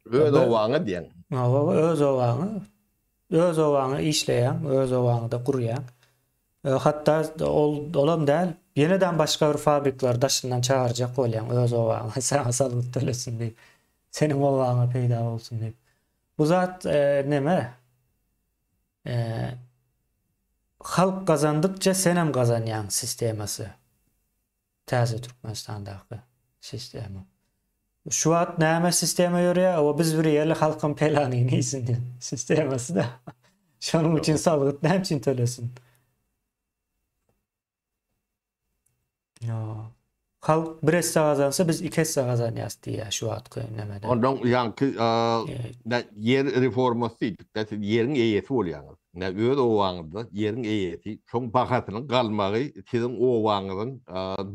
Öz obaňa diýen. Oba öz obaňa, öz obaňa işleýäň, öz obaňda gurýaň. Hatda ol olam däl, ýenedem başga bir fabrikleri daşyndan çagyrjak bolýaň öz obaňa saňa salgyt tölesin diýip. Seniň obaňa peýda bolsun diýip. Bu zat neme? Halk gazandykça senem gazanýaň sistemasy. Täze Türkmenistandaky sistema. Şu wagt näme sistema ýörýär? O biz bir ýerli halkyň pelanyny iýsin diýen sistemasy da. Şonuň üçin salgyt näme üçin tölesin? Ýa. Halk bir esse gazansa biz iki esse gazanýas diýýär şu wagtky nemede. Ondan ýaňky ýer reformasy diýdik de siz ýeriň eýesi bolýaňyz. Ine öz obaňyzda ýeriň eýesi, şoň bahasynyň galmagy siziň obaňyzyň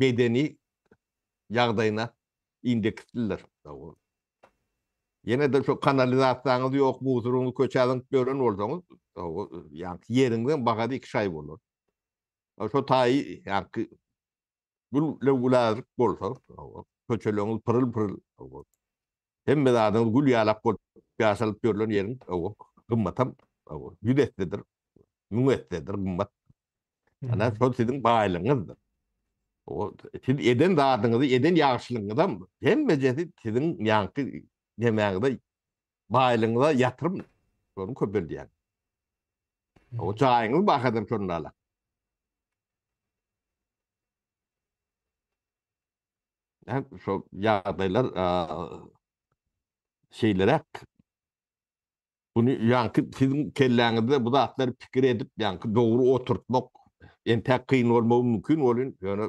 bedeni ýagdaýyna indekslidir. Ýene-de şo kanalizasiýaňyz ýok, musuryňyzy köçä zyňyp ýören bolsaňyz, ýaňky ýeriňiziň bahasy iki şaý bolar. Şo taýy ýaňky gül-le-gülällik bolsa, köçeleriňiz pyryl-pyryl, hemme zadyňyz gül ýalak bolup ýaşalyp ýörlen ýeriň gymmatam ýüz essedir, müň essedir gymmat. Ana şol siziň baýlygyňyzdyr. O siz eden zadyňyzy, eden ýagşylygyňyzam hemmejesi siziň ýaňky nemäňize, baýlygyňyza ýatyrym, şony köpeldýär. O jaýyňyz bahadan şonda ala. Şo ýagdaýlar şeýleräk. Buny ýaňky siziň kelläňizde bu zatlary pikir edip, ýaňky dogry oturtmak entäk kyn bolmagy mümkin bolyn, ýöne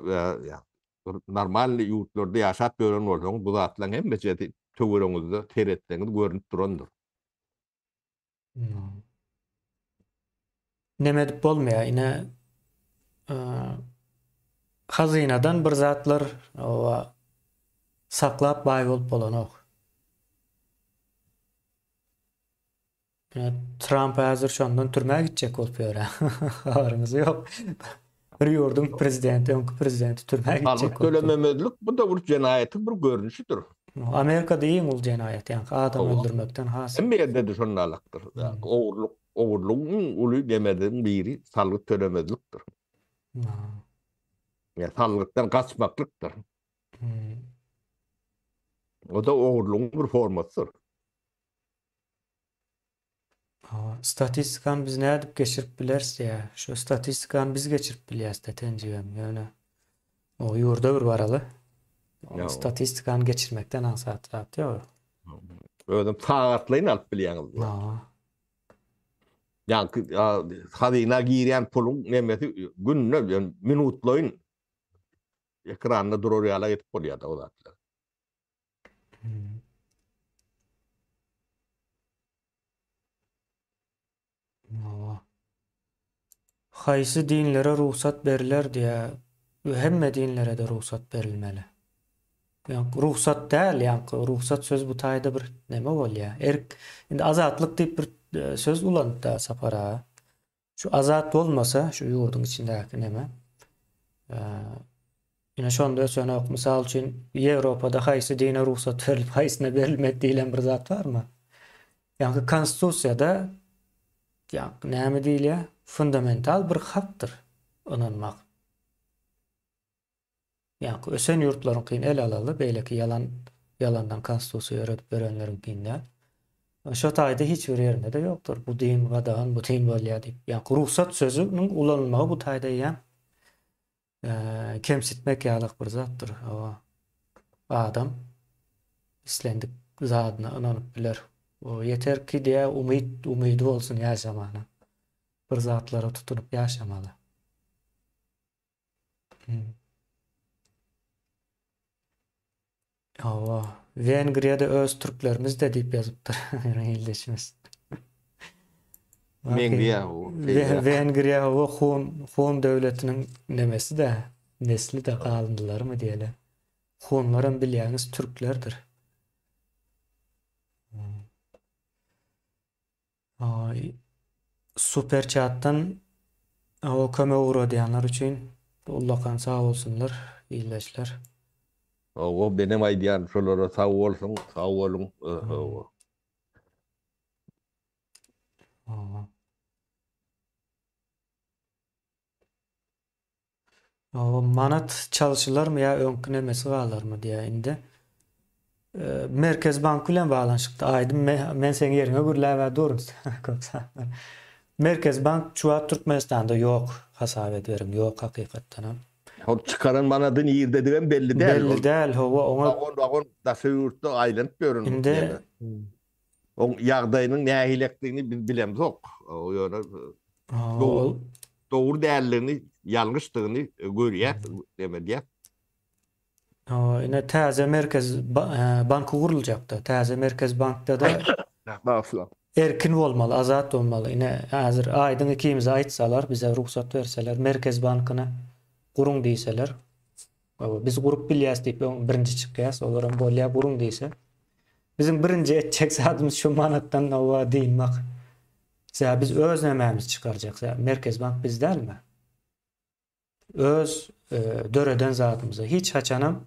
bir normalny ýurtlarda ýaşap ýören bolsaňyz bu zatlaryň hemmejesi töweregiňizde seretseňiz görnüp durandyr. Neme edip bolmaýar, ine hazynadan bir zatlar saklap baý bolup bolanok. Tramp häzir şondan türmä gitjek bolup ýör. Habaryňyz ýok. Bir ýurduň prezidenti, öňki prezidenti türmä gitjek Salgyt tölememezlik bu da bir jenaýatyň bir görnüşidir. Amerikada iň uly jenaýat, ýaňky adam öldürmekden has. Hemme ýerde-de şonalakdyr. Ogurlyk, ogurlygyň iň uly nemesiniň biri salgyt tölemezlikdir. Ýa salgytdan gaçmaklykdyr. O-da ogurlygyň bir formasydyr. Statistikany biz nädip geçirip bileris diýýär. Şu statistikany biz geçirip bilýäs-de Tenjigem. Ýöne o ýurda bir baraly. Statistikany geçirmekden aňsat zat ýok. Özem sagatlaýyn alyp bilýäňiz. Ýaňky hazyna girýän puluň nemesi günde minutlaýyn ekranda durar ýaly edip bolýar-da o zatlar. Hawa. Haýsy dinlere rugsat beriler diýä hemme dinlerede rugsat berilmeli. Ýaňky rugsat däl, ýaňky rugsat söz bu taýda bir neme bolýa. Erk indi azatlyk diýip bir e, söz ulanypda Sapar aga. Şu azat bolmasa şu ýurduň içindäki neme. E, ine şonda ösenok. Mysal üçin Ýewropada haýsy dine rugsat berilip, haýsyna berilmedi diýlen bir zat barmy? Ýaňky konstitusiýada Ýa näme diýilýär? Fundamental bir hakdyr ynanmak. Ýa ösen ýurtlaryňkyny ele alaly, beýleki ýalan ýalandan konstitusiýa ýöredip ýörenleriňkini däl. Şo taýda hiç bir ýerinde-de ýokdur. Bu din gadagan, bu din bolýar diýip. Ýa rugsat sözüniň ulanylmagy bu taýda eýýäm kemsitmek ýalyk bir zatdyr. Adam islendik zadyna ynanyp biler. O ýeter ki diýä umyt, umydy bolsun ýaşamana. Bir zatlara tutunyp ýaşamaly. Hmm. Hawa, Wengriýada öz türklerimiz-de diýip ýazypdyr ildeşimiz. Wengriýa o. Wengriýa o Hun Hun döwletiniň nemesi-de, nesli-de galyndylarymy diýeli. Hunlaram bilýäňiz türklerdir. Super chatdan o kömek ugradýanlar üçin ullakan sag bolsunlar ildeşler. Hawa menem aýdýan şolara sag bolsun sag boluň hawa. Hawa. Hawa manat çalşylarmy ýa öňki nemesi galarmy diýä indi. Merkez bank bilen baglanyşykda aýdym men seň ýeriňe gürläbä durun köp zatlar. Merkez bank şu wagt Türkmenistanda ýok hasap ediberiň ýok hakykatdanam. Hol çykaran manady nirdedigem belli däl. Belli däl hawa oňa. Wagon wagon daşary ýurtda aýlanyp ýören. Indi Oň ýagdaýynyň nähilekdigini biz bilemzok. Ýöne dogry däldigini, ýalňyşdygyny görýäs, neme edýäs. Ine täze merkez banky guruljakda. Täze merkez bankda-da erkin bolmaly, azat bolmaly. Ine häzir Aýdyň ikimize aýtsalar, bize rugsat berseler, merkez bankyny guruň diýseler, biz gurup bilýäs diýip öň birinji çykýas, olaram bolýa guruň diýse. Biziň birinji etjek zadymyz şu manatdan hawa dynmak. Sebäbi biz öz nämämizi çykarjak. Sebäbi Merkezi bank biz dälmi? Öz e, döreden zadymyzy hiç haçanam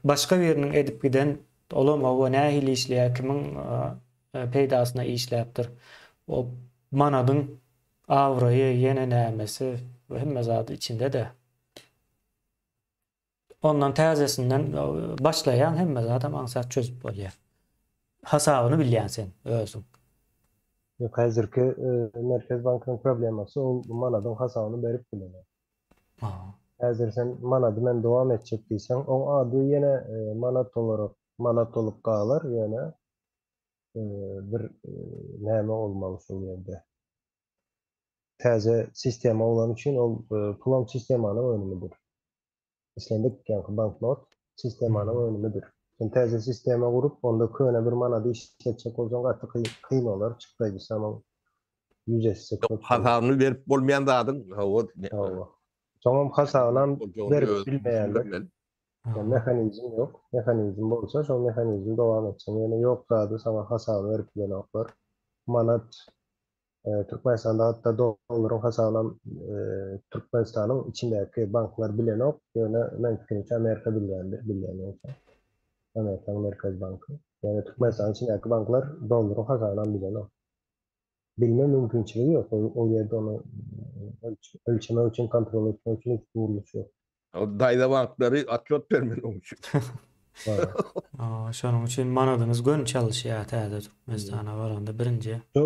başga biriniň edip giden olam hawa nähili işleýär, kimiň e, peýdasyna işläpdir. O manadyň abraýy ýene nämesi hemme zady içinde-de. Ondan täzesinden başlaýaň hemme zadam aňsat çözüp bolýar. Hasabyny bilýäň sen özüň. Ýok häzirki Merkez bankynyň problemasy ol manadyň hasabyny berip bilenok. Häzir sen manady men dowam etjek diýseň oň ady ýene manat olarak manat bolup galar ýöne bir näme bolmaly şol ýerde. Täze sistema bolany üçin ol pulam sistemanyň önümidir. Islendik ýaňky banknot sistemanyň önümidir. Sen täze sistema gurup, onda köne bir manady işletjek bolsaň gaty kyn bolar, çykdaýjysam ýüz esse köp bolar. Hasabyny berip bolmaýan zadyň hawa. Hawa. Soňam hasabynam berip bilmeýärler. Mehanizm ýok. Mehanizm bolsa şol mehanizm dowam etsin. Ýöne ýok zady saňa hasabyny berip bilenoklar. Manat Türkmenistanda hatda dollaryň hasabynam Türkmenistanyň içindäki banklar bilenok, ýöne meň pikirimçe Amerika bilýändir, bilýän bolsa. Amerikanyň Merkezi banky. Ýöne Türkmenistanyň içindäki banklar dollaryň hasabynam bilenok. Bilme mümkinçiligi ýok. Ol ýerde ony ölçemek üçin, kontrol etmek üçin hiç gurluş ýok. Daýza banklary otçot bermeli oň üçin. Şonuň üçin manadyňyz göni çalyşýar täze Türkmenistana baranda birinji. Şu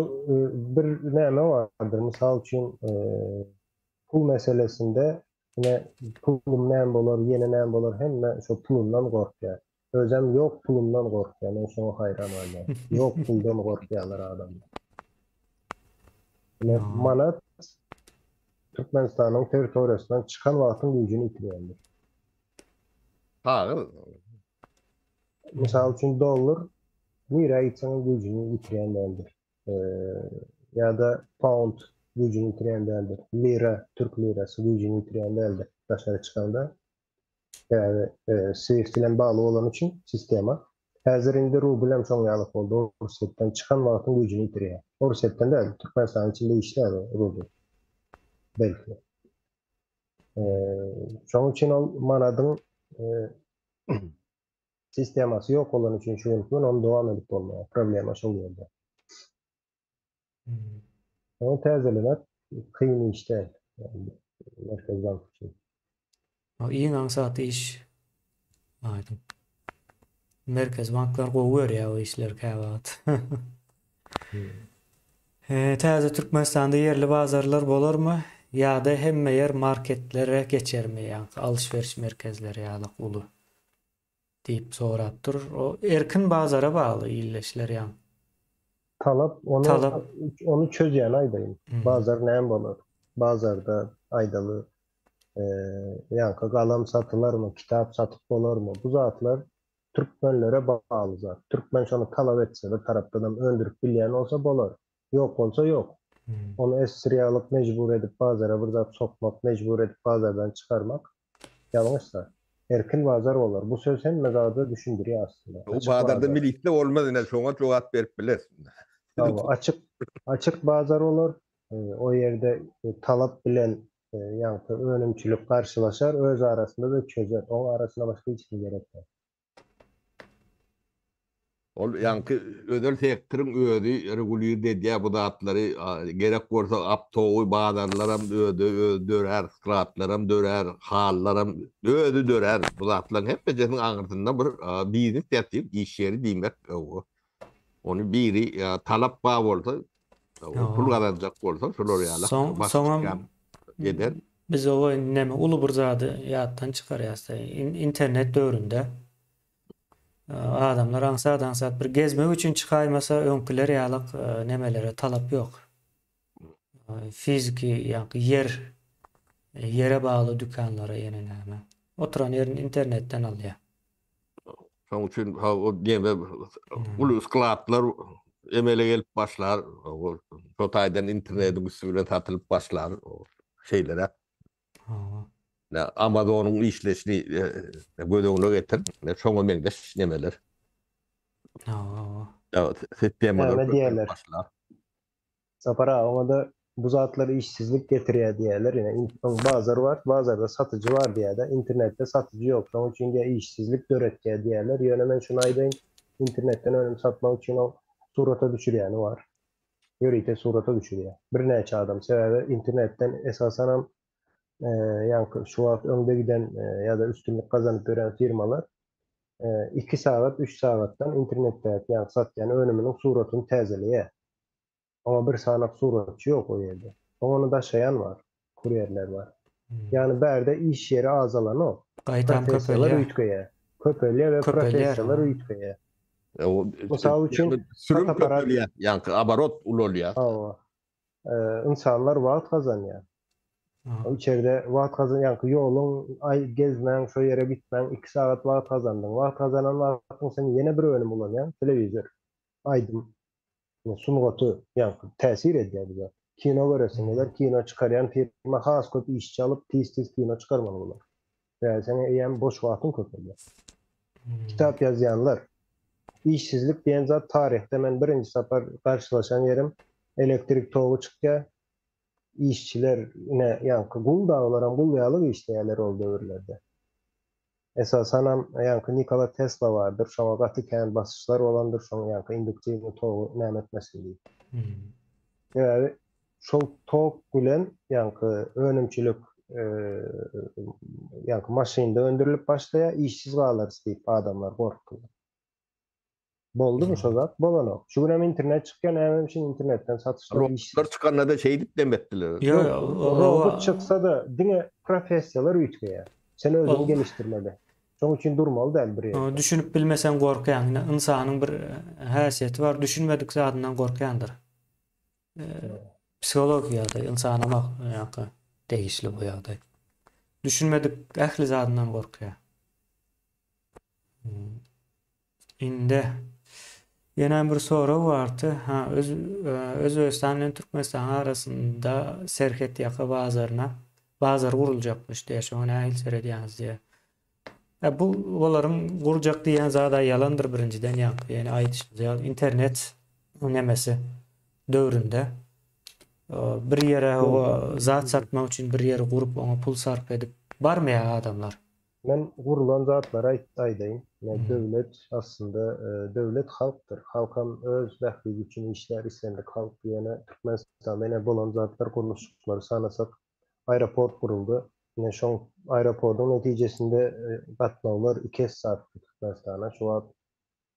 bir näme bardyr, mysal üçin pul meselesinde ine pulum näme bolar, ýene näme bolar hemme şo pulundan gorkýar. Özem ýok pulundan gorkýar, men şoňa haýran galýan. Ýok puldan gorkýarlar adamlar. Ine manat Türkmenistanyň territoriýasyndan çykan wagtyň güýjüni ýitirýändir. Kagyz. Mysal üçin dollar nirä gitseňem güýjüni ýitirýän däldir. Ýa-da pound güýjüni ýitirýän däldir. Lira, türk lirasy güýjüni ýitirýän däldir daşary çykanda. Sebäbi SWIFT bilen bagly bolany üçin sistema. Häzir indi rubl hem şoň ýaly boldy. Orsýetden çykan wagtyň güýjüni ýitirýär. Orsýetden däl, Türkmenistanyň içinde işlär o rubl. Belki. Şoň üçin ol manadyň sistemasy ýok bolany üçin şu günki gün ony dowam edip bolmaýar. Problema şol ýerde. Ony täzelemek kyn iş däl. Merkezi bank üçin. Iň aňsat iş aýdyň. Merkezi banklar gowy görýär o işleri käwagt. Täze Türkmenistanda ýerli bazarlar bolarmy ýa-da hemme ýer marketlere geçermi, ýaňky alyş-beriş merkezleri ýalak uly diýip sorapdyr. O erkin bazara bagly illeşler ýaň. Talap ony Talap. ony çözýän aýdaýyn. Bazar näme bolar? Bazarda aýdaly ýaňky galam satylarmy, kitap satyp bolarmy? Bu zatlar türkmenlere bagly zat. Türkmen şony talap etse bir tarapdanam öndürip bilýän bolsa bolar. Ýok bolsa ýok. Ony esrýalyk mejbur edip bazara bir zat sokmak, mejbur edip bazardan çykarmak ýalňyş zat. Erkin bazar bolar. Bu söz hemme zady düşündirýär aslynda. Bu bazarda milisde bolmaz ine şoňa jogap berip biler. Hawa, açyk açyk bazar bolar. O ýerde talap bilen ýaňky önümçilik garşylaşar, öz arasynda-da çözer. Oň arasyna başga hiç kim gerek däl. Ol ýaňky özel sektoryň özi regulird edýär bu zatlary. Gerek bolsa optowy bazarlaram özi özi dörär, skladlaram dörär, hallaram özi dörär. Bu zatlaryň hemmejesiniň aňyrsynda bir biznes ýatyr, iş ýeri diýmek. Ony biri talap bar bolsa, pul gazanjak bolsa şolar ýaly Soň soňam eder. Biz oba indi näme uly bir zady ýatdan çykarýas-da. Internet döwründe adamlar aňsat-aňsat bir gezmek üçin çykaýmasa öňküler ýalyk nemelere talap ýok. Fiziki ýaňky ýer ýere bagly dükanlara ýene näme. Oturan ýerini internetden alýar. Şonuň üçin o neme uly skladlar emele gelip başlar. Şo taýdan internetiň üsti bilen satylyp başlar. Şeýleräk. Amazonyň işleşini göz öňüne getir. Şoňa meňzeş nemeler. Sistemalar diýerler. Sapar aga oňada bu zatlar işsizlik getirýär diýýärler. Ine bazar bar, bazarda satyjy bar diýýärde, internetde satyjy ýok. Şonuň üçin diýýär işsizlik döretýär diýýärler. Ýöne men şuny aýdaýyn, internetden önüm satmak üçin ol surata düşürýäni bar. Ýörite surata düşürýär. Birnäçe adam. Sebäbi internetden esasanam ýaňky şu wagt öňde giden ýa-da üstünlik gazanyp ýören firmalar 2 sagat, 3 sagatdan internetdäki ýaňky satýan önüminiň suratyny täzeleýär. Oňa bir sanak suratçy ýok o ýerde. Soň ony daşaýan bar, kurýerler bar. Ýagny bärde iş ýeri azalanok. Gaýtam Professiýalar köpelýär. üýtgeýär. Köpelýär we Köpelýär. professiýalar üýtgeýär. Mysal üçin, Sürüm fotoapparat köpelýär, ýaňky oborot ulalýar. Hawa. Ynsanlar wagt gazanýar. Içerde wagt gazan, ýaňky ýoluň, aý gezmäň, şo ýere gitmäň, 2 sagat wagt gazandyň. Wagt gazanan wagtyň sen ýene bir önüm ulanýaň, telewizor, aýdym. Sungaty ýaňky täsir edýär bu zat. Kino göresiň geler, kino çykarýan firma has köp işçi alyp, tiz-tiz kino çykarmaly bolar. Sebäbi seň eýýäm boş wagtyň köpelýär. Kitap ýazýanlar. Işsizlik diýen zat taryhda men birinji sapar garşylaşan ýerim elektrik togy çykýar. Işçiler ine ýaňky gul dagylaram gul ýaly işleýärler ol döwürlerde. Esasanam ýaňky Nikola Tesla bardyr, şoňa gaty kän basyşlar bolandyr, şoň ýaňky induktiwnyý togy näme etmesin diýip. Sebäbi şol tok bilen ýaňky önümçilik ýaňky maşynda öndürilip başlaýar, işsiz galarys diýip adamlar gorkdular. Boldumy şo zat? Bolanok. Şu günem internet çykýar, näme üçin internetden satyşlar işsiz. Robotlar çykanda-da şeýdip dem etdiler. Ýok, robot çyksa-da diňe professiýalar üýtgeýär. Sen özüňi gelişdirmeli. Şoň üçin durmaly däl bir ýerde. Düşünip bilmeseň gorkýaň. Ine ynsanyň bir häsiýeti bar, düşünmedik zadyndan gorkýandyr. Psihologik ýagdaý, ynsana ýaňky degişli bu ýagdaý. Düşünmedik ähli zadyndan gorkýar. Indi. Ýene bir sorag bardy. Ha, öz Özbegistan bilen Türkmenistanyň arasynda serhet ýaka bazaryna bazar guruljakmyş diýýär. Şoňa nähili seredýäňiz diýýär. E, bu olaryň gurjak diýýän zada ýalandyr birinjiden ýaňky ýene aýdyşymyz ýaly internet nemesi döwründe bir ýere zat satmak üçin bir ýeri gurup oňa pul sarp edip barmaýar adamlar. Men gurulan zatlary aýdaýyn. Ine döwlet aslynda döwlet halkdyr. Halkam öz bähbidi üçin işlär islendik halk. Ýöne Türkmenistanda ine bolan zatlar gurluşyklary sanasak aeroport guruldy. Ine şoň aeroportyň netijesinde gatnawlar iki esse artdy Türkmenistana. Şu wagt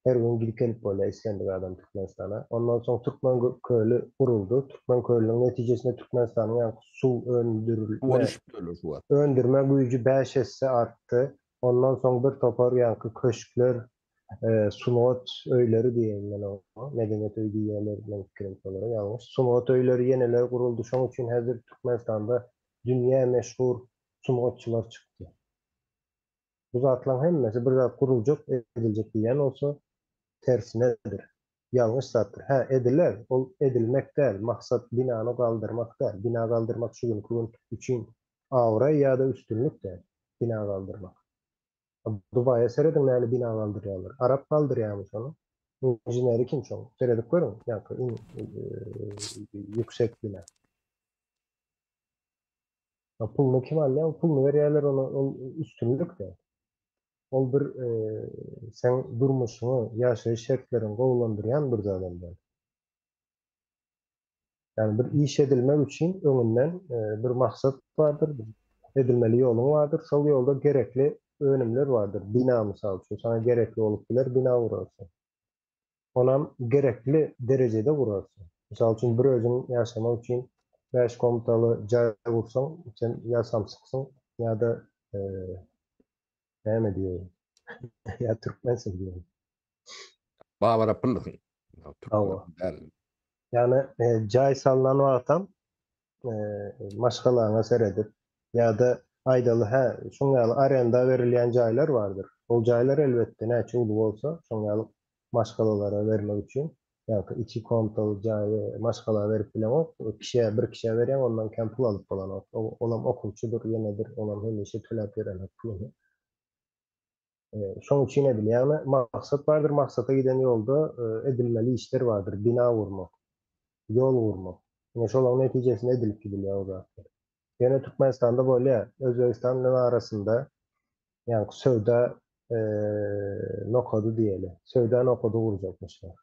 Her gün gidip gelip bolýar islendik adam Türkmenistana. Ondan soň Türkmen köli guruldy. Türkmen kölüniň netijesinde Türkmenistanyň ýaňky suw öndürilme öndürme güýji bäş esse artdy. Ondan soň bir topar ýaňky köşkler, sungat öýleri diýeýin men oňa, medeniýet öýi diýýärler meň pikirimçe olara ýalňyş. Sungat öýleri ýeneler guruldy. Şoň üçin häzir Türkmenistanda dünýä meşhur sungatçylar çykdy. Bu zatlaryň hemmesi bir zat guruljak, ediljek diýýän bolsa, tersinedir. Ýalňyş zatdyr. Hä, ediler, ol edilmek däl, maksat binany galdyrmak däl. Bina galdyrmak şu günki gün üçin abraý ýa-da üstünlik däl, bina galdyrmak. Dubaýa serediň näli bina galdyrýarlar. Arap galdyrýarmy şony? Inženeri kim şoň? Seredip görüň, ýaňky iň ýüksek bina. Puluny kim alýar? Puluny berýärler ona, ol üstünlik däl. Ol bir seň durmuşyňy, ýaşaýyş şertleriňi gowulandyrýan bir zadam däl. Ýagny bir iş edilmek üçin öňünden bir maksat bardyr, edilmeli ýoluň bardyr, şol ýolda gerekli önümler bardyr. Bina mysal üçin, saňa gerekli bolup biler, bina gurarsyň. Onam gerekli derejede gurarsyň. Mysal üçin, bir özüň ýaşamak üçin bäş komnataly jaý gursaň, sen ýa samsyksyň, ýa-da näme diýeýin, ýa türkmensiň diýeýin. Babar apyllysyň. Hawa. Ýagny jaý salnan wagtam maşgalaňa seredip ýa-da aýdaly hä, şuň ýaly arenda berilýän jaýlar bardyr. Ol jaýlar elbetde näçe uly bolsa, şoň ýaly maşgalalara bermek üçin, ýaňky iki komnataly jaýy maşgala berip bileňok, kişä, bir kişä berýäň, ondan kän pul alyp bolanok. Olam okuwçydyr, ýenedir, olam hemişe töläp ýörenok puluny. Şoň üçin edilýär. Ýagny maksat bardyr, maksata giden ýolda edilmeli işler bardyr, bina gurmak, ýol gurmak. Ine şolaryň netijesinde edilip gidilýär o zatlar. Ýöne Türkmenistanda bolýar, Özbegistan bilen arasynda ýaňky söwda nokady diýeli, söwda nokady gurjakmyşlar.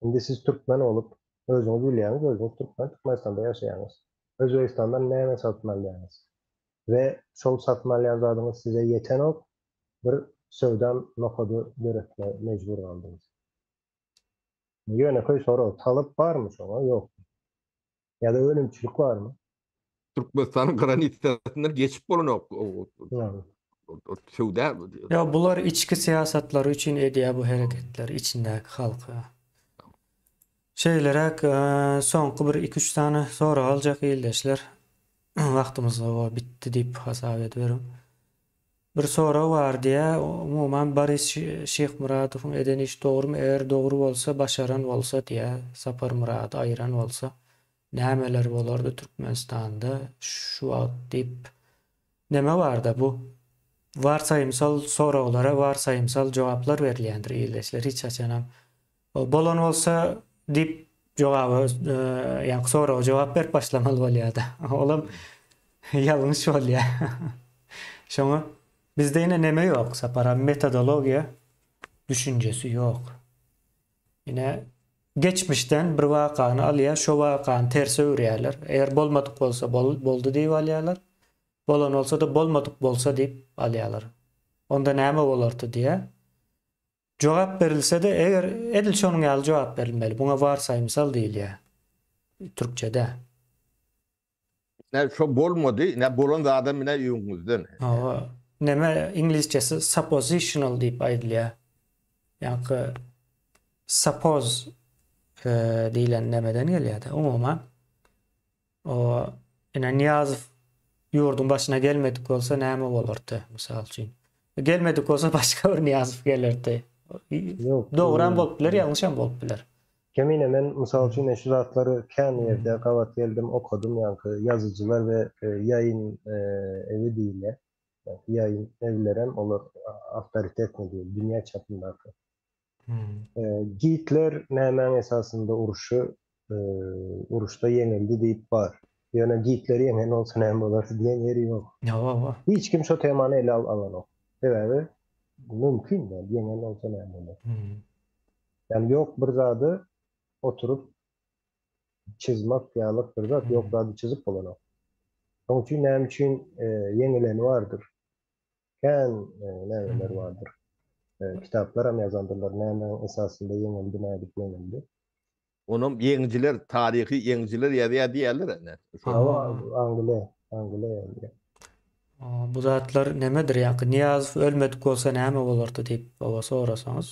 Indi siz türkmen bolup, özüňiz bilýäňiz, özüňiz türkmen, Türkmenistanda ýaşaýaňyz. Özbegistandan näme satyn alýaňyz? We şol satyn alýan zadyňyz size ýetenok, bir söwda nokady döretmä mejbur galdyňyz. Ýönekeý sorag, talap barmy şoňa, ýokmy? Ýa-da önümçilik barmy? Türkmenistanyň granitasyndan geçip bolanok. Söwda. Ýa bular içki syýasatlary üçin edýär bu hereketleri içindäki halka. Şeýleräk soňky bir iki üç sany sorag aljak ildeşler. Wagtymyz bitdi diýip hasap ediberiň. Bir sorag bar diýýär, umuman Boris Şyhmyradowyň eden işi dogrumy, eger dogry bolsa, başaran bolsa diýýär, Saparmyrady aýyran bolsa, nämeler bolardy Türkmenistanda şu wagt diýip. Neme barda bu warsaýymsal soraglara warsaýymsal jogaplar berilýändir ildeşler hiç haçanam Bolan bolsa diýip jogaba ýaňky soraga jogap berip başlamaly bolýar-da. Olam ýalňyş bolýar. Şoňa bizde ine neme ýok, Sapar abi metodologiýa düşünjesi ýok. Ine geçmişden bir wakany alýar, şo wakany terse öwürýärler. Eger bolmadyk bolsa boldy diýip alýarlar. Bolan bolsa-da bolmadyk bolsa diýip alýarlar. Onda näme bolardy diýýär. Jogap berilse-de, eger edil şonuň ýaly jogap berilmeli. Muňa warsaýymsal diýilýär türkçede. Ine şo bolmady, ine bolan zadam ine öňüňizden. Hawa. Neme iňlisçesi suppositional diýip aýdylýar. Ýaňky suppose diýlen nemeden gelýär-de umuman. O ine Nyýazow ýurduň başyna gelmedik bolsa näme bolardy, mysal üçin. Gelmedik bolsa başga bir Nyýazow gelerdi. Ýok. Dogry hem bolup biler, ýalňyş hem bolup biler. Kemine men mysal üçin men şu zatlary kän ýerde gabat geldim, okadym ýaňky ýazyjylar we ýaýyn ewi diýilýär. Ýaýyn evlerem olar awtoritetny diýil, dünýä çapyndaky. Gitler nämäň esasynda urşy uruşda ýeňildi diýip bar. Ýöne Gitler ýeňen bolsa näme bolardy diýen ýeri ýok. Hawa. Hiç kim şo temany ele alanok. Sebäbi mümkin däl, ýeňen bolsa näme bolar. Ýani ýok bir zady oturyp çyzmak ýalyk bir zat, ýok zady çyzyp bolanok. Şonuň üçin näme üçin ýeňileni bardyr. Kän nämeler bardyr. Kitaplaram ýazandyrlar, nämäň esasynda ýeňildi, nädip ýeňildi. Onam ýeňijiler, taryhy ýeňijiler ýazýar diýýärler ene. Hawa, Angliýa, Angliýa ýazýar. Bu zatlar nemedir ýa-ki Nyýazow ölmedik bolsa näme bolardy diýip oba sorasaňyz.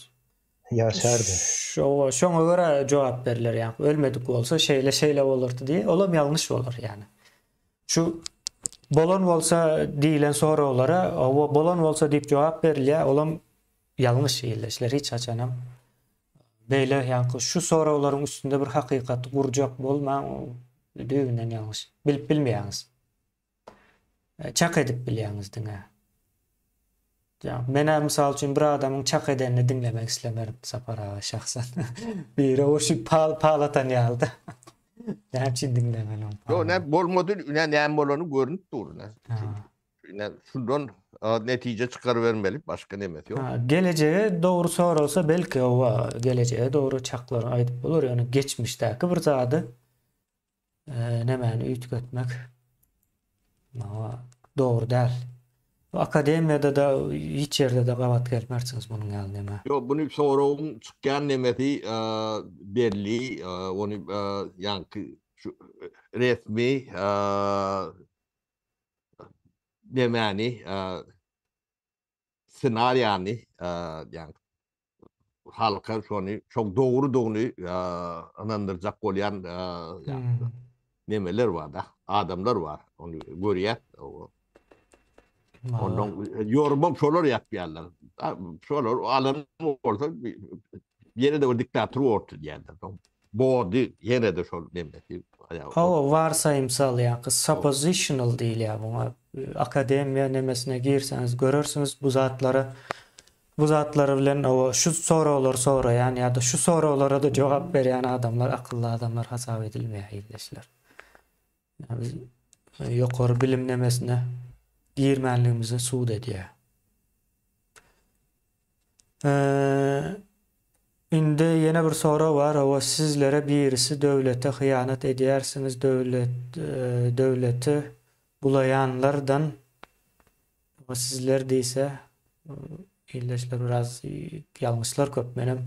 Ýaşardy. Şowa şoňa görä jogap berler ýa-ki ölmedik bolsa şeýle şeýle bolardy diýip, olam ýalňyş bolar ýani. Şu bolan bolsa diýilen soraglara oba bolan bolsa diýip jogap berilýär, olam ýalňyş ildeşler hiç haçanam beýle ýaňky şu soraglaryň üstünde bir hakykaty gurjak bolmaň, düýbünden ýalňyş. Bilip bilmeýäňiz. Çak edip bilýäňiz diňe. Ýa men-ä mysal üçin bir adamyň çak edenini diňlemek islemerin Sapar aga şahsan. Biri o şu pal pal atan ýalyda. Näme üçin diňlemeli ony? Ýok, näme bolmady, ine näme bolany görünip dur ine. Ine şundan netije çykarybermeli, başga nemesi ýok. Ha, gelejege dogry soralsa belki owa gelejege dogry çaklary aýdyp bolar, ýöne geçmişdäki bir zady Nemäni üýtgetmek maňa dogry däl. Bu akademiýada-da hiç ýerde-de gabat gelmersiňiz munuň ýaly nemä. Ýok, buny soragyň çykýan nemesi belli, ony ýaňky şu resmi nemäni ssenariýany ýaňky halka şony şoň dogrudygyny ynandyrjak bolýan nemeler bar da, adamlar bar. Ony görýär. Ondan ýorumam şolar ýapýarlar. Şolar alan bolsa ýene de bir diktator bolupdy diýýärler. Body ýene de şol nemesi. Hawa, varsaýymsal ýa-da suppositional diýilýär muňa. Akademiýa nemesine girseňiz görersiňiz bu zatlary. Bu zatlary bilen hawa şu soraglary soraýan ýa-da şu soraglara-da jogap berýän adamlar akylly adamlar hasap edilmeýär ildeşler. Ýa biz ýokary bilim nemesine girmänligimizi subut edýär. Indi ýene bir sorag bar, hawa sizlere birisi döwlete hyýanat edýärsiňiz döwlet döwleti bulaýanlardan Hawa sizler diýse ildeşler biraz ýalňyşlar köp menem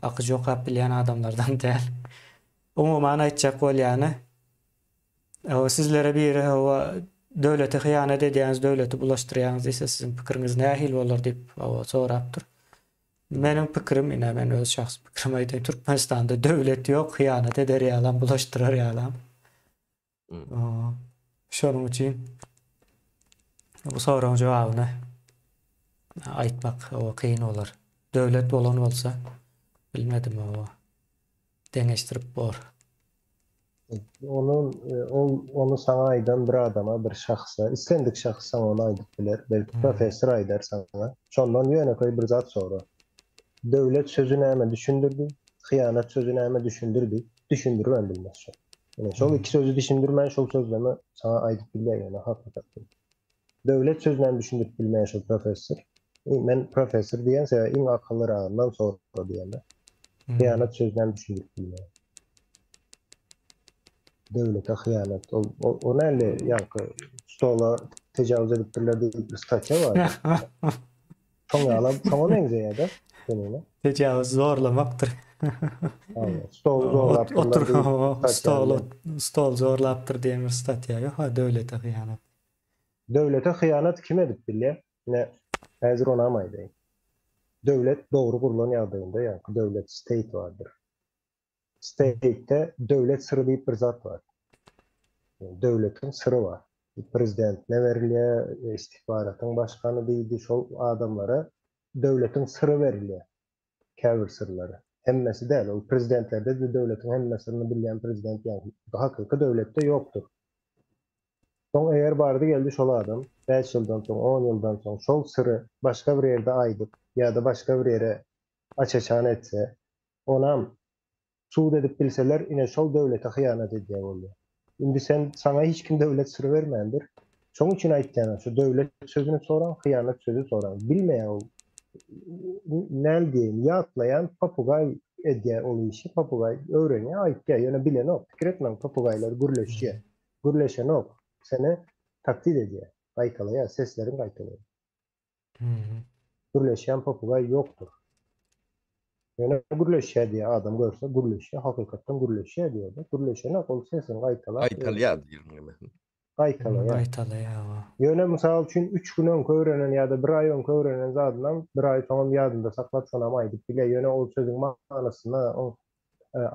akyjy okap bilýän adamlardan däl. Umuman aýtjak bolýany hawa sizlere biri hawa döwlete hyýanat edýäňiz döwleti bulaşdyrýaňyz diýse siziň pikiriňiz nähili bolar diýip hawa sorapdyr. Meniň pikirim ine men öz şahsy pikrimi aýdaýyn Türkmenistanda döwlet ýok hyýanat eder ýalam bulaşdyrar ýalam. Şonuň üçin bu soragyň jogabyny aýtmak kyn bolar. Döwlet bolan bolsa bilmedim oba. Deňeşdirip bor. Onun ol ony saňa aýdan bir adama, bir şahsa, islendik şahs saňa ony aýdyp biler. Belki professor aýdar saňa. Şondan ýönekeý bir zat sora. Döwlet sözi näme düşündirdi? Hyýanat sözi näme düşündirdi? Düşündiribem bilmez şol. Ine şol iki sözi düşündirmän şol sözlemi saňa aýdyp bilýär ýöne hakykatdan. Döwlet sözünem düşündirip bilmeýän şol professor. Men professor diýen sebäbi iň akyllyragyndan sora diýende. Hyýanat sözünem düşündirip bilmeýär. Döwlete hyýanat. Ol o näle ýaňky stola tejawüz edipdirler diýip bir statýa bar. Şoň ýalam, şoňa meňzeýär-de. Demegine. Tejawüz zorlamakdyr. Stol zorlapdyrlar. Otur, stol, stol zorlapdyr diýen bir statýa ýok, ha, döwlete hyýanat. Döwlete hyýanat kim edip bilýär? Ine, häzir onam aýdaýyn. Döwlet dogry gurlan ýagdaýynda, ýaňky döwlet state bardyr. State-de döwlet syry diýip bir zat bar. Döwletiň syry bar. Prezidentine berilýär, istihbaratyň başgany diýdi, şol adamlara döwletiň syry berilýär. Käbir syrlary. Hemmesi däl. Ol prezidentlerde-de döwletiň hemme syryny bilýän prezident ýa hakyky döwletde ýokdur. Soň eger bardy geldi şol adam bäş ýyldan soň, on ýyldan soň şol syry başga bir ýerde aýdyp ýa-da başga bir ýere aç-açan etse, onam sud edip bilseler, ine şol döwlete hyýanat edýär bolýar. Indi sen saňa hiç kim döwlet syry bermändir. Şoň üçin aýtýan şu döwlet sözüni soraň, hyýanat sözi soraň. Bilmeýär ol. Näl diýeýin, ýatlaýan papugaý edýär ol işi, papugaý öwrenýär, aýtýar, ýöne bilenok. Pikir etmäň, papugaýlar gürleşýär. Gürleşenok, seni taklit edýär, gaýtalaýar, sesleriňi gaýtalaýar. Gürleşýän popugaý ýokdur. Ýöne gürleşýär diýýär, adam görse gürleşýär, hakykatdan gürleşýär diýýär-de. Gürleşenok, ol sesini gaýtalap. Gaýtalýar diýýär. Gaýtalaýar. Gaýtalaýar, hawa. Ýöne mysal üçin üç gün öňki öwrenen ýa-da bir aý öňki öwrenen zadynam bir aý soňam ýadynda saklap şonam aýdyp bilýär. Ýöne ol sözüň manysyna, oň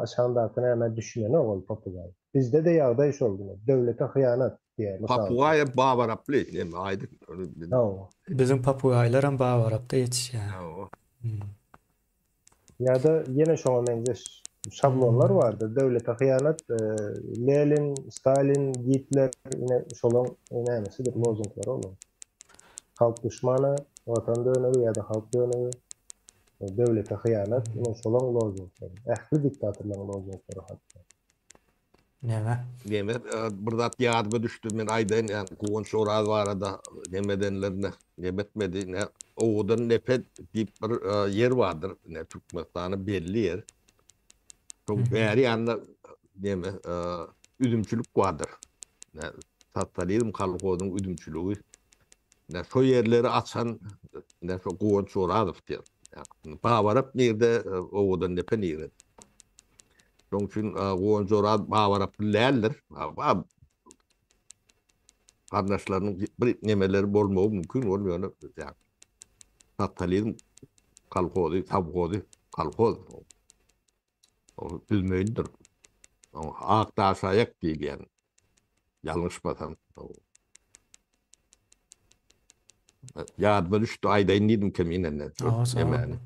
aşagyndaky nämä düşünenok ol popugaý. Bizde-de ýagdaý şol ine. Döwlete hyýanat diýýär mysal üçin. Popugaý babaraply neme aýdyp. Hawa. Biziň popugaýlaram babarapda ýetişýär. Hawa. Ýa-da ýene şoňa meňzeş şablonlar bardyr. Döwlete hyýanat, Lenin, Stalin, Gitler ine şolaň nämesidir, lozunglary olaň. Halk duşmany, watan dönügi ýa-da halk dönügi. Döwlete hyýanat, ine şolaň lozunglary. Ähli diktatorlaryň lozunglary hatda. Neme? Neme, bir zat ýadyma düşdi, men aýdaýyn, ýa Guwanç Oraz barada neme edenlerine neme etmedi, ne Owadan depe diýip bir ýer bardyr, ine Türkmenistanda belli ýer. Şoň bäri ýanynda neme üzümçilik bardyr. Ne sosializm kolhozynyň üzümçiligi. Ne şo ýerleri açan ne şo Guwanç Orazow diýen. Babarap nirde, Owadan depe nirde? Şoň üçin Guwanç Oraz Babaraply däldir. Garyndaşlarynyň bir nemeleri bolmagy mümkin, ol ýöne sosializm kolhozy, sowhozy, kolhoz. Ol düzmeýindir. Ak daşaýak diýilýän. Ýalňyşmasam. Ýadyma düşdi, aýdaýyn diýdim keminende. Nemäni.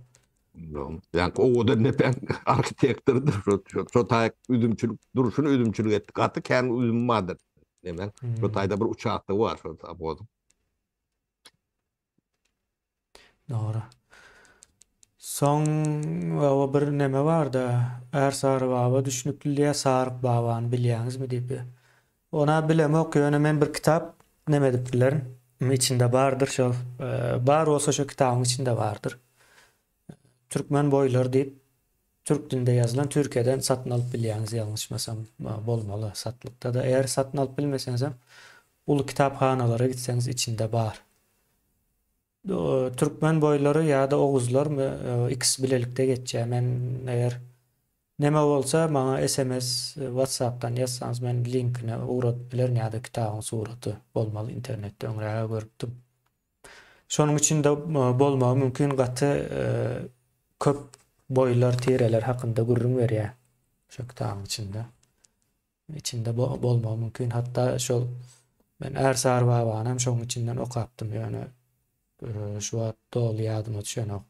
Ýa owadan depäň arhitektorydyr. Şo şo taýak üzümçilik durşuny üzümçilik etdi. Gaty kän üzüm bardyr. Näme? Şo taýda bir uçastok bar şo sowhozyň. Dogry. Soň baba bir neme barda, Ärsary baba düşnükli diýýär, Saryk babany bilýäňizmi diýip. Ona bilemok, ýöne men bir kitap neme edip bilerin. Içinde bardyr şol. Bar bolsa şo kitabyň içinde bardyr. Türkmen boýlary diýip türk dilinde ýazylan Türkiýeden satyn alyp bilýäňiz ýalňyşmasam bolmaly satlykda-da. Eger satyn alyp bilmeseňizem uly kitaphanalara gitseňiz içinde bar. Türkmen boýlary ýa-da oguzlar ikisi bilelikde geçýär. Men eger neme bolsa maňa sms whatsappdan ýazsaňyz men linkini ugradyp bilerin ýa-da kitabyň suraty bolmaly internetde öňräge görüpdim. Şonuň üçin-de bolmagy mümkin gaty köp boýlar, tireler hakynda gürrüň berýär şo kitabyň içinde. Içinde bolmagy mümkin. Hatda şol men Ärsary babany hem şoň içinden okapdym, ýöne şu wagt doly ýadyma düşenok.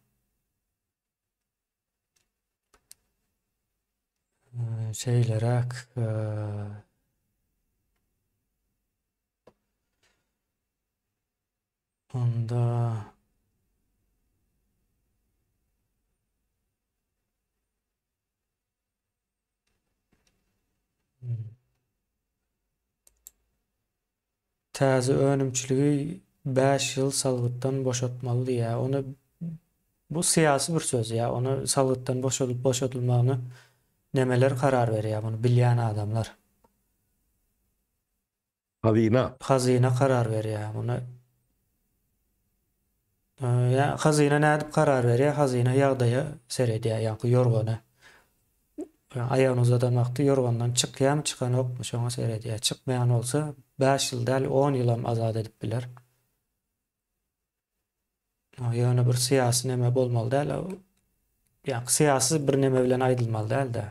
Şeýleräk Onda Täze önümçiligi 5 ýyl salgytdan boşatmaly diýýär. Ony bu syýasy bir söz ýa ony salgytdan boşadyp boşadylmagyny nemeler karar berýär muny bilýän adamlar. Hazyna. Hazyna karar berýär muny. Ýa hazyna nädip karar berýär? Hazyna ýagdaýa seredýär, ýaňky ýorgana. Aýagyny uzadan wagty ýorgandan çykýarmy, çykanokmy, şoňa seredýär. Çykmaýan bolsa, bäş ýyl däl, on ýylam azat edip biler. Ýöne bir syýasy neme bolmaly däl. Ýaňky syýasy bir neme bilen aýdylmaly däl-de.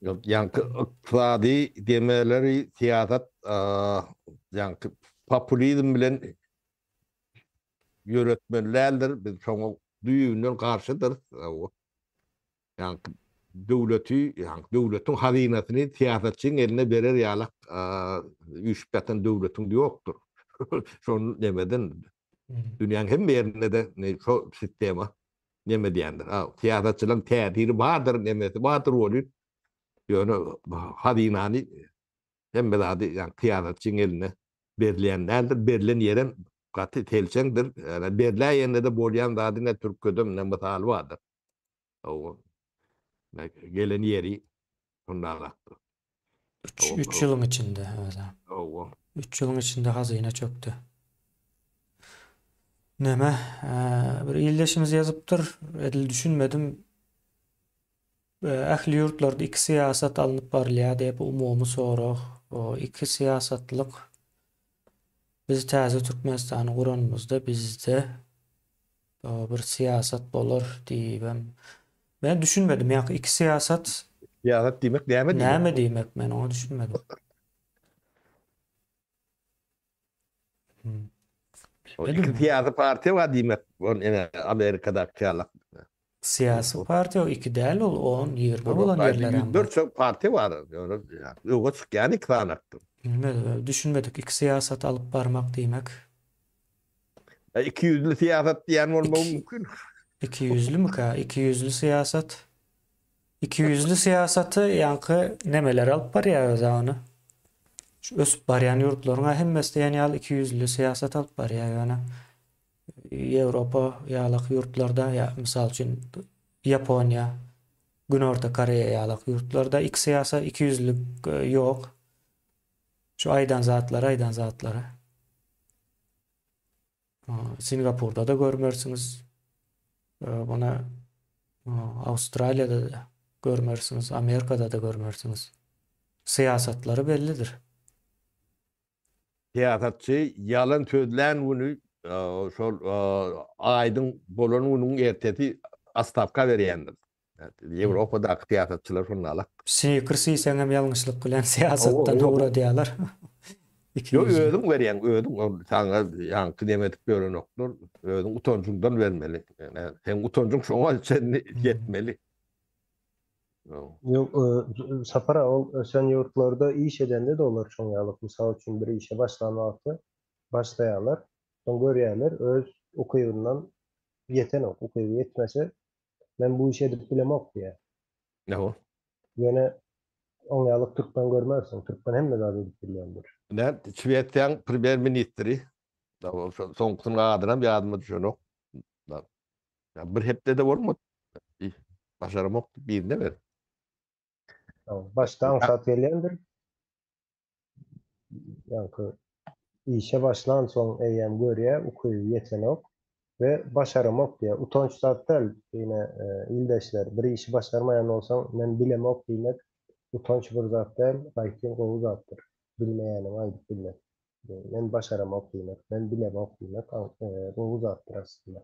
Ýok, ýaňky ykdysady demeleri syýasat, ýaňky populizm bilen ýöretmeli däldir. Biz şoňa. düýbünden garşydyrys. Ýaňky döwleti, ýaňky döwletiň hazynasyny syýasatçyň eline berer ýalak üýşüp ýatan döwletiň ýokdur. Şony nemeden dünýäň hemme ýerinde-de şo sistema neme diýendir. Syýasatçylaryň täsiri bardyr, nemesi bardyr welin, ýöne hazynany hemme zady ýaňky syýasatçyň eline berilýän däldir. Berlen ýerem gaty selçeňdir. Ýöne berläýende-de bolýan zady ine Türkiýede ine mysaly bardyr. Hawa. Gelen ýeri şondarakdyr. Üç, üç ýylyň içinde özem. Hawa. Üç ýylyň içinde hazyna çökdi. Neme, bir ildeşimiz ýazypdyr, edil düşünmedim. Ähli ýurtlarda iki syýasat alnyp barylýar diýip umumy sorag. O iki syýasatlyk biz täze Türkmenistany guranymyzda bizde bir syýasat bolar diýibem. Men düşünmedim ýa iki syýasat. Syýasat diýmek näme diýmek? Näme diýmek men oňa düşünmedim. Hmm. Iki syýasy partiýa bar diýmek. Ol ene Amerikadaky ýaly. Syýasy partiýa iki däl ol 10, 20 bolan ýerler hem bar. Ýüzlerçe partiýa bar. Ýöne öňe çykýan iki sanakdyr. Bilmedim, düşünmedik. Iki syýasat alyp barmak diýmek. Iki ýüzli syýasat diýen bolmagy mümkin. Iki ýüzlümika? Iki ýüzli syýasat. Iki ýüzli syýasaty ýaňky nemeler alyp barýar öz ony. Şu ösüp barýan ýurtlaryň hemmesi diýen ýaly iki ýüzli syýasat alyp barýar ýöne. Ýewropa ýalak ýurtlarda ýa mysal üçin Ýaponiýa, Günorta Koreýa ýalak ýurtlarda iki syýasat, iki ýüzlük ýok. Şu aýdan zatlary aýdan zatlary. Singapurda da görmersiňiz. Buna Awstraliýada da görmersiňiz, Amerikada da görmersiňiz. Syýasatlary bellidir. Syýasatçy ýalan sözlän güni şol aýdyň bolan günüň ertesi otstawka berýändir. Ýewropadaky syýasatçylar şonda alak. Snickers iýseňem ýalňyşlyk bilen syýasatdan ugradýarlar. Ýok, özüň berýäň, özüň ol saňa ýaňky neme edip ýörenoklar. Özüň utanjyňdan bermeli. Seň utanjyň şoňa çenli ýetmeli. Ýok, Sapar aga, ol ösen ýurtlarda iş edende-de olar şoň ýaly, mysal üçin bir işe başlan wagty başlaýarlar, soň görýärler öz ukybyndan ýetenok, ukyby ýetmese Men bu işi edip bilemok diýýär. Hawa. Ýöne oň ýaly türkmen görmersiň. Türkmen hemme zady edip bilýändir. Ine, Şwesiýaň premýer ministri, soňkusynyň adynam ýadyma düşenok. Bir hepde-de bolmady. Başaramok diýip birine berdi. Başda aňsat gelýändir. Ýaňky işe başlan soň eýýäm görýär, ukyby ýetenok we başaramok diýýär. Utanç zat däl, ýene ildeşler, bir işi başarmaýan bolsaň, men bilemok diýmek utanç bir zat däl, gaýtym gowy zatdyr. Bilmeýäniňi aýdyp bilmek. Men başaramok diýmek, men bilemok diýmek gowy zatdyr aslynda.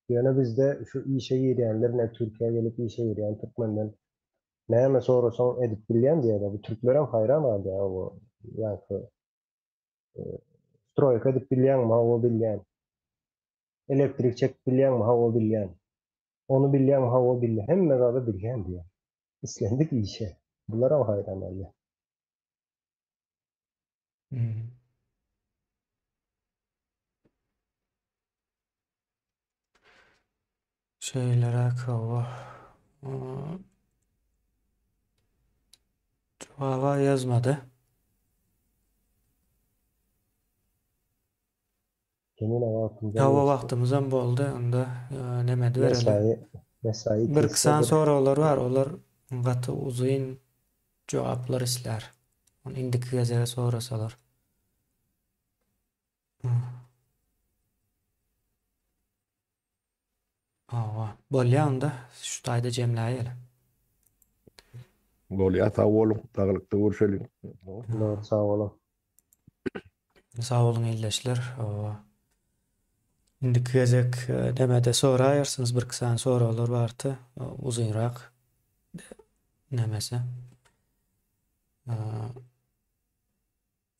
Ýöne bizde şu işe girýänler, ne Türkiýä gelip işe girýän türkmenden Näme sorasaň edip bilýän diýýärler. Bu türklerem haýran galýar o ýaňky stroýka edip bilýäňmi? Hawa bilýän. Elektrik çekip bilýäňmi? Hawa bilýän. Ony bilýäňmi? Hawa bilýän. Hemme zady bilýän diýýär. Islendik işe. Bularam haýran galýar. Hmm. Şeýleräk hawa. Jogaba ýazmady. Kemine wagtymyzam Hawa wagtymyzam boldy. Onda neme edibereli. Mesai, mesai Bir iki sany soraglar bar. Olar gaty uzyn jogaplar islär. Ony indiki gezege sorasalar. Hawa, bolýa onda şu taýda jemläýeli. Bolýa sag boluň, saglykda görşeliň. Dogry sag boluň. Sag boluň ildeşler. Hawa. Indiki gezek nemede soraýarsyňyz bir iki sany soraglar bardy uzynrak nemesi.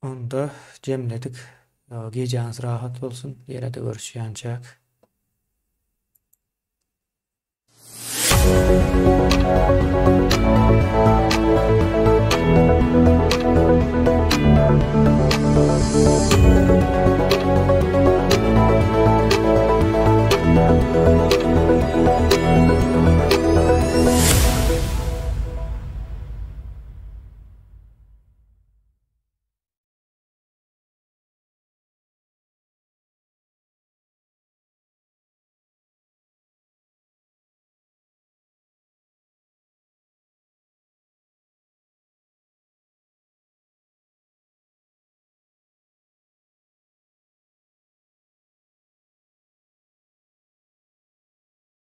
Onda jemledik. Gijäňiz rahat bolsun. Ýene-de görüşýänçäk.